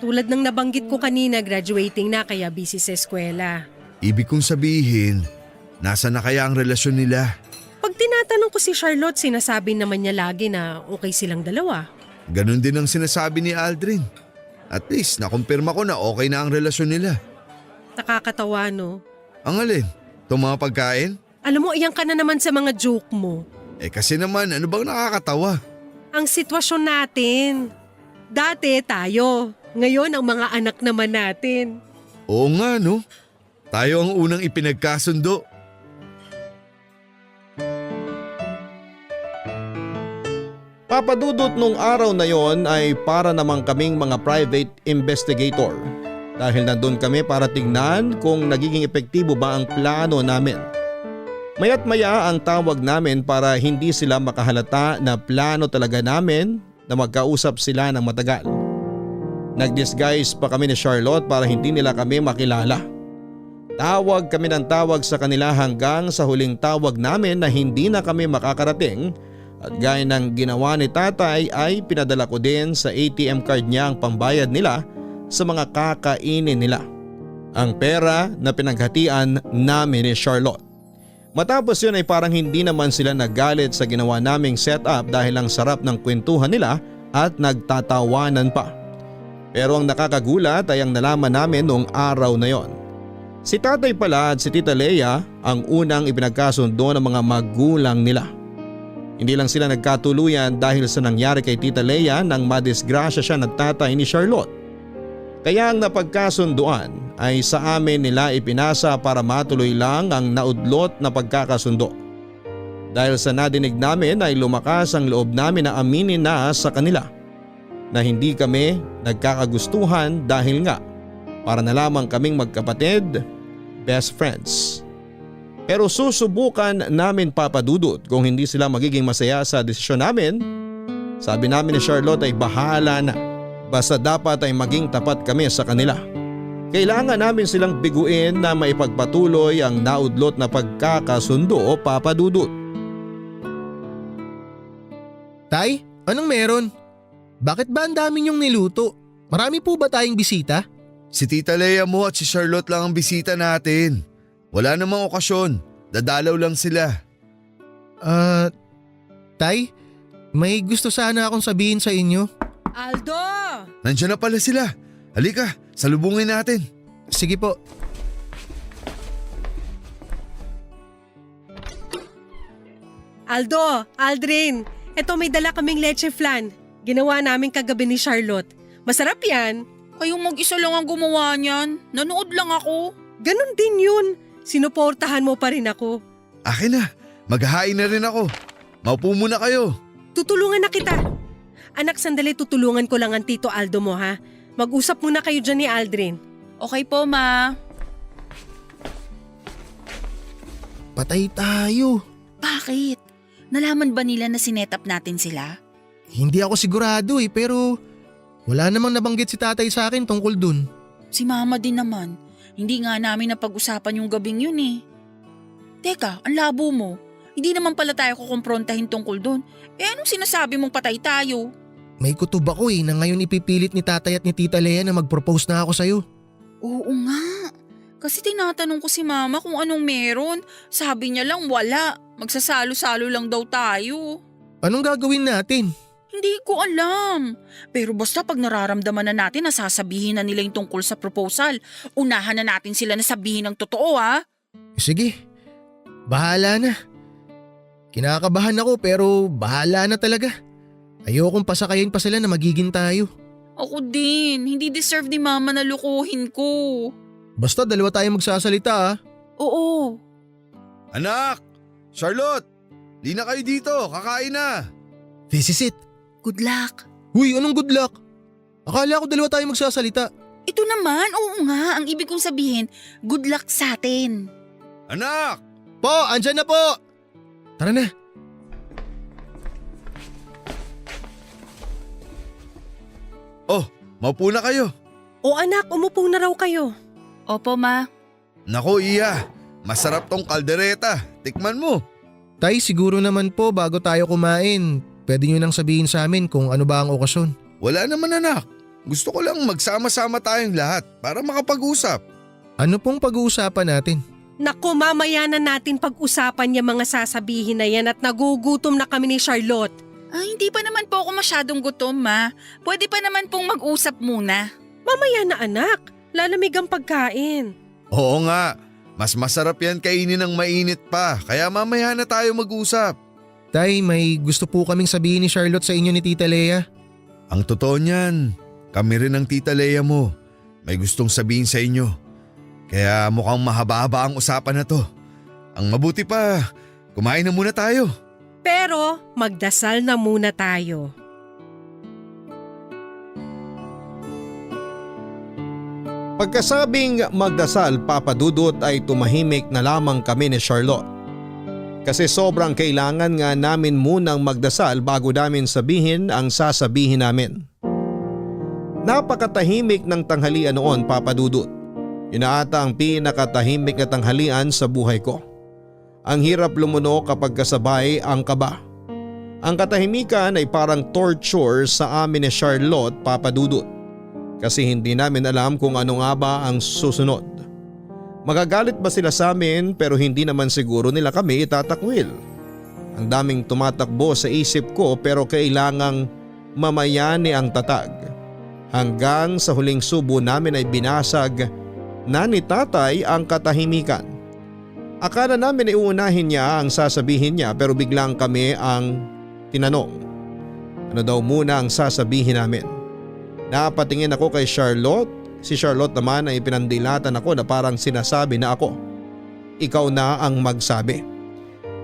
Tulad ng nabanggit ko kanina, graduating na kaya busy sa eskwela. Ibig kong sabihin, nasa na kaya ang relasyon nila? Pag tinatanong ko si Charlotte, sinasabi naman niya lagi na okay silang dalawa. Ganon din ang sinasabi ni Aldrin. At least nakumpirma ko na okay na ang relasyon nila. Nakakatawa, no? Ang alin? Itong mga pagkain? Alam mo, iyan ka na naman sa mga joke mo. Kasi naman, ano bang nakakatawa? Ang sitwasyon natin. Dati tayo. Ngayon ang mga anak naman natin. Oo nga no. Tayo ang unang ipinagkasundo. Papadudot nung araw na yon ay para namang kaming mga private investigator. Dahil nandun kami para tignan kung nagiging epektibo ba ang plano namin. Maya't maya ang tawag namin para hindi sila makahalata na plano talaga namin na magkausap sila ng matagal. Nag-disguise pa kami ni Charlotte para hindi nila kami makilala. Tawag kami ng tawag sa kanila hanggang sa huling tawag namin na hindi na kami makakarating at gaya ng ginawa ni tatay ay pinadala ko din sa ATM card niya ang pambayad nila sa mga kakainin nila. Ang pera na pinaghatian namin ni Charlotte. Matapos yun ay parang hindi naman sila nagalit sa ginawa naming setup dahil ang sarap ng kwentuhan nila at nagtatawanan pa. Pero ang nakakagulat ay ang nalaman namin noong araw na yon. Si tatay pala at si Tita Lea ang unang ipinagkasundo ng mga magulang nila. Hindi lang sila nagkatuluyan dahil sa nangyari kay Tita Lea nang madisgrasya siya ng tatay ni Charlotte. Kaya ang napagkasunduan ay sa amin nila ipinasa para matuloy lang ang naudlot na pagkakasundo. Dahil sa nadinig namin ay lumakas ang loob namin na aminin na sa kanila na hindi kami nagkakagustuhan dahil nga para na lamang kaming magkapatid, best friends. Pero susubukan namin papadudot kung hindi sila magiging masaya sa desisyon namin. Sabi namin ni Charlotte ay bahala na. Basta dapat ay maging tapat kami sa kanila. Kailangan namin silang biguin na maipagpatuloy ang naudlot na pagkakasundo o papadudot. Tay, anong meron? Bakit ba ang dami niyong niluto? Marami po ba tayong bisita? Si Tita Lea mo at si Charlotte lang ang bisita natin. Wala namang okasyon. Dadalaw lang sila. Tay, may gusto sana akong sabihin sa inyo. Aldo! Nandiyan na pala sila. Halika, salubungin natin. Sige po. Aldo, Aldrin, eto may dala kaming leche flan. Ginawa namin kagabi ni Charlotte. Masarap yan. Kayong mag-isa lang ang gumawa niyan. Nanood lang ako. Ganon din yun. Sinuportahan mo pa rin ako. Akin na, maghahain na rin ako. Maupo muna kayo. Tutulungan na kita. Anak, sandali tutulungan ko lang ang Tito Aldo mo ha. Mag-usap muna kayo dyan ni Aldrin. Okay po, ma. Patay tayo. Bakit? Nalaman ba nila na sinetap natin sila? Hindi ako sigurado pero wala namang nabanggit si tatay sa akin tungkol dun. Si mama din naman. Hindi nga namin napag-usapan yung gabing yun eh. Teka, ang labo mo. Hindi naman pala tayo kukumprontahin tungkol dun. Anong sinasabi mong patay tayo? May kutob ako na ngayon ipipilit ni tatay at ni Tita Lea na mag-propose na ako sa'yo. Oo nga. Kasi tinatanong ko si mama kung anong meron. Sabi niya lang wala. Magsasalo-salo lang daw tayo. Anong gagawin natin? Hindi ko alam. Pero basta pag nararamdaman na natin na sasabihin na nila yung tungkol sa proposal, unahan na natin sila na sabihin ng totoo ha. Sige, bahala na. Kinakabahan ako pero bahala na talaga. Ayokong pasakayin pa sila na magiging tayo. Ako din, hindi deserve ni mama na lukuhin ko. Basta dalawa tayo magsasalita ah. Oo. Anak! Charlotte! Di na kayo dito, kakain na! This is it. Good luck. Huy, anong good luck? Akala ko dalawa tayo magsasalita. Ito naman, oo nga, ang ibig kong sabihin, good luck sa atin. Anak! Po, andyan na po! Tara na. Oh, maupo na kayo. O anak, umupo na raw kayo. Opo, ma. Nako Iya, masarap tong kaldereta. Tikman mo. Tay, siguro naman po bago tayo kumain, pwede nyo nang sabihin sa amin kung ano ba ang okasyon. Wala naman anak. Gusto ko lang magsama-sama tayong lahat para makapag-usap. Ano pong pag-uusapan natin? Naku, mamaya na natin pag-usapan yung mga sasabihin na yan at nagugutom na kami ni Charlotte. Hindi pa naman po ako masyadong gutom, ma. Pwede pa naman pong mag-usap muna. Mamaya na anak, lalamig ang pagkain. Oo nga, mas masarap yan kainin ng mainit pa, kaya mamaya na tayo mag-usap. Tay, may gusto po kaming sabihin ni Charlotte sa inyo ni Tita Lea. Ang totoo niyan, kami rin ang Tita Lea mo. May gustong sabihin sa inyo. Kaya mukhang mahaba-haba ang usapan na to. Ang mabuti pa, kumain na muna tayo. Pero magdasal na muna tayo. Pagkasabing magdasal, Papa Dudut, ay tumahimik na lamang kami ni Charlotte. Kasi sobrang kailangan nga namin munang magdasal bago namin sabihin ang sasabihin namin. Napakatahimik ng tanghalian noon, Papa Dudut. Yun na ata ang pinakatahimik na tanghalian sa buhay ko. Ang hirap lumunok kapag kasabay ang kaba. Ang katahimikan ay parang torture sa amin ni Charlotte, Papa Dudut. Kasi hindi namin alam kung ano nga ba ang susunod. Magagalit ba sila sa amin pero hindi naman siguro nila kami itatakwil. Ang daming tumatakbo sa isip ko pero kailangang mamayani ang tatag. Hanggang sa huling subo namin ay binasag na ni tatay ang katahimikan. Akala namin ay uunahin niya ang sasabihin niya pero biglang kami ang tinanong. Ano daw muna ang sasabihin namin? Napatingin ako kay Charlotte. Si Charlotte naman ay pinandilatan ako na parang sinasabi na ako. Ikaw na ang magsabi.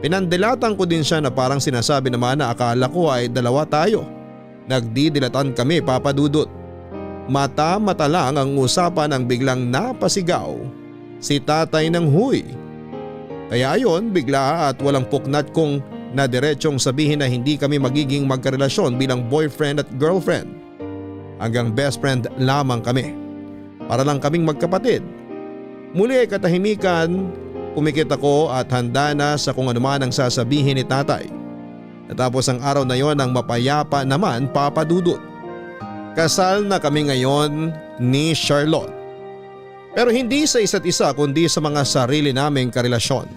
Pinandilatan ko din siya na parang sinasabi naman na akala ko ay dalawa tayo. Nagdidilatan kami, Papa Dudut. Mata-mata lang ang usapan ang biglang napasigaw si tatay ng huy. Kaya ayon, bigla at walang puknat kong nadiretsyong sabihin na hindi kami magiging magkarelasyon bilang boyfriend at girlfriend. Hanggang best friend lamang kami. Para lang kaming magkapatid. Muli ay katahimikan, pumikit ako at handa na sa kung anuman ang sasabihin ni tatay. Natapos ang araw na yon ang mapayapa naman, Papa Dudut. Kasal na kami ngayon ni Charlotte. Pero hindi sa isa't isa kundi sa mga sarili naming karelasyon.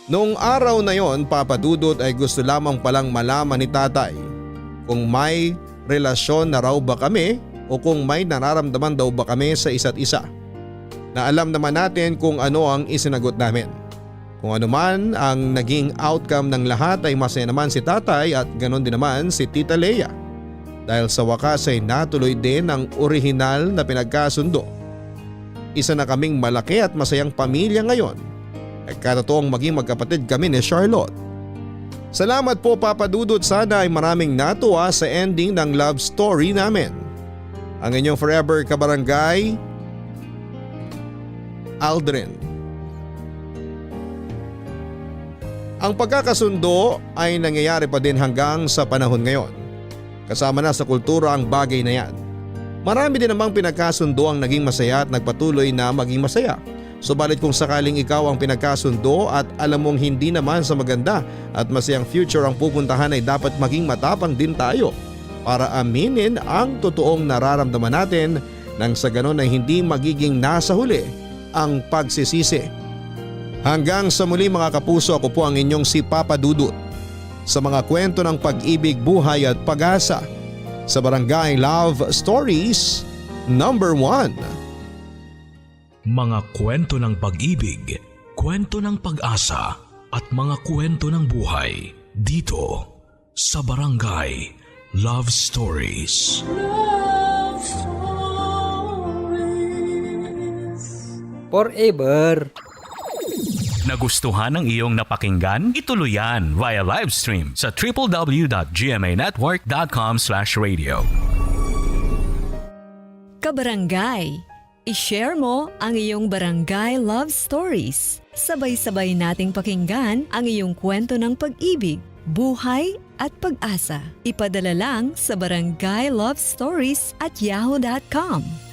Noong araw na yon, Papa Dudut, ay gusto lamang palang malaman ni tatay kung may relasyon na raw ba kami o kung may nararamdaman daw ba kami sa isa't isa. Na alam naman natin kung ano ang isinagot namin. Kung ano man ang naging outcome ng lahat ay masaya naman si tatay at ganon din naman si Tita Lea. Dahil sa wakas ay natuloy din ang orihinal na pinagkasundo. Isa na kaming malaki at masayang pamilya ngayon. At katotoong maging magkapatid kami ni Charlotte. Salamat po, Papa Dudut, sana ay maraming natuwa sa ending ng love story namin. Ang inyong forever kabarangay, Aldrin. Ang pagkakasundo ay nangyayari pa din hanggang sa panahon ngayon. Kasama na sa kultura ang bagay na yan. Marami din namang pinagkasundo ang naging masaya at nagpatuloy na maging masaya. Subalit kung sakaling ikaw ang pinagkasundo at alam mong hindi naman sa maganda at masayang future ang pupuntahan, ay dapat maging matapang din tayo para aminin ang totoong nararamdaman natin nang sa ganon ay hindi magiging nasa huli ang pagsisisi. Hanggang sa muli mga kapuso, ako po ang inyong si Papa Dudut sa mga kwento ng pag-ibig, buhay at pag-asa sa Barangay Love Stories number 1. Mga kwento ng pag-ibig, kwento ng pag-asa at mga kwento ng buhay dito sa Barangay Love Stories. Love Stories. Forever. Nagustuhan ng iyong napakinggan? Ituloy yan via live stream sa www.gmanetwork.com/radio. Kabarangay, i-share mo ang iyong barangay love stories. Sabay-sabay nating pakinggan ang iyong kwento ng pag-ibig, buhay at pag-asa. Ipadala lang sa barangaylovestories@yahoo.com.